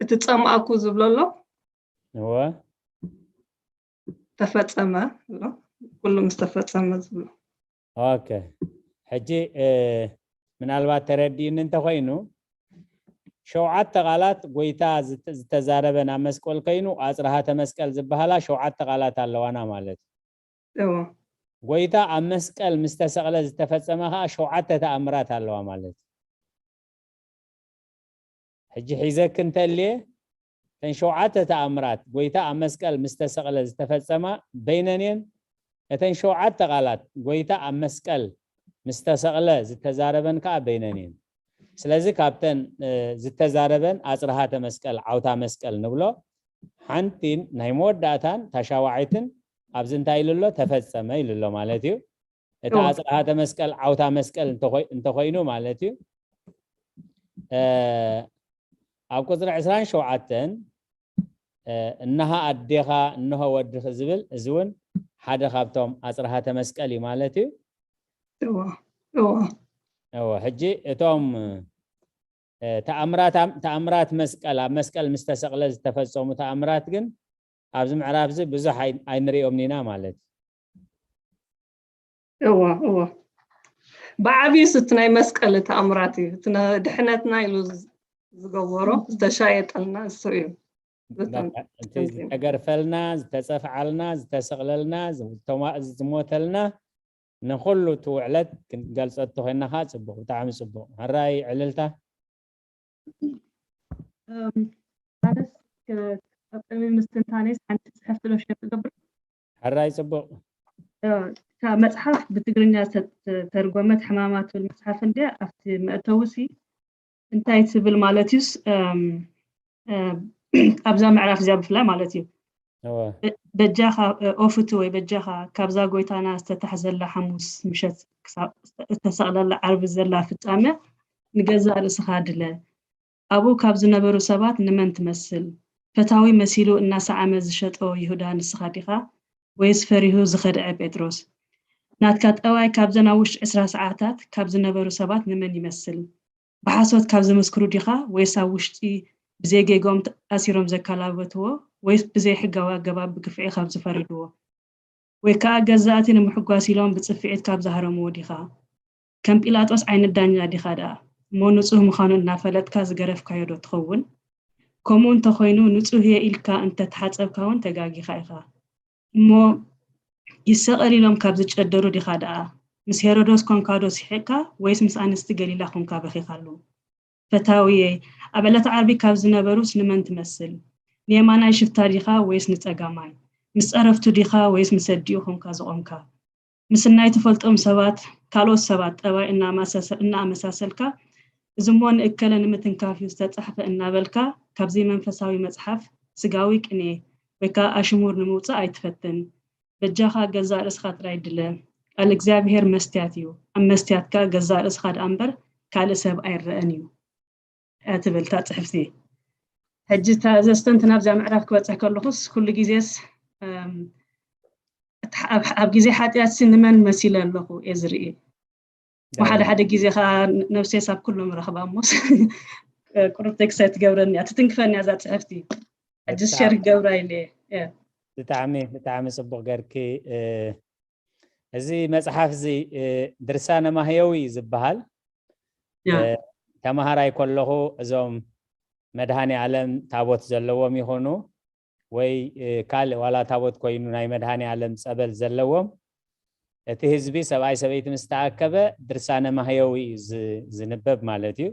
እቲ ጸምኣኩ ዝብሎ ኣሎ። እወ። ተፈጸመ ኣሎ። ኩሉ ምስ ተፈጸመ ዝብሎ። ኦኬ። ሕጂ፣ እ፣ ምናልባት ተረዲእኒ እንተኾይኑ፣ ሸውዓተ ቃላት ጎይታ ዝተ-፣ ዝተዛረበ ናብ መስቀል ኮይኑ፣ ኣጽርሃተ መስቀል ዝበሃላ ሸውዓተ ቃላት ኣለዋና ማለት እዩ። እወ። ጎይታ ኣብ መስቀል ምስ ተሰቕለ ዝተፈጸመ ኸኣ ሸውዓተ ተኣምራት ኣለዋ ማለት እዩ። ሕጂ ሒዘኪ እንተልየ፣ እተን ሸውዓተ ተኣምራት ጎይታ ኣብ መስቀል ምስ ተሰቕለ ዝተፈጸማ በይነን እየን። እተን ሸውዓተ ቃላት ጎይታ ኣብ መስቀል ምስ ተሰቕለ ዝተዛረበን ከኣ በይነን እየን። ስለዚ ካብተን፣ እ፣ ዝተዛረበን ኣጽርሃተ መስቀል፣ ዓውታ መስቀል ንብሎ፣ ሓንቲን ናይ መወዳእታን ታሻዋዒትን ኣብዚ እንታይ ኢሉ ኣሎ? ተፈጸመ ኢሉ ኣሎ ማለት እዩ። እቲ እወ። ኣጽርሃተ መስቀል ዓውታ መስቀል እንተኾይ-፣ እንተኾይኑ ማለት እዩ። እ፣ ኣብ ቁጽሪ ዕስራን ሸውዓተን፣ እ፣ እነሃ ኣዴኻ፣ እንሆ ወድኺ ዝብል፣ እዚ እውን ሓደ ካብቶም ኣጽርሃተ መስቀል እዩ ማለት እዩ። እወ፣ እወ። እወ፣ ሕጂ እቶም፣ እ፣ ተኣምራት፣ ተኣምራት መስቀል፣ ኣብ መስቀል ምስ ተሰቕለ ዝተፈጸሙ ተኣምራት ግን ኣብዚ ምዕራፍ እዚ ብዙሕ ኣይ-፣ ኣይንሪኦምን ኢና ማለት እዩ። እወ፣ እወ። ብዓብዩስ እቲ ናይ መስቀል ተኣምራት እዩ። እቲ ነ-፣ ድሕነትና ኢሉ ዝ-፣ ዝገበሮ፣ ዝተሻየጠልና እሱ እዩ። በቃ፣ እቲ ዝተገርፈልና፣ ዝተጸፍዓልና፣ ዝተሰቕለልና፣ ዝተማ-፣ ዝሞተልና፣ ንኹሉ እቲ ውዕለት ክንገልጾ እንተኾይንና ከዓ ጽቡቕ፣ ብጣዕሚ ጽቡቕ። ሕራይ ዕልልታ። እም፣ ኣነስ ከ-፣ ቀጠሚ ምስትንታነይስ ሓንቲ ጽሕፍቲ ዶ ሸር ክገብር? ሕራይ ጽቡቕ። እ፣ እታ መጽሓፍ ብትግርኛ ዝተተርጎመት ሕማማት ትብል መጽሓፍ እንድያ፣ ኣብቲ መእተዊ ሲ እንታይ ትብል ማለት እዩስ፣ እም፣ እ፣ ኣብዛ ምዕራፍ እዚኣ ብፍላይ ማለት እዩ። እወ። በ-፣ በጃኻ፣ እ፣ ኦፍቲ ወይ በጃኻ ካብዛ ጎይታና ዝተታሕዘላ ሓሙስ ምሸት ክሳብ እተሰቕለላ ዓርቢ ዘላ ፍጻመ ንገዛእ ርእስኻ ድለ። ኣብኡ ካብ ዝነበሩ ሰባት ንመን ትመስል? ፈታዊ መሲሉ እናሰዓመ ዝሸጦ ይሁዳ ንስኻ ዲኻ? ወይስ ፈሪሁ ዝኸድዐ ጴጥሮስ? ናትካ ጠባይ ካብዘን ኣብ ውሽጢ ዕስራ ሰዓታት ካብ ዝነበሩ ሰባት ንመን ይመስል? ብሓሶት ካብ ዝምስክሩ ዲኻ? ወይስ ኣብ ውሽጢ ብዘይ ጌግኦም ኣሲሮም ዘከላበትዎ? ወይስ ብዘይ ሕጋዊ ኣገባብ ብግፍዒ ካብ ዝፈረድዎ? ወይ ከኣ ገዛእቲ ንምሕጓስ ኢሎም ብጽፍዒት ካብ ዝሃረምዎ ዲኻ? ከም ጲላጦስ ዓይነት ዳኛ ዲኻ ደኣ? እሞ ንጹህ ምዃኑ እናፈለጥካ ዝገረፍካዮ ዶ ትኸውን? ከምኡ እንተኾይኑ፣ ንጹህ እየ ኢልካ እንተ ተሓጸብካ እውን ተጋጊኻ ኢኻ። እሞ ይሰቐል ኢሎም ካብ ዝጨደሩ ዲኻ ደኣ? ምስ ሄሮዶስ ኮንካ ዶ ስሒቕካ፣ ወይስ ምስ ኣንስቲ ገሊላ ኮንካ በኺኻሉ? ፈታውየይ፣ ኣብ ዕለተ ዓርቢ ካብ ዝነበሩስ ንመን ትመስል? ንየማናይ ሽፍታ ዲኻ ወይስ ንጸጋማይ? ምስ ጸረፍቱ ዲኻ ወይስ ምስ ኣዲኡ ኾንካ ዝቖምካ? ምስ ናይ ትፈልጦም ሰባት፣ ካልኦት ሰባት ጠባይ እናማሰሰ-፣ እናኣመሳሰልካ፣ እዚ እሞ ንእከለ ንምትንካፍ እዩ ዝተጻሕፈ እናበልካ፣ ካብ ዘይመንፈሳዊ መጽሓፍ ስጋዊ ቅኔ ወይ ከኣ ኣሽሙር ንምውጻእ ኣይትፈትን። በጃኻ ገዛእ ርእስኻ ጥራይ ድለ። ቃል እግዚኣብሄር መስትያት እዩ። ኣብ መስትያትካ ገዛእ ርእስኻ ደኣ እምበር ካልእ ሰብ ኣይረኣን እዩ። እያ ትብል እታ ጽሕፍቲ። ሕጂ እታ ዘስተንትና ኣብዛ ምዕራፍ ክበጽሕ ከለኹስ ኩሉ ግዜስ፣ እም፣ እቲ ሓ-፣ ኣብ፣ ኣብ ግዜ ሓጢኣትሲ ንመን መሲለ ኣለኹ እየ ዝርኢ። እሞ ሓደ ሓደ ግዜ ኸዓ ን-፣ ነብሰይስ ኣብ ኩሎም ረኽባ እሞስ ቁሩብ ቴክስት ኣይትገብረኒ እያ፣ ትትንክፈኒ እያ እዛ ጽሕፍቲ። ሕጂ ብጣዕሚ ሸር ክገብራ ኢለ እየ። እየ። ብጣዕሚ፣ ብጣዕሚ ጽቡቕ ገርኪ። እ፣ እዚ መጽሓፍ እዚ፣ እ፣ ድርሳነ ማህየዊ ዝበሃል፣ ያ። እ፣ ተማሃራይ ከለኹ እዞም መድኃኔ ዓለም ታቦት ዘለዎም ይኹኑ ወይ፣ እ፣ ካልእ ዋላ ታቦት ኮይኑ ናይ መድኃኔ ዓለም ጸበል ዘለዎም፣ እቲ ህዝቢ ሰብኣይ ሰበይቲ ምስ ተኣከበ ድርሳነ ማህየዊ እዩ ዝ-፣ ዝንበብ ማለት እዩ።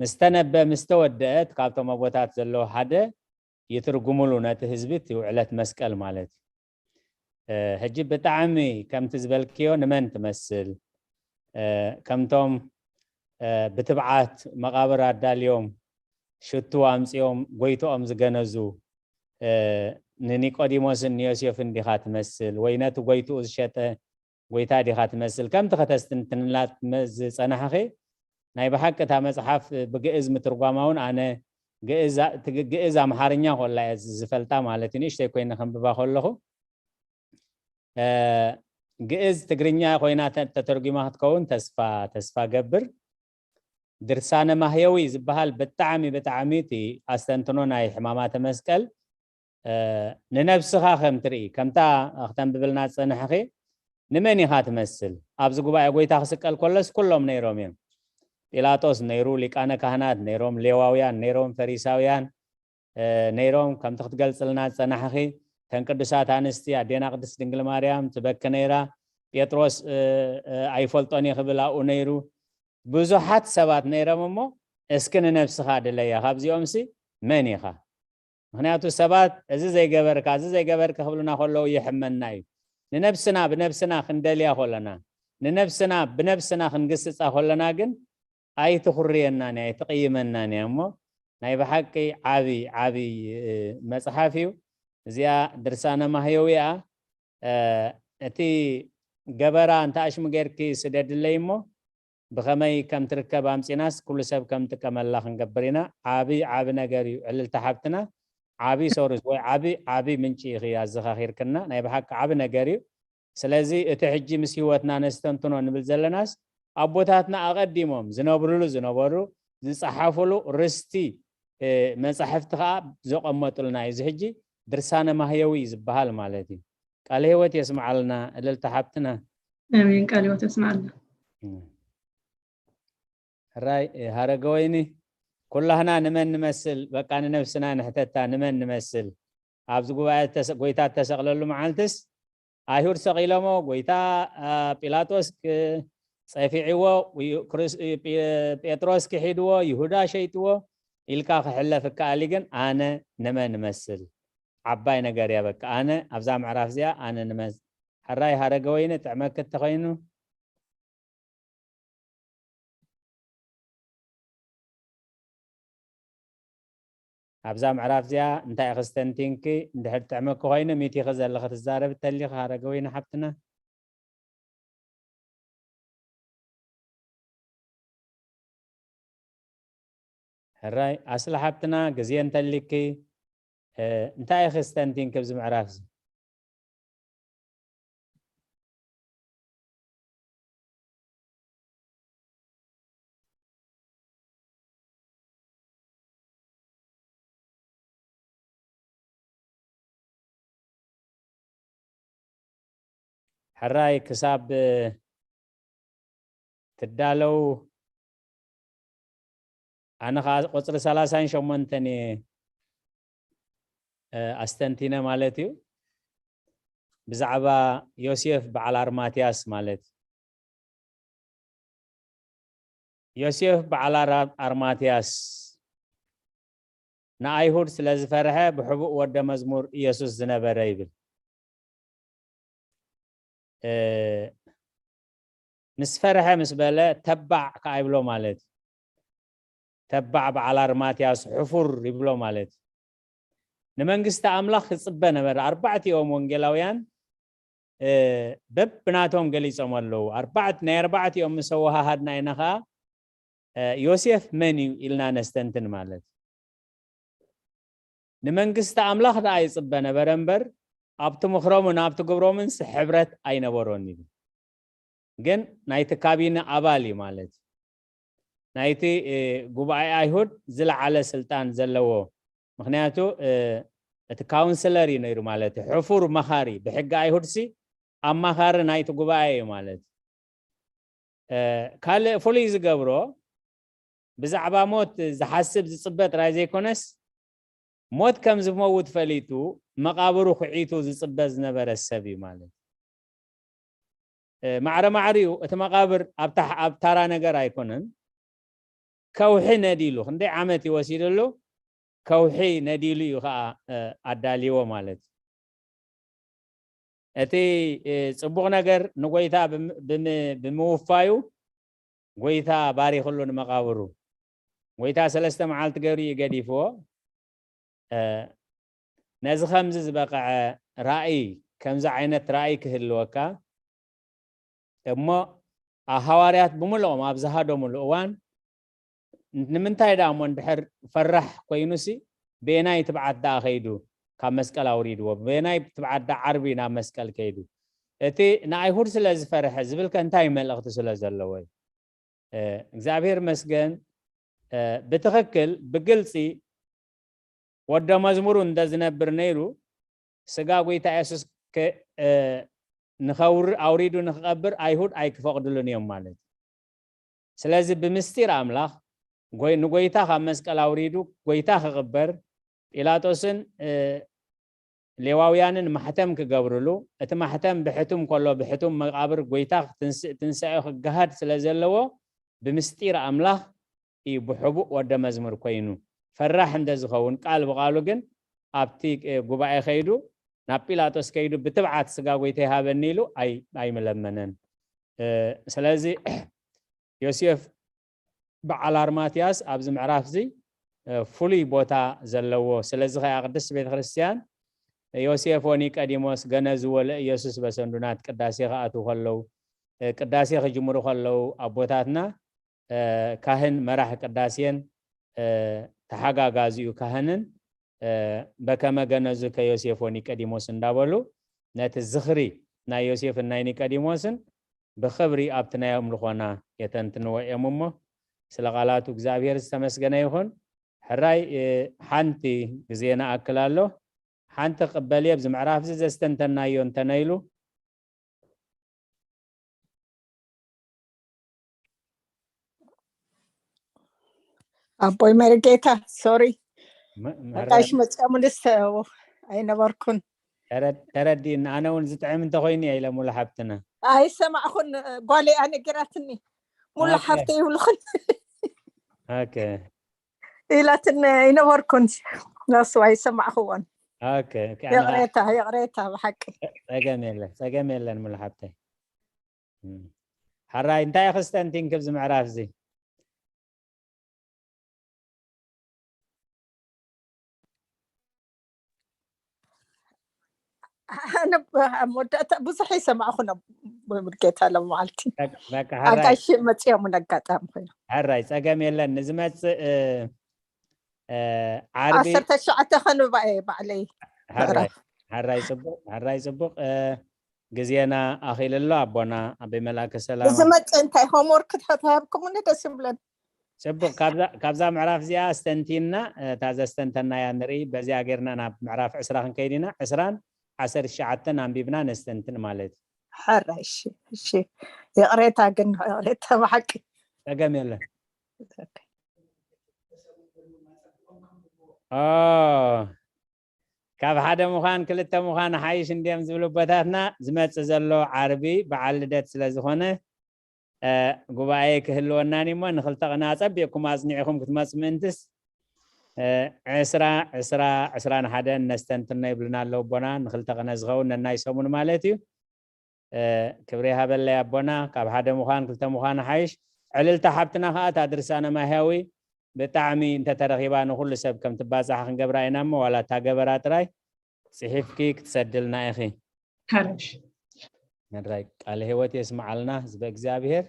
ምስ ተነበ-፣ ምስ ተወደአት ካብቶም ኣቦታት ዘለዉ ሓደ ይትርጉሙሉ ነቲ ህዝቢ እቲ ውዕለት መስቀል ማለት እዩ። እ፣ ሕጂ ብጣዕሚ ከምቲ ዝበልክዮ ንመን ትመስል? እ፣ ከምቶም፣ እ፣ ብትብዓት መቓብር ኣዳልዮም ሽቱ ኣምጺኦም ጎይትኦም ዝገነዙ፣ እ፣ ንኒቆዲሞስን ንዮሴፍን ዲኻ ትመስል? ወይ ነቲ ጎይትኡ ዝሸጠ ጎይታ ዲኻ ትመስል? ከምቲ ከተስትንትንላ ትመ-፣ ዝጸናሕኺ፣ ናይ ብሓቂ እታ መጽሓፍ ብግእዝ ምትርጓማ እውን ኣነ ግእዝ ኣ-፣ ትግ-፣ ግእዝ ኣምሓርኛ ኮላ እየ ዝ-፣ ዝፈልጣ ማለት እዩ። ንእሽተይ ኮይነ ከንብባ ከለኹ፣ እ፣ ግእዝ ትግርኛ ኮይና ተ-፣ ተተርጒማ ክትከውን ተስፋ፣ ተስፋ ገብር። ድርሳነ ማህየዊ ዝበሃል ብጣዕሚ፣ ብጣዕሚ እቲ ኣስተንትኖ ናይ ሕማማተ መስቀል፣ እ፣ ንነብስኻ ከም ትርኢ፣ ከምታ ክተንብብልና ዝጸናሕኺ፣ ንመን ኢኻ ትመስል? ኣብዚ ጉባኤ ጎይታ ክስቀል ከሎስ ኩሎም ነይሮም እዮም። ጲላጦስ ነይሩ፣ ሊቃነ ካህናት ነይሮም፣ ሌዋውያን ነይሮም፣ ፈሪሳውያን፣ እ፣ ነይሮም። ከምቲ ክትገልጽልና ዝጸናሕኺ፣ ተን ቅዱሳት ኣንስቲ፣ ኣዴና ቅድስት ድንግል ማርያም ትበኪ ነይራ። ጴጥሮስ፣ እ፣ እ፣ ኣይፈልጦን እየ ክብል ኣብኡ ነይሩ። ብዙሓት ሰባት ነይሮም እሞ፣ እስኪ ንነብስኻ ድለያ፣ ካብዚኦምሲ መን ኢኻ? ምኽንያቱ ሰባት እዚ ዘይገበርካ፣ እዚ ዘይገበርካ ክብሉና ከለዉ የሕመና እዩ። ንነብስና ብነብስና ክንደልያ ከለና፣ ንነብስና ብነብስና ክንግስጻ ከለና ግን ኣይትኹርየናን እያ፣ ኣይትቕይመናን እያ። እሞ ናይ ብሓቂ ዓቢ፣ ዓቢ፣ እ፣ መጽሓፍ እዩ። እዚኣ ድርሳነ ማህየዊ እያ። እ፣ እቲ ገበራ እንተ ኣሽሙ ጌርኪ ስደድለይ እሞ፣ ብኸመይ ከም ትርከብ ኣምጺናስ ኩሉ ሰብ ከም ጥቀመላ ክንገብር ኢና። ዓቢ፣ ዓቢ ነገር እዩ። ዕልልቲ ሓብትና፣ ዓቢ ሶርስ ወይ ዓቢ፣ ዓቢ ምንጪ ኢኺ ኣዘኻኺርክና። ናይ ብሓቂ ዓቢ ነገር እዩ። ስለዚ እቲ ሕጂ ምስ ህይወትና ነስተንትኖ ንብል ዘለናስ፣ ኣቦታትና ኣቐዲሞም ዝነብሩሉ ዝነበሩ፣ ዝጸሓፉሉ ርስቲ፣ እ፣ መጻሕፍቲ ከኣ ዘቐመጡልና እዩ። እዚ ሕጂ ድርሳነ ማህየዊ እዩ ዝበሃል ማለት እዩ። ቃለ ህይወት የስምዓልና እልልታ ሓብትና። ኣሜን። ቃለ ህይወት የስምዓልና። ሕራይ፣ እ፣ ሃረገወይኒ፣ ኩላህና ንመን ንመስል? በቃ ንነብስና ንሕተታ፣ ንመን ንመስል? ኣብዚ ጉባኤ ተሰ-፣ ጎይታ እተሰቕለሉ መዓልትስ ኣይሁድ ሰቒሎሞ፣ ጎይታ፣ አ፣ ጲላጦስ ክ-፣ ጸፊዕዎ፣ ዩ-፣ ክርስ-፣ ዩ-፣ ጴ-፣ ጴጥሮስ ክሒድዎ፣ ይሁዳ ሸይጥዎ ኢልካ ክሕለፍ እከኣል እዩ። ግን ኣነ ንመን እመስል? ዓባይ ነገር እያ። በቃ ኣነ ኣብዛ ምዕራፍ እዚኣ ኣነ ንመን፣ ሕራይ ሃረገወይኒ ጥዕመኪ እንተኾይኑ፣ ኣብዛ ምዕራፍ እዚኣ እንታይ ኢኺ ስተንቲንኪ? እንድሕር ጥዕመኪ ኮይኑ፣ ሚት ኢኺ ዘለኺ ትዛረቢ ተሊኺ፣ ሃረገወይኒ ሓብትና። ሕራይ ኣስሊ ሓብትና፣ ግዜ እንተሊኪ እንታይ ኢኺ ስተንቲን ክብዚ ምዕራፍ እዚ? ሕራይ ክሳብ ትዳለው፣ ኣነ ከዓ ቁፅሪ ሰላሳን ሸሞንተን እየ ኣስተንቲነ ማለት እዩ። ብዛዕባ ዮሴፍ በዓል ኣርማትያስ ማለት እዩ። ዮሴፍ በዓል ኣርማትያስ ንኣይሁድ ስለ ዝፈርሐ ብሕቡእ ወደ መዝሙር ኢየሱስ ዝነበረ ይብል። ምስ ፈርሐ ምስ በለ ተባዕ ከዓ ይብሎ ማለት እዩ። ተባዕ በዓል ኣርማትያስ ሕፉር ይብሎ ማለት እዩ። ንመንግስቲ ኣምላኽ ክፅበ ነበረ። ኣርባዕቲኦም ወንጌላውያን በብናቶም ገሊፆም ኣለዉ። ኣርባዕት ናይ ኣርባዕቲኦም ምስ ኣወሃሃድና ኢና ከዓ ዮሴፍ መን እዩ ኢልና ነስተንትን ማለት እዩ። ንመንግስቲ ኣምላኽ ደኣ ይፅበ ነበረ እምበር ኣብቲ ምኽሮምን ኣብቲ ግብሮምንስ ሕብረት ኣይነበሮን ይብል። ግን ናይቲ ካቢነ ኣባል እዩ ማለት እዩ። ናይቲ ጉባኤ ኣይሁድ ዝለዓለ ስልጣን ዘለዎ፣ ምክንያቱ እቲ ካውንስለር እዩ ነይሩ ማለት እዩ። ሕፉር መኻሪ፣ ብሕጊ ኣይሁድሲ ኣማኻሪ ናይቲ ጉባኤ እዩ ማለት እዩ። ካልእ ፍሉይ ዝገብሮ ብዛዕባ ሞት ዝሓስብ ዝፅበ ጥራይ ዘይኮነስ ሞት ከም ዝመውት ፈሊጡ መቓብሩ ኩዒቱ ዝፅበ ዝነበረ ሰብ እዩ ማለት እዩ። ማዕረ ማዕሪኡ እቲ መቓብር ኣብ ታራ ነገር ኣይኮነን። ከውሒ ነዲሉ ክንደይ ዓመት እዩ ወሲድሉ፣ ከውሒ ነዲሉ እዩ ከዓ ኣዳልይዎ ማለት እዩ። እቲ ፅቡቕ ነገር ንጎይታ ብምውፋዩ ጎይታ ባሪኽሉ ንመቓብሩ። ጎይታ ሰለስተ መዓልቲ ገይሩ እዩ ገዲፍዎ። ነዚ ከምዚ ዝበቕዐ ራእይ፣ ከምዚ ዓይነት ራእይ ክህልወካ እሞ፣ ሃዋርያት ብምልኦም ኣብ ዝሃደሙሉ እዋን ንምንታይ ደኣ እሞ እንድሕር ፈራሕ ኮይኑሲ ብየናይ ትብዓት ደኣ ከይዱ ካብ መስቀል ኣውሪድዎ? ብየናይ ትብዓት ደኣ ዓርቢ ናብ መስቀል ከይዱ? እቲ ንኣይሁድ ስለ ዝፈርሐ ዝብልከ እንታይ መልእኽቲ ስለ ዘለዎ እዩ? እግዚኣብሔር መስገን ብትኽክል ብግልፂ ወደ መዝሙሩ እንተ ዝነብር ነይሩ ስጋ ጎይታ የሱስ ንኸውር ኣውሪዱ ንክቐብር ኣይሁድ ኣይክፈቕድሉን እዮም ማለት እዩ። ስለዚ ብምስጢር ኣምላኽ ንጎይታ ካብ መስቀል ኣውሪዱ ጎይታ ክቕበር ጲላጦስን ሌዋውያንን ማሕተም ክገብርሉ፣ እቲ ማሕተም ብሕቱም ከሎ ብሕቱም መቃብር ጎይታ ትንሳኤ ክገሃድ ስለ ዘለዎ ብምስጢር ኣምላኽ እዩ ብሕቡእ ወደ መዝሙር ኮይኑ። ፈራሕ እንተ ዝኸውን ቃል ብቃሉ ግን ኣብቲ ጉባኤ ከይዱ ናብ ጲላጦስ ከይዱ ብትብዓት ስጋ ጎይታ ይሃበኒ ኢሉ ኣይምለመነን። ስለዚ ዮሴፍ በዓል ኣርማትያስ ኣብዚ ምዕራፍ እዚ ፍሉይ ቦታ ዘለዎ። ስለዚ ከኣ ቅድስት ቤተ ክርስቲያን ዮሴፍ ወኒቀዲሞስ ገነዝዎ ለኢየሱስ በሰንዱናት ቅዳሴ ክኣትዉ ከለዉ፣ ቅዳሴ ክጅምሩ ከለዉ ኣቦታትና ካህን መራሕ ቅዳሴን ተሓጋጋዚኡ ካህንን በከመ ገነዙ ከዮሴፍ ወኒቀዲሞስ እንዳበሉ ነቲ ዝኽሪ ናይ ዮሴፍን ናይ ኒቀዲሞስን ብኽብሪ ኣብቲ ናይ ኣምልኾና የተንትንዎ እዮም እሞ፣ ስለ ቃላቱ እግዚኣብሔር ዝተመስገነ ይኹን። ሕራይ ሓንቲ ግዜ ንኣክል ኣሎ። ሓንቲ ክቕበል እየ፣ ኣብዚ ምዕራፍ እዚ ዘስተንተናዮ እንተነይሉ። ኣቦይ መርጌታ፣ ሶሪ፣ ኣጋሽ መፅኦም ንስ ኣይነበርኩን። ተረዲእና። ኣነ እውን ዝጥዕም እንተኮይኑ እየ ኢለ ሙሉ ሓብትና። ኣይሰማዕኩን፣ ጓለይ ኣነጊራትኒ። ሙሉ ሓብተ ይብልኹን ኢላትን ኣይነበርኩን። ነሱ ኣይሰማዕክዎን። ይቕሬታ፣ ይቕሬታ ብሓቂ። ጸገም የለን፣ ጸገም የለን ሙሉ ሓብተይ። ሓራይ እንታይ ክስተንቲን ክብዚ ምዕራፍ እዚ? ኣነ ኣብ መወዳእታ ብዙሕ ይሰማዕኹ ነ ሙልጌታ ሎም መዓልቲ ኣጋሽ መፅኦም ኣጋጣሚ ኮይኑ። ሕራይ ጸገም የለን። ንዝመፅእ እ፣ ዓርቢ ዓሰርተ ትሽዓተ ከንብባ እየ ባዕለይ። ሕራይ ምዕራፍ ሕራይ ጽቡቕ ሕራይ ጽቡቕ። እ፣ ግዜና ኣኺሉ ኣሎ ኣቦና ኣበይ መላከ ሰላም። ዝመጽእ እንታይ ሆምወርክ ተተሃብኩምኒ ደስ ይብለን። ጽቡቕ። ካብዛ ካብዛ ምዕራፍ እዚኣ ኣስተንቲና፣ እ፣ እታ ዘስተንተናያ ንርኢ። በዚኣ ጌርና ናብ ምዕራፍ ዕስራ ክንከይድ ኢና። ዕስራን ዓሰርተ ትሽዓተን ኣንቢብና ነስተንትን ማለት እዩ። ሕራይ እሺ። እሺ፣ ይቕሬታ ግን ይቕሬታ ብሓቂ ጸገም የለን። ኦ፣ ካብ ሓደ ምዃን ክልተ ምዃን ሓይሽ እንድዮም ዝብሉ ኣቦታትና። ዝመጽእ ዘሎ ዓርቢ በዓል ልደት ስለ ዝኾነ፣ እ፣ ጉባኤ ክህልወናን እሞ ንክልተ ቅነ ኣጸቢቕኩም ኣጽኒዕኹም ክትመጹ ምእንትስ፣ እ፣ ዕስራ ዕስራ ዕስራን ሓደን ነስተንትኖ ይብሉና ኣለዉ ኣቦና። ንክልተ ቅነ ዝኸውን ነናይ ሰሙን ማለት እዩ። እ፣ ክብሪ ይሃበለይ ኣቦና። ካብ ሓደ ምዃን ክልተ ምዃን ሓይሽ። ዕልልታ ሓብትና ከኣ እታ ድርሳነ ማህያዊ ብጣዕሚ እንተተረኺባ ንኹሉ ሰብ ከም ትባጻሕ ክንገብራ ኢና እሞ ዋላ እታ ገበራ ጥራይ ጽሒፍኪ ክትሰድልና ኢኺ። ሕራይ እሺ። ሕራይ ቃለ ህይወት የስምዓልና ህዝበ እግዚኣብሔር።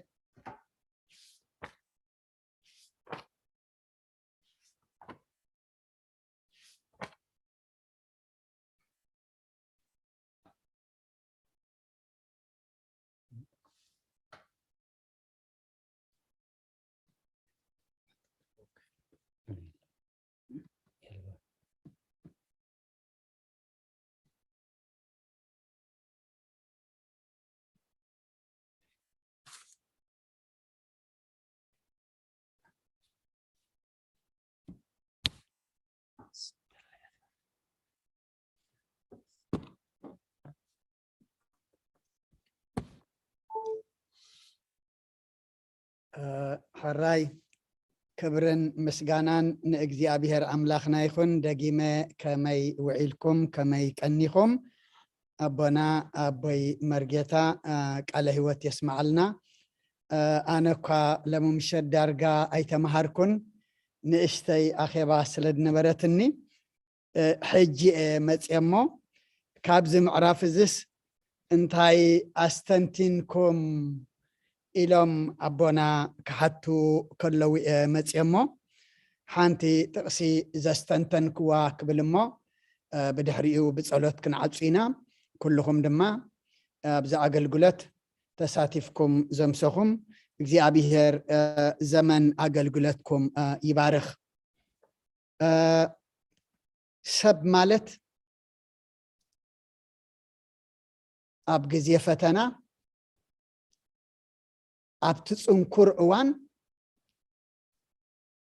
እ፣ ሕራይ ክብርን ምስጋናን ንእግዚኣብሔር ኣምላኽና ይኹን። ደጊመ ከመይ ውዒልኩም፣ ከመይ ቀኒኹም? ኣቦና ኣቦይ መርጌታ፣ እ፣ ቃለ ህይወት የስምዓልና። እ፣ ኣነ እኳ ለምምሸት ዳርጋ ኣይተምሃርኩን፣ ንእሽተይ ኣኼባ ስለ ዝነበረትኒ፣ እ፣ ሕጂ እየ መፅየ እሞ፣ ካብዚ ምዕራፍ እዝስ እንታይ ኣስተንቲንኩም ኢሎም ኣቦና ክሓቱ ከለዉ እየ መፅየ እሞ፣ ሓንቲ ጥቕሲ ዘስተንተንክዋ ክብል እሞ፣ እ፣ ብድሕሪኡ ብጸሎት ክንዓጹ ኢና። ኩልኹም ድማ ኣብዚ ኣገልግሎት ተሳቲፍኩም ዘምሰኹም እግዚኣብሔር፣ እ፣ ዘመን ኣገልግሎትኩም፣ እ፣ ይባርኽ። እ፣ ሰብ ማለት ኣብ ግዜ ፈተና፣ ኣብቲ ጽንኩር እዋን፣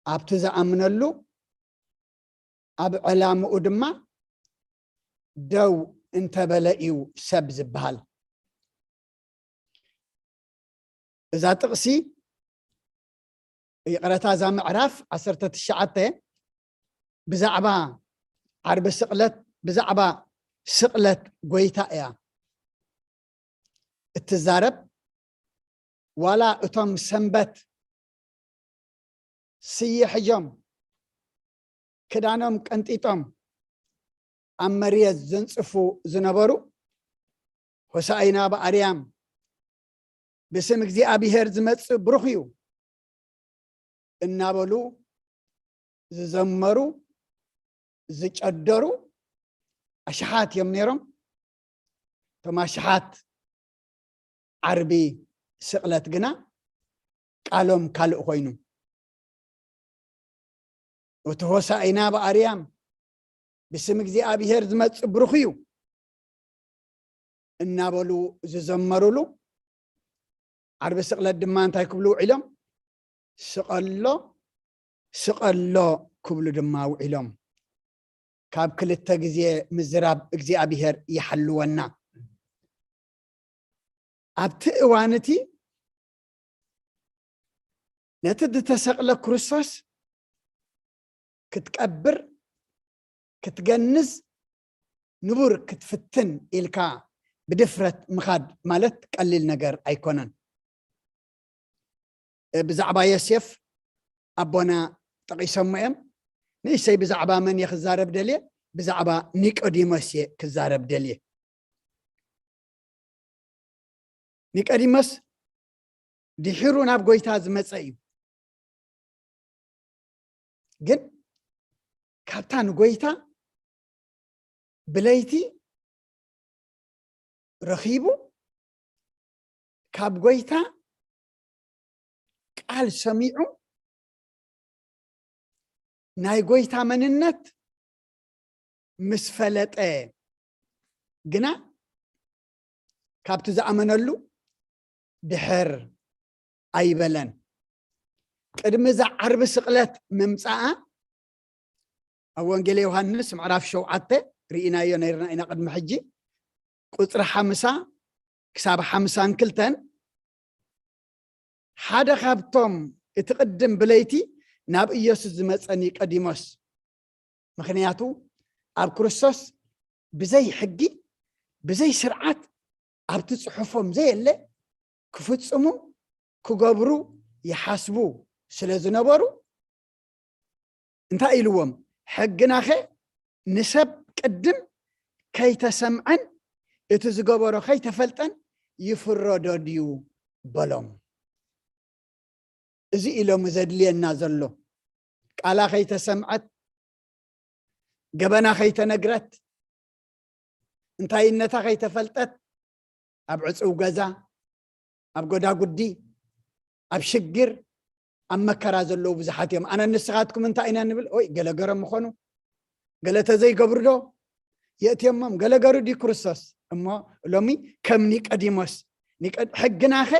ኣብቲ ዝኣምነሉ፣ ኣብ ዕላምኡ ድማ ደው እንተበለ እዩ ሰብ ዝበሃል። እዛ ጥቕሲ፣ ይቕረታ፣ እዛ ምዕራፍ ዓሰርተ ትሽዓተ ብዛዕባ ዓርቢ ስቕለት፣ ብዛዕባ ስቕለት ጎይታ እያ እትዛረብ። ዋላ እቶም ሰንበት ስየ ሒዞም፣ ክዳኖም ቀንጢጦም ኣብ መሬት ዘንጽፉ ዝነበሩ፣ ሆሳኢና ብኣርያም፣ ብስም እግዚኣብሔር ዝመጽእ ብሩኽ እዩ እናበሉ ዝዘመሩ፣ ዝጨደሩ ኣሽሓት እዮም ነይሮም። እቶም ኣሽሓት ዓርቢ ስቕለት ግና ቃሎም ካልእ ኮይኑ። እቲ ሆሳኢና ብኣርያም፣ ብስም እግዚኣብሔር ዝመጽእ ብሩኽ እዩ እናበሉ ዝዘመሩሉ፣ ዓርቢ ስቕለት ድማ እንታይ ክብሉ ውዒሎም? ስቐሎ፣ ስቐሎ ክብሉ ድማ ውዒሎም። ካብ ክልተ ግዜ ምዝራብ እግዚኣብሔር ይሓልወና። ኣብቲ እዋን እቲ ነቲ ዝተሰቕለ ክርስቶስ ክትቀብር፣ ክትገንዝ፣ ንቡር ክትፍትን ኢልካ ብድፍረት ምኻድ ማለት ቀሊል ነገር ኣይኮነን። ብዛዕባ ዮሴፍ ኣቦና ጠቒሶሞ እዮም። ንእሽተይ ብዛዕባ መን እየ ክዛረብ ደልየ? ብዛዕባ ኒቆዲሞስ እየ ክዛረብ ደልየ። ኒቆዲሞስ ድሒሩ ናብ ጎይታ ዝመጸ እዩ። ግን ካብታ ንጎይታ ብለይቲ ረኺቡ፣ ካብ ጎይታ ቃል ሰሚዑ፣ ናይ ጎይታ መንነት ምስ ፈለጠ ግና ካብቲ ዝኣመነሉ ድሕር ኣይበለን። ቅድሚ እዛ ዓርቢ ስቕለት ምምጻኣ ኣብ ወንጌል ዮሃንስ ምዕራፍ ሸውዓተ ርኢናዮ ነይርና ኢና። ቅድሚ ሕጂ ቁጽሪ ሓምሳ ክሳብ ሓምሳን ክልተን፣ ሓደ ካብቶም እቲ ቅድም ብለይቲ ናብ ኢየሱስ ዝመጸ ኒቆዲሞስ፣ ምኽንያቱ ኣብ ክርስቶስ ብዘይ ሕጊ ብዘይ ስርዓት ኣብቲ ጽሑፎም ዘየለ ክፍጽሙ ክገብሩ ይሓስቡ ስለ ዝነበሩ፣ እንታይ ኢልዎም? ሕግናኸ ንሰብ ቅድም ከይተሰምዐን እቲ ዝገበሮ ከይተፈልጠን ይፍረዶ ድዩ በሎም። እዚ ኢሎም ዘድልየና ዘሎ፣ ቃላ ከይተሰምዐት፣ ገበና ከይተነግረት፣ እንታይነታ ከይተፈልጠት፣ ኣብ ዕፅው ገዛ፣ ኣብ ጎዳጉዲ፣ ኣብ ሽግር፣ ኣብ መከራ ዘለዉ ብዙሓት እዮም። ኣነ ንስኻትኩም እንታይ ኢና ንብል? ኦይ፣ ገለ ገሮም ምኾኑ፣ ገለ ተዘይገብሩ ዶ የእትየሞም? ገለ ገሩ ድዩ ክርስቶስ? እሞ ሎሚ ከም ኒቆዲሞስ፣ ኒቆ-፣ ሕግናኸ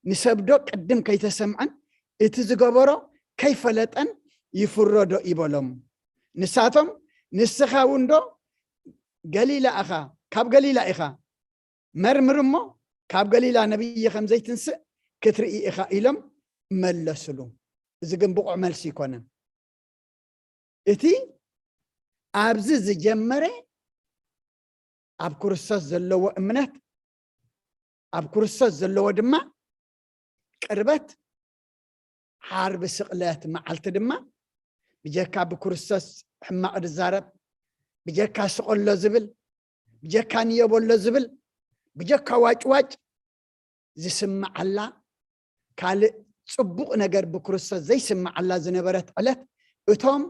ንሰብዶ ቅድም ከይተሰምዐን እቲ ዝገበሮ ከይፈለጠን ይፍረዶ ይበሎም። ንሳቶም፣ ንስኻ እውን ዶ ገሊላ ኢኻ? ካብ ገሊላ ኢኻ? መርምር እሞ ካብ ገሊላ ነብዪ ከም ዘይትንስእ ክትርኢ ኢኻ ኢሎም መለሱሉ። እዚ ግን ብቑዕ መልሲ ኣይኮነን። እቲ ኣብዚ ዝጀመረ ኣብ ክርስቶስ ዘለዎ እምነት፣ ኣብ ክርስቶስ ዘለዎ ድማ ቅርበት፣ ዓርቢ ስቕለት መዓልቲ ድማ ብጀካ ብክርስቶስ ሕማቕ ዝዛረብ፣ ብጀካ ስቐሎ ዝብል፣ ብጀካ ንየበሎ ዝብል፣ ብጀካ ዋጭዋጭ ዝስምዓላ፣ ካልእ ጽቡቕ ነገር ብክርስቶስ ዘይስምዓላ ዝነበረት ዕለት፣ እቶም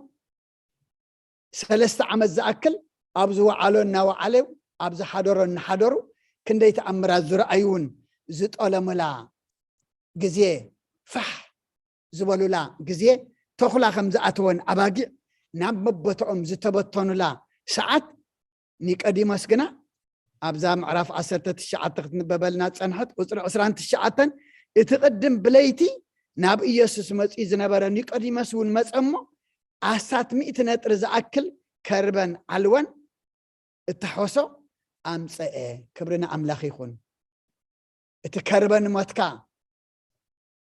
ሰለስተ ዓመት ዝኣክል ኣብ ዝወዓሎ እናወዓለ፣ ኣብ ዝሓደሮ እናሓደሩ፣ ክንደይ ተኣምራት ዝረኣዩን ዝጠለሙላ ግዜ፣ ፋሕ ዝበሉላ ግዜ፣ ተኹላ ከም ዝኣተወን ኣባጊዕ ናብ መቦትኦም ዝተበተኑላ ሰዓት፣ ኒቆዲሞስ ግና ኣብዛ ምዕራፍ ዓሰርተ ትሽዓተ ክትንበበልና ዝጸንሐት ቁጽሪ ዕስራን ትሽዓተን፣ እቲ ቅድም ብለይቲ ናብ ኢየሱስ መጺኡ ዝነበረ ኒቆዲሞስ እውን መጸ እሞ፣ ኣስታት ሚእቲ ነጥሪ ዝኣክል ከርበን ዓልወን እተሖሶ ኣምጸአ። ክብሪ ንኣምላኽ ይኹን። እቲ ከርበ ንሞትካ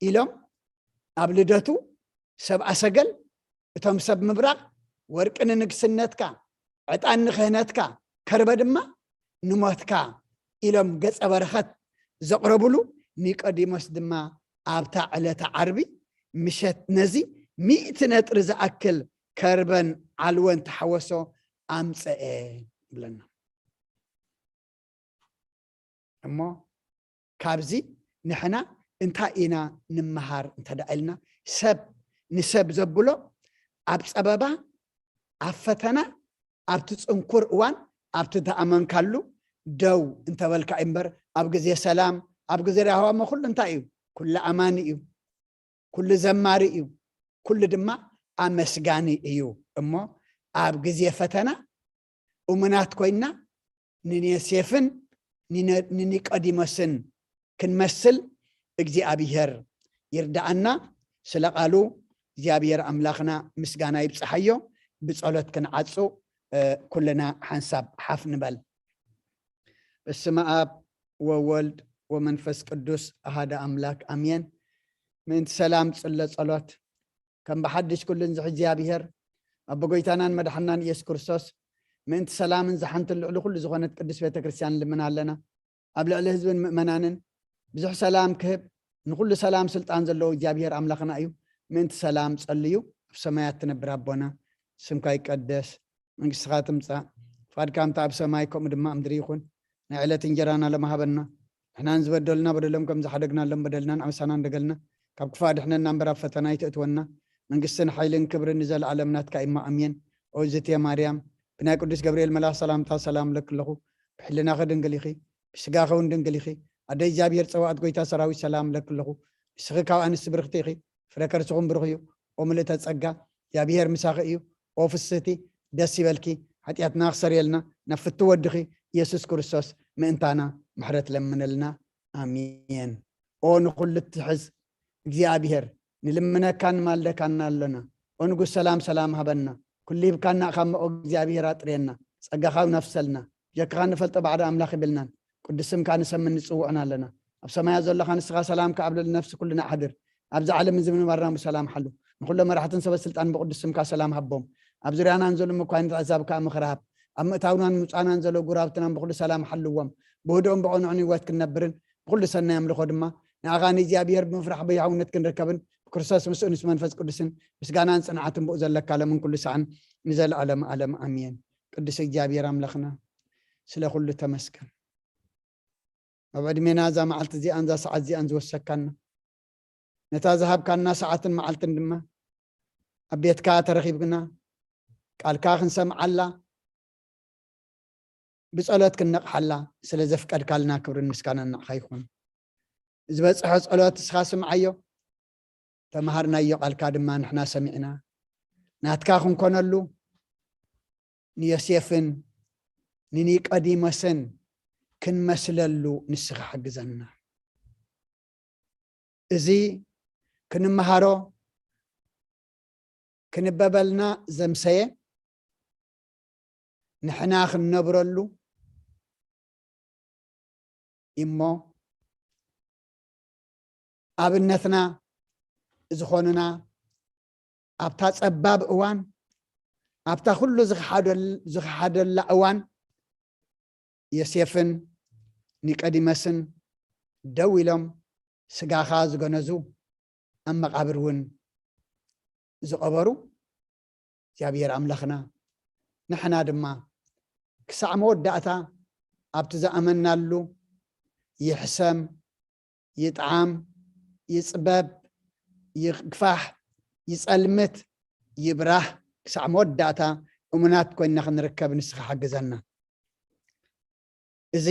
ኢሎም ኣብ ልደቱ ሰብኣ ሰገል፣ እቶም ሰብ ምብራቕ፣ ወርቂ ንንግስነትካ፣ ዕጣን ንክህነትካ፣ ከርበ ድማ ንሞትካ ኢሎም ገጸ በረኸት ዘቕረቡሉ፣ ኒቆዲሞስ ድማ ኣብታ ዕለተ ዓርቢ ምሸት ነዚ ሚእቲ ነጥሪ ዝኣክል ከርበን ዓልወን ተሓወሶ ኣምጸአ ይብለና። እሞ ካብዚ ንሕና እንታይ ኢና ንምሃር እንተ ደኣ ኢልና፣ ሰብ ንሰብ ዘብሎ ኣብ ጸበባ፣ ኣብ ፈተና፣ ኣብቲ ጽንኩር እዋን፣ ኣብቲ ዝኣመንካሉ ደው እንተበልካ እዩ እምበር፣ ኣብ ግዜ ሰላም፣ ኣብ ግዜ ራህዋ እሞ ኩሉ እንታይ እዩ? ኩሉ ኣማኒ እዩ። ኩሉ ዘማሪ እዩ፣ ኩሉ ድማ ኣመስጋኒ እዩ። እሞ ኣብ ግዜ ፈተና እሙናት ኮይንና ንዮሴፍን ንነ-፣ ንኒቆዲሞስን ክንመስል እግዚኣብሔር ይርድኣና። ስለ ቃሉ እግዚኣብሔር ኣምላኽና ምስጋና ይብጽሓዮ። ብጸሎት ክንዓጹ፣ እ፣ ኩልና ሓንሳብ ሓፍ ንበል። በስመ ኣብ ወወልድ ወመንፈስ ቅዱስ ኣሃደ ኣምላክ ኣሜን። ምእንቲ ሰላም ጽለ ጸሎት። ከም ብሓድሽ ኩሉ እንዝሕ እግዚኣብሔር፣ ኣቦ ጎይታናን መድሓናን ኢየሱስ ክርስቶስ፣ ምእንቲ ሰላምን ዝሓንትን ልዕሊ ኩሉ ዝኾነት ቅድስት ቤተ ክርስቲያን ንልምን ኣለና። ኣብ ልዕሊ ህዝብን ምእመናንን ብዙሕ ሰላም ክህብ፣ ንኩሉ ሰላም ስልጣን ዘለዎ እግዚኣብሔር ኣምላኽና እዩ። ምእንቲ ሰላም ጸልዩ። ኣብ ሰማያት ትነብር ኣቦና፣ ስምካ ይቀደስ፣ መንግስትኻ ትምጻእ፣ ፍቓድካ ከምታ ኣብ ሰማይ ከምኡ ድማ ኣብ ምድሪ ይኹን። ናይ ዕለት እንጀራና ሎም ሃበና። ንሕና ንዝበደሉና በደሎም ከም ዝሓደግናሎም በደልናን ዓመሳናን ደገልና ካብ ክፉእ ኣድሕነና እምበር ኣብ ፈተና ኣይተእትወና። መንግስትን ሓይልን ክብርን ንዘለኣለም ናትካ እዩ እሞ ኣሜን። ኦ ዝትየ ማርያም፣ ብናይ ቅዱስ ገብርኤል መልኣኽ ሰላምታ ሰላም እብለኪ ኣለኹ። ብሕልናኺ ድንግል ኢኺ፣ ብስጋኺ እውን ድንግል ኢኺ። ኣደ እግዚኣብሔር ጸዋዕት ጐይታ ሰራዊት ሰላም እብለኪ ኣለኹ። ንስኺ ካብ ኣንስቲ ብርኽቲ ኢኺ፣ ፍረ ከርስኹም ብሩኽ እዩ። ኦ ምልእተ ጸጋ፣ እግዚኣብሔር ምሳኺ እዩ። ኦ ፍስህቲ፣ ደስ ይበልኪ። ሓጢኣትና ክሰርየልና ናብ ፍቱ ወድኺ ኢየሱስ ክርስቶስ ምእንታና ምሕረት ለምነልና። ኣሜን። ኦ ንኹሉ እትሕዝ እግዚኣብሔር፣ ንልምነካን ንማልደካን ኣሎና። ኦ ንጉስ ሰላም፣ ሰላም ሃበና። ኩሉ ሂብካና እኻ እሞ ኦ እግዚኣብሔር ኣጥርየና። ጸጋኻ ኣውናፍሰልና። ብጀካኻ ንፈልጦ ባዕዳ ኣምላኽ የብልናን። ቅዱስ ስምካ ንሰምን ንጽውዕን ኣለና። ኣብ ሰማያት ዘለኻ ንስኻ ሰላምካ ኣብ ልዕሊ ነፍሲ ኩልና ኣሕድር። ኣብዚ ዓለም እዚ ምንባርና ብሰላም ሓሉ። ንኹሎም መራሕትን ሰበ ስልጣን ብቅዱስ ስምካ ሰላም ሃቦም። ኣብ ዙርያና ንዘሎ መኳንንት ኣሕዛብ ከኣ ምኽሪ ሃብ። ኣብ ምእታውናን ምውጻእናን ዘሎ ጉራብትናን ብኹሉ ሰላም ሓልዎም። ብህድኦም ብቕኑዕን ህይወት ክንነብርን ብኹሉ ሰናይ ኣምልኾ ድማ ንኣኻ ንእግዚኣብሔር ብምፍራሕ ብሕውነት ክንርከብን ብክርስቶስ ምስኡ ምስ መንፈስ ቅዱስን ምስጋናን ጽንዓትን ብኡ ዘለካ ሎምን ኩሉ ሰዓን ንዘለኣለም ኣለም ኣሜን። ቅዱስ እግዚኣብሔር ኣምላኽና ስለ ኩሉ ተመስገን። ኣብ ዕድሜና እዛ መዓልቲ እዚኣን እዛ ሰዓት እዚኣን ዝወሰካና፣ ነታ ዝሃብካና ሰዓትን መዓልትን ድማ ኣብ ቤትካ ተረኺብና ቃልካ ክንሰምዓላ ብጸሎት ክንነቕሓላ ስለ ዘፍቀድካልና ክብርን ምስጋናን ንዓኻ ይኹን። ዝበጽሐ ጸሎት ንስኻ ስምዓዮ፣ ተመሃርናዮ ቃልካ ድማ ንሕና ሰሚዕና ናትካ ክንኮነሉ ንዮሴፍን ንኒቆዲሞስን ክንመስለሉ ንስኻ ሓግዘና። እዚ ክንመሃሮ ክንበበልና ዘምሰየ ንሕና ክንነብረሉ እሞ ኣብነትና ዝኾኑና ኣብታ ጸባብ እዋን ኣብታ ኩሉ ዝኸሓደል- ዝኸሓደላ እዋን ዮሴፍን ኒቆዲሞስን ደው ኢሎም ስጋኻ ዝገነዙ ኣብ መቓብር እውን ዝቐበሩ እግዚኣብሔር ኣምላኽና ንሕና ድማ ክሳዕ መወዳእታ ኣብቲ ዝኣመናሉ ይሕሰም፣ ይጥዓም፣ ይጽበብ፣ ይግፋሕ፣ ይጸልምት፣ ይብራህ ክሳዕ መወዳእታ እሙናት ኮይንና ክንርከብ ንስኻ ሓግዘና። እዚ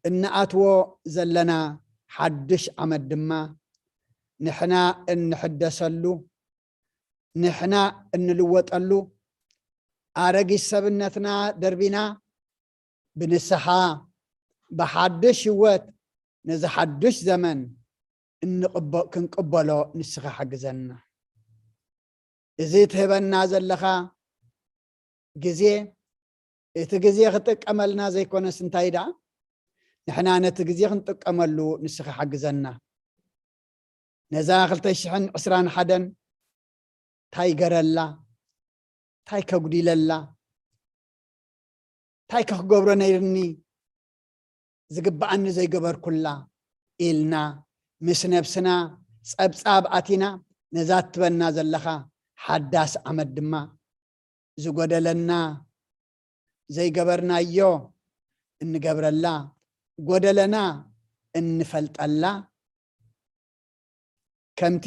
እንኣትዎ ዘለና ሓድሽ ዓመት ድማ ንሕና እንሕደሰሉ፣ ንሕና እንልወጠሉ፣ ኣረጊት ሰብነትና ደርቢና ብንስሓ ብሓድሽ ህይወት ነዚ ሓድሽ ዘመን እንቕበ- ክንቅበሎ ንስኻ ሓግዘና። እዚ ትህበና ዘለኻ ግዜ እቲ ግዜ ክጥቀመልና ዘይኮነስ እንታይ ደኣ ንሕና ነቲ ግዜ ክንጥቀመሉ ንስኻ ሓግዘና። ነዛ ክልተ ሽሕን ዕስራን ሓደን እንታይ ገረላ እንታይ ከጉዲለላ እንታይ ከክገብሮ ነይርኒ ዝግብኣኒ ዘይገበርኩላ ኢልና ምስ ነብስና ጸብጻብ ኣቲና ነዛ ትበና ዘለኻ ሓዳስ ዓመት ድማ ዝጎደለና ዘይገበርናዮ እንገብረላ ጎደለና እንፈልጠላ ከምቲ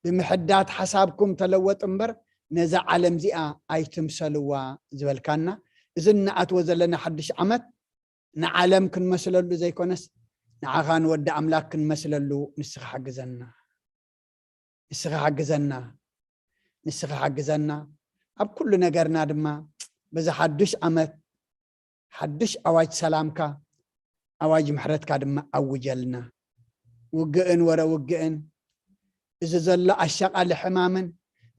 ብምሕዳት ሓሳብኩም ተለወጡ እምበር ነዛ ዓለም እዚኣ ኣይትምሰልዋ ዝበልካና እዚ እንኣትዎ ዘለና ሓድሽ ዓመት ንዓለም ክንመስለሉ ዘይኮነስ ንዓኻ ንወዲ ኣምላክ ክንመስለሉ ንስኻ ሓግዘና ንስኻ ሓግዘና ንስኻ ሓግዘና ኣብ ኩሉ ነገርና ድማ በዚ ሓዱሽ ዓመት ሓዱሽ ኣዋጅ ሰላምካ ኣዋጅ ምሕረትካ ድማ ኣውጀልና ውግእን ወረ ውግእን እዚ ዘሎ ኣሻቓሊ ሕማምን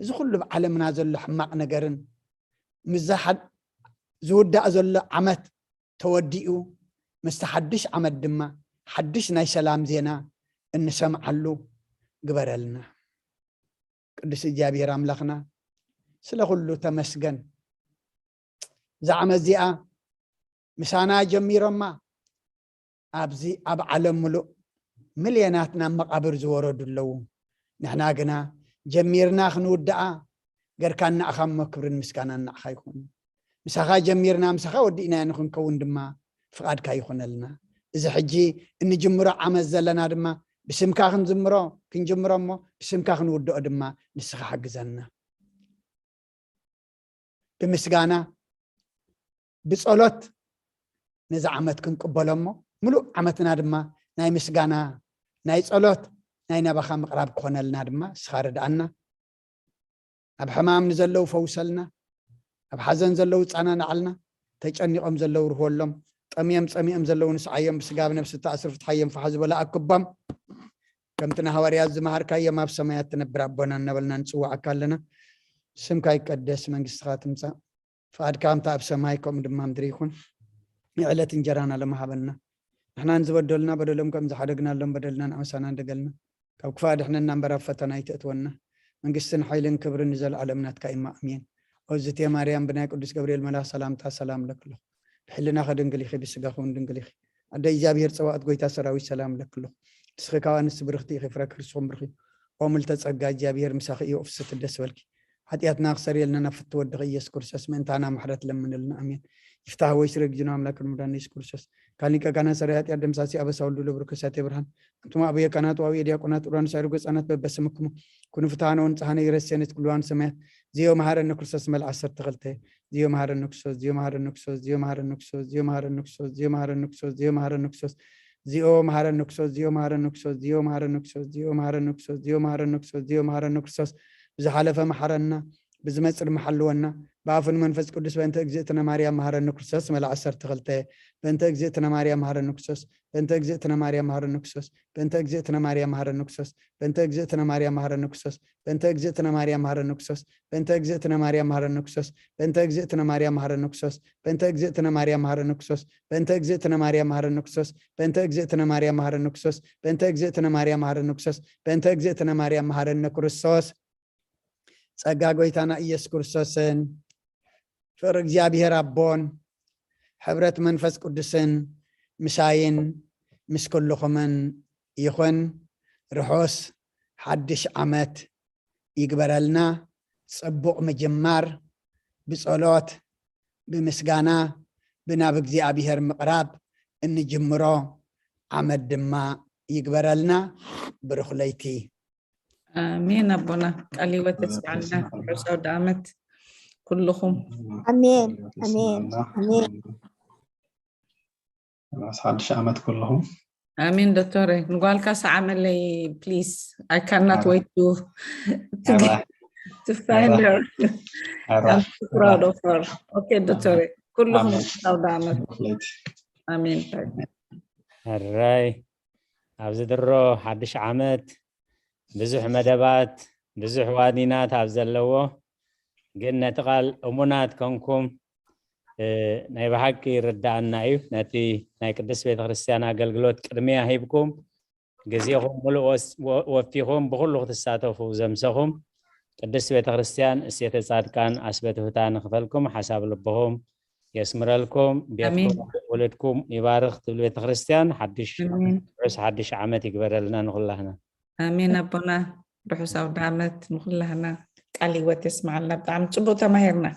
እዚ ኩሉ ኣብ ዓለምና ዘሎ ሕማቕ ነገርን ምስዛ ዝውዳእ ዘሎ ዓመት ተወዲኡ ምስቲ ሓድሽ ዓመት ድማ ሓድሽ ናይ ሰላም ዜና እንሰምዓሉ ግበረልና። ቅዱስ እግዚኣብሔር ኣምላኽና ስለ ኩሉ ተመስገን። እዛ ዓመት እዚኣ ምሳና ጀሚሮማ ኣብዚ ኣብ ዓለም ምሉእ ሚልዮናት ናብ መቓብር ዝወረዱ ኣለዉ። ንሕና ግና ጀሚርና ክንውድኣ ገርካና ኢኻ እሞ ክብርን ምስጋናን ንዓኻ ይኹን። ምሳኻ ጀሚርና ምሳኻ ወዲእናዮ ንኽንከውን ድማ ፍቓድካ ይኹነልና። እዚ ሕጂ እንጅምሮ ዓመት ዘለና ድማ ብስምካ ክንዝምሮ ክንጅምሮ እሞ ብስምካ ክንውድኦ ድማ ንስኻ ሓግዘና። ብምስጋና ብጸሎት ነዚ ዓመት ክንቅበሎ እሞ፣ ምሉእ ዓመትና ድማ ናይ ምስጋና፣ ናይ ጸሎት፣ ናይ ናባኻ ምቕራብ ክኾነልና ድማ ንስኻ ርድኣና። ኣብ ሕማም ንዘለዉ ፈውሰልና፣ ኣብ ሓዘን ዘለዉ ጸናንዓልና፣ ተጨኒቖም ዘለዉ ርህወሎም፣ ጠምዮም ጸሚኦም ዘለዉ ንስዓዮም፣ ብስጋ ብነብሲ ተኣስሩ ፍትሓዮም፣ ፋሕ ዝበለ ኣክቦም። ከምቲ ንሃዋርያት ዝመሃርካዮም ኣብ ሰማያት ትነብር ኣቦና እናበልና ንጽውዓካ ኣለና። ስምካ ይቀደስ፣ መንግስትኻ ትምጻእ፣ ፍቓድካ ከምቲ ኣብ ሰማይ ከምኡ ድማ ምድሪ ይኹን። የዕለት እንጀራና ሎሚ ሃበና። ንሕና ንዝበደሉና በደሎም ከም ዝሓደግናሎም በደልና ንኣመሳና እንደገልና፣ ካብ ክፋእ ኣድሕነና እምበር ኣብ ፈተና ኣይተእትወና። መንግስትን ሓይልን ክብርን ንዘለኣለም ናትካ እዩ። ኣሜን። ኦዝቴ ማርያም ብናይ ቅዱስ ገብርኤል መልኣኽ ሰላምታ ሰላም ለክሎ። ብሕልናኺ ድንግል ኢኺ፣ ብስጋኺ እውን ድንግል ኢኺ። ኣደ እግዚኣብሔር ጸባኦት ጎይታ ሰራዊት ሰላም ለክሎ። ንስኺ ካብ ኣንስቲ ብርኽቲ ኢኺ፣ ፍረ ከርስኹም ብርኽ እዩ። ኦ ምልተ ጸጋ እግዚኣብሔር ምሳኺ እዩ፣ ፍስሕቲ ደስ በልኪ። ሓጢኣትና ክሰርየልና ናብ ፍትው ወድኺ ኢየሱስ ክርስቶስ ምእንታና ምሕረት ለምንልና። ኣሜን። ይፍታህ ወይ ስረግ ጅኖ ኣምላክ ምዳን ኢየሱስ ክርስቶስ ካሊቀ ካህናት ሰራይ ሓጢኣት ደምሳሲ ኣበሳ ወልዱ ለብሩ ከሳቴ ብርሃን ኣንቱም ኣበየ ካህናት ዋዊ ዲያቆናት ኡራን ሳይሩ ገጻናት በበስምክሙ ኩኑ ፍትሃነ ወንጽሃነ ይረሴነት ኩሉዋን ሰማያት ዚዮ መሃረነ ክርስቶስ መልዓ ዓሰርተ ክልተ ዚዮ መሃረነ ክርስቶስ ዚዮ መሃረነ ክርስቶስ ዚዮ መሃረነ ክርስቶስ ዚዮ መሃረነ ክርስቶስ ዚዮ መሃረነ ክርስቶስ ዚኦ መሃረኒ ክርስቶስ፣ ዚኦ መሃረኒ ክርስቶስ፣ ዚኦ መሃረኒ ክርስቶስ፣ ዚኦ መሃረኒ ክርስቶስ፣ ዚኦ መሃረኒ ክርስቶስ፣ ዚኦ መሃረኒ ክርስቶስ፣ ብዝሓለፈ መሓረና፣ ብዝመጽእ ድማ ሓልወና፣ ብኣፉን መንፈስ ቅዱስ በእንተ እግዝእትነ ማርያም መሃረኒ ክርስቶስ፣ መላ ዓሰርተ ክልተ፣ በእንተ እግዝእትነ ማርያም መሃረኒ ክርስቶስ፣ በእንተ እግዝእትነ ማርያም መሃረኒ ክርስቶስ፣ በእንተ እግዝእትነ ማርያም መሃረኒ ክርስቶስ፣ በእንተ እግዝእትነ ማርያም መሃረኒ ክርስቶስ፣ በእንተ እግዝእትነ ማርያም መሃረኒ ክርስቶስ፣ በእንተ እግዝእትነ ማርያም መሃረኒ ክርስቶስ፣ በእንተ እግዝእትነ ማርያም መሃረኒ ክርስቶስ፣ በእንተ እግዝእትነ ማርያም መሃረኒ ክርስቶስ፣ በእንተ እግዝእትነ ማርያም መሃረኒ ክርስቶስ፣ በእንተ እግዝእትነ ማርያም መሃረኒ ክርስቶስ፣ በእንተ እግዝእትነ ማርያም መሃረኒ ክርስቶስ፣ በእንተ እግዝእትነ ማርያም መሃረኒ ክርስቶስ። ጸጋ ጎይታና ኢየሱስ ክርስቶስን ፍቕሪ እግዚኣብሔር ኣቦን ሕብረት መንፈስ ቅዱስን ምሳይን ምስ ኩልኹምን ይኹን። ርሑስ ሓድሽ ዓመት ይግበረልና። ጽቡቕ ምጅማር ብጸሎት፣ ብምስጋና፣ ብናብ እግዚኣብሔር ምቕራብ እንጅምሮ ዓመት ድማ ይግበረልና። ብሩኽ ለይቲ። ኣሜን ኣቦና፣ ቃል ህይወት የስምዓልና። ርሑስ ኣውደ ዓመት ኩልኹም። ኣሜን፣ ኣሜን፣ ኣሜን። ራስ ሓድሽ ዓመት ኩልኹም። ኣሜን ዶክተር፣ ንጓልካ ሰዓመለይ please. I cannot wait to to, ኣራይ to find her. ኣራይ I'm so proud of her. Okay ዶክተር፣ ኩልኹም ኣሜን። ርሑስ ኣውደ ዓመት። ብሩኽ ለይቲ። ኣሜን። ሕራይ ኣብዚ ድሮ ሓድሽ ዓመት ብዙሕ መደባት ብዙሕ ዋኒናት ኣብ ዘለዎ ግን ነቲ ቃል እሙናት ኮንኩም እ፣ ናይ ብሓቂ ይርዳኣና እዩ። ነቲ ናይ ቅድስት ቤተክርስትያን ኣገልግሎት ቅድሚያ ሂብኩም ግዜኹም ሙሉእ ወስ- ወ- ወፊኹም ብኩሉ ክትሳተፉ ዘምሰኹም ቅድስት ቤተክርስትያን እሴተ ጻድቃን ኣስበትሁታ ንክፈልኩም ሓሳብ ልብኹም የስምረልኩም። ቤትኩም ኣሜን። ውልድኩም ይባርኽ ትብል ቤተክርስትያን ሓድሽ ኣሜን። ርሑስ ሓድሽ ዓመት ይግበረልና ንኩላህና። ኣሜን ኣቦና፣ ርሑስ ኣውደ ዓመት ንኩላህና። ቃል ህይወት የስምዓልና። ብጣዕሚ ጽቡቅ ተማሂርና።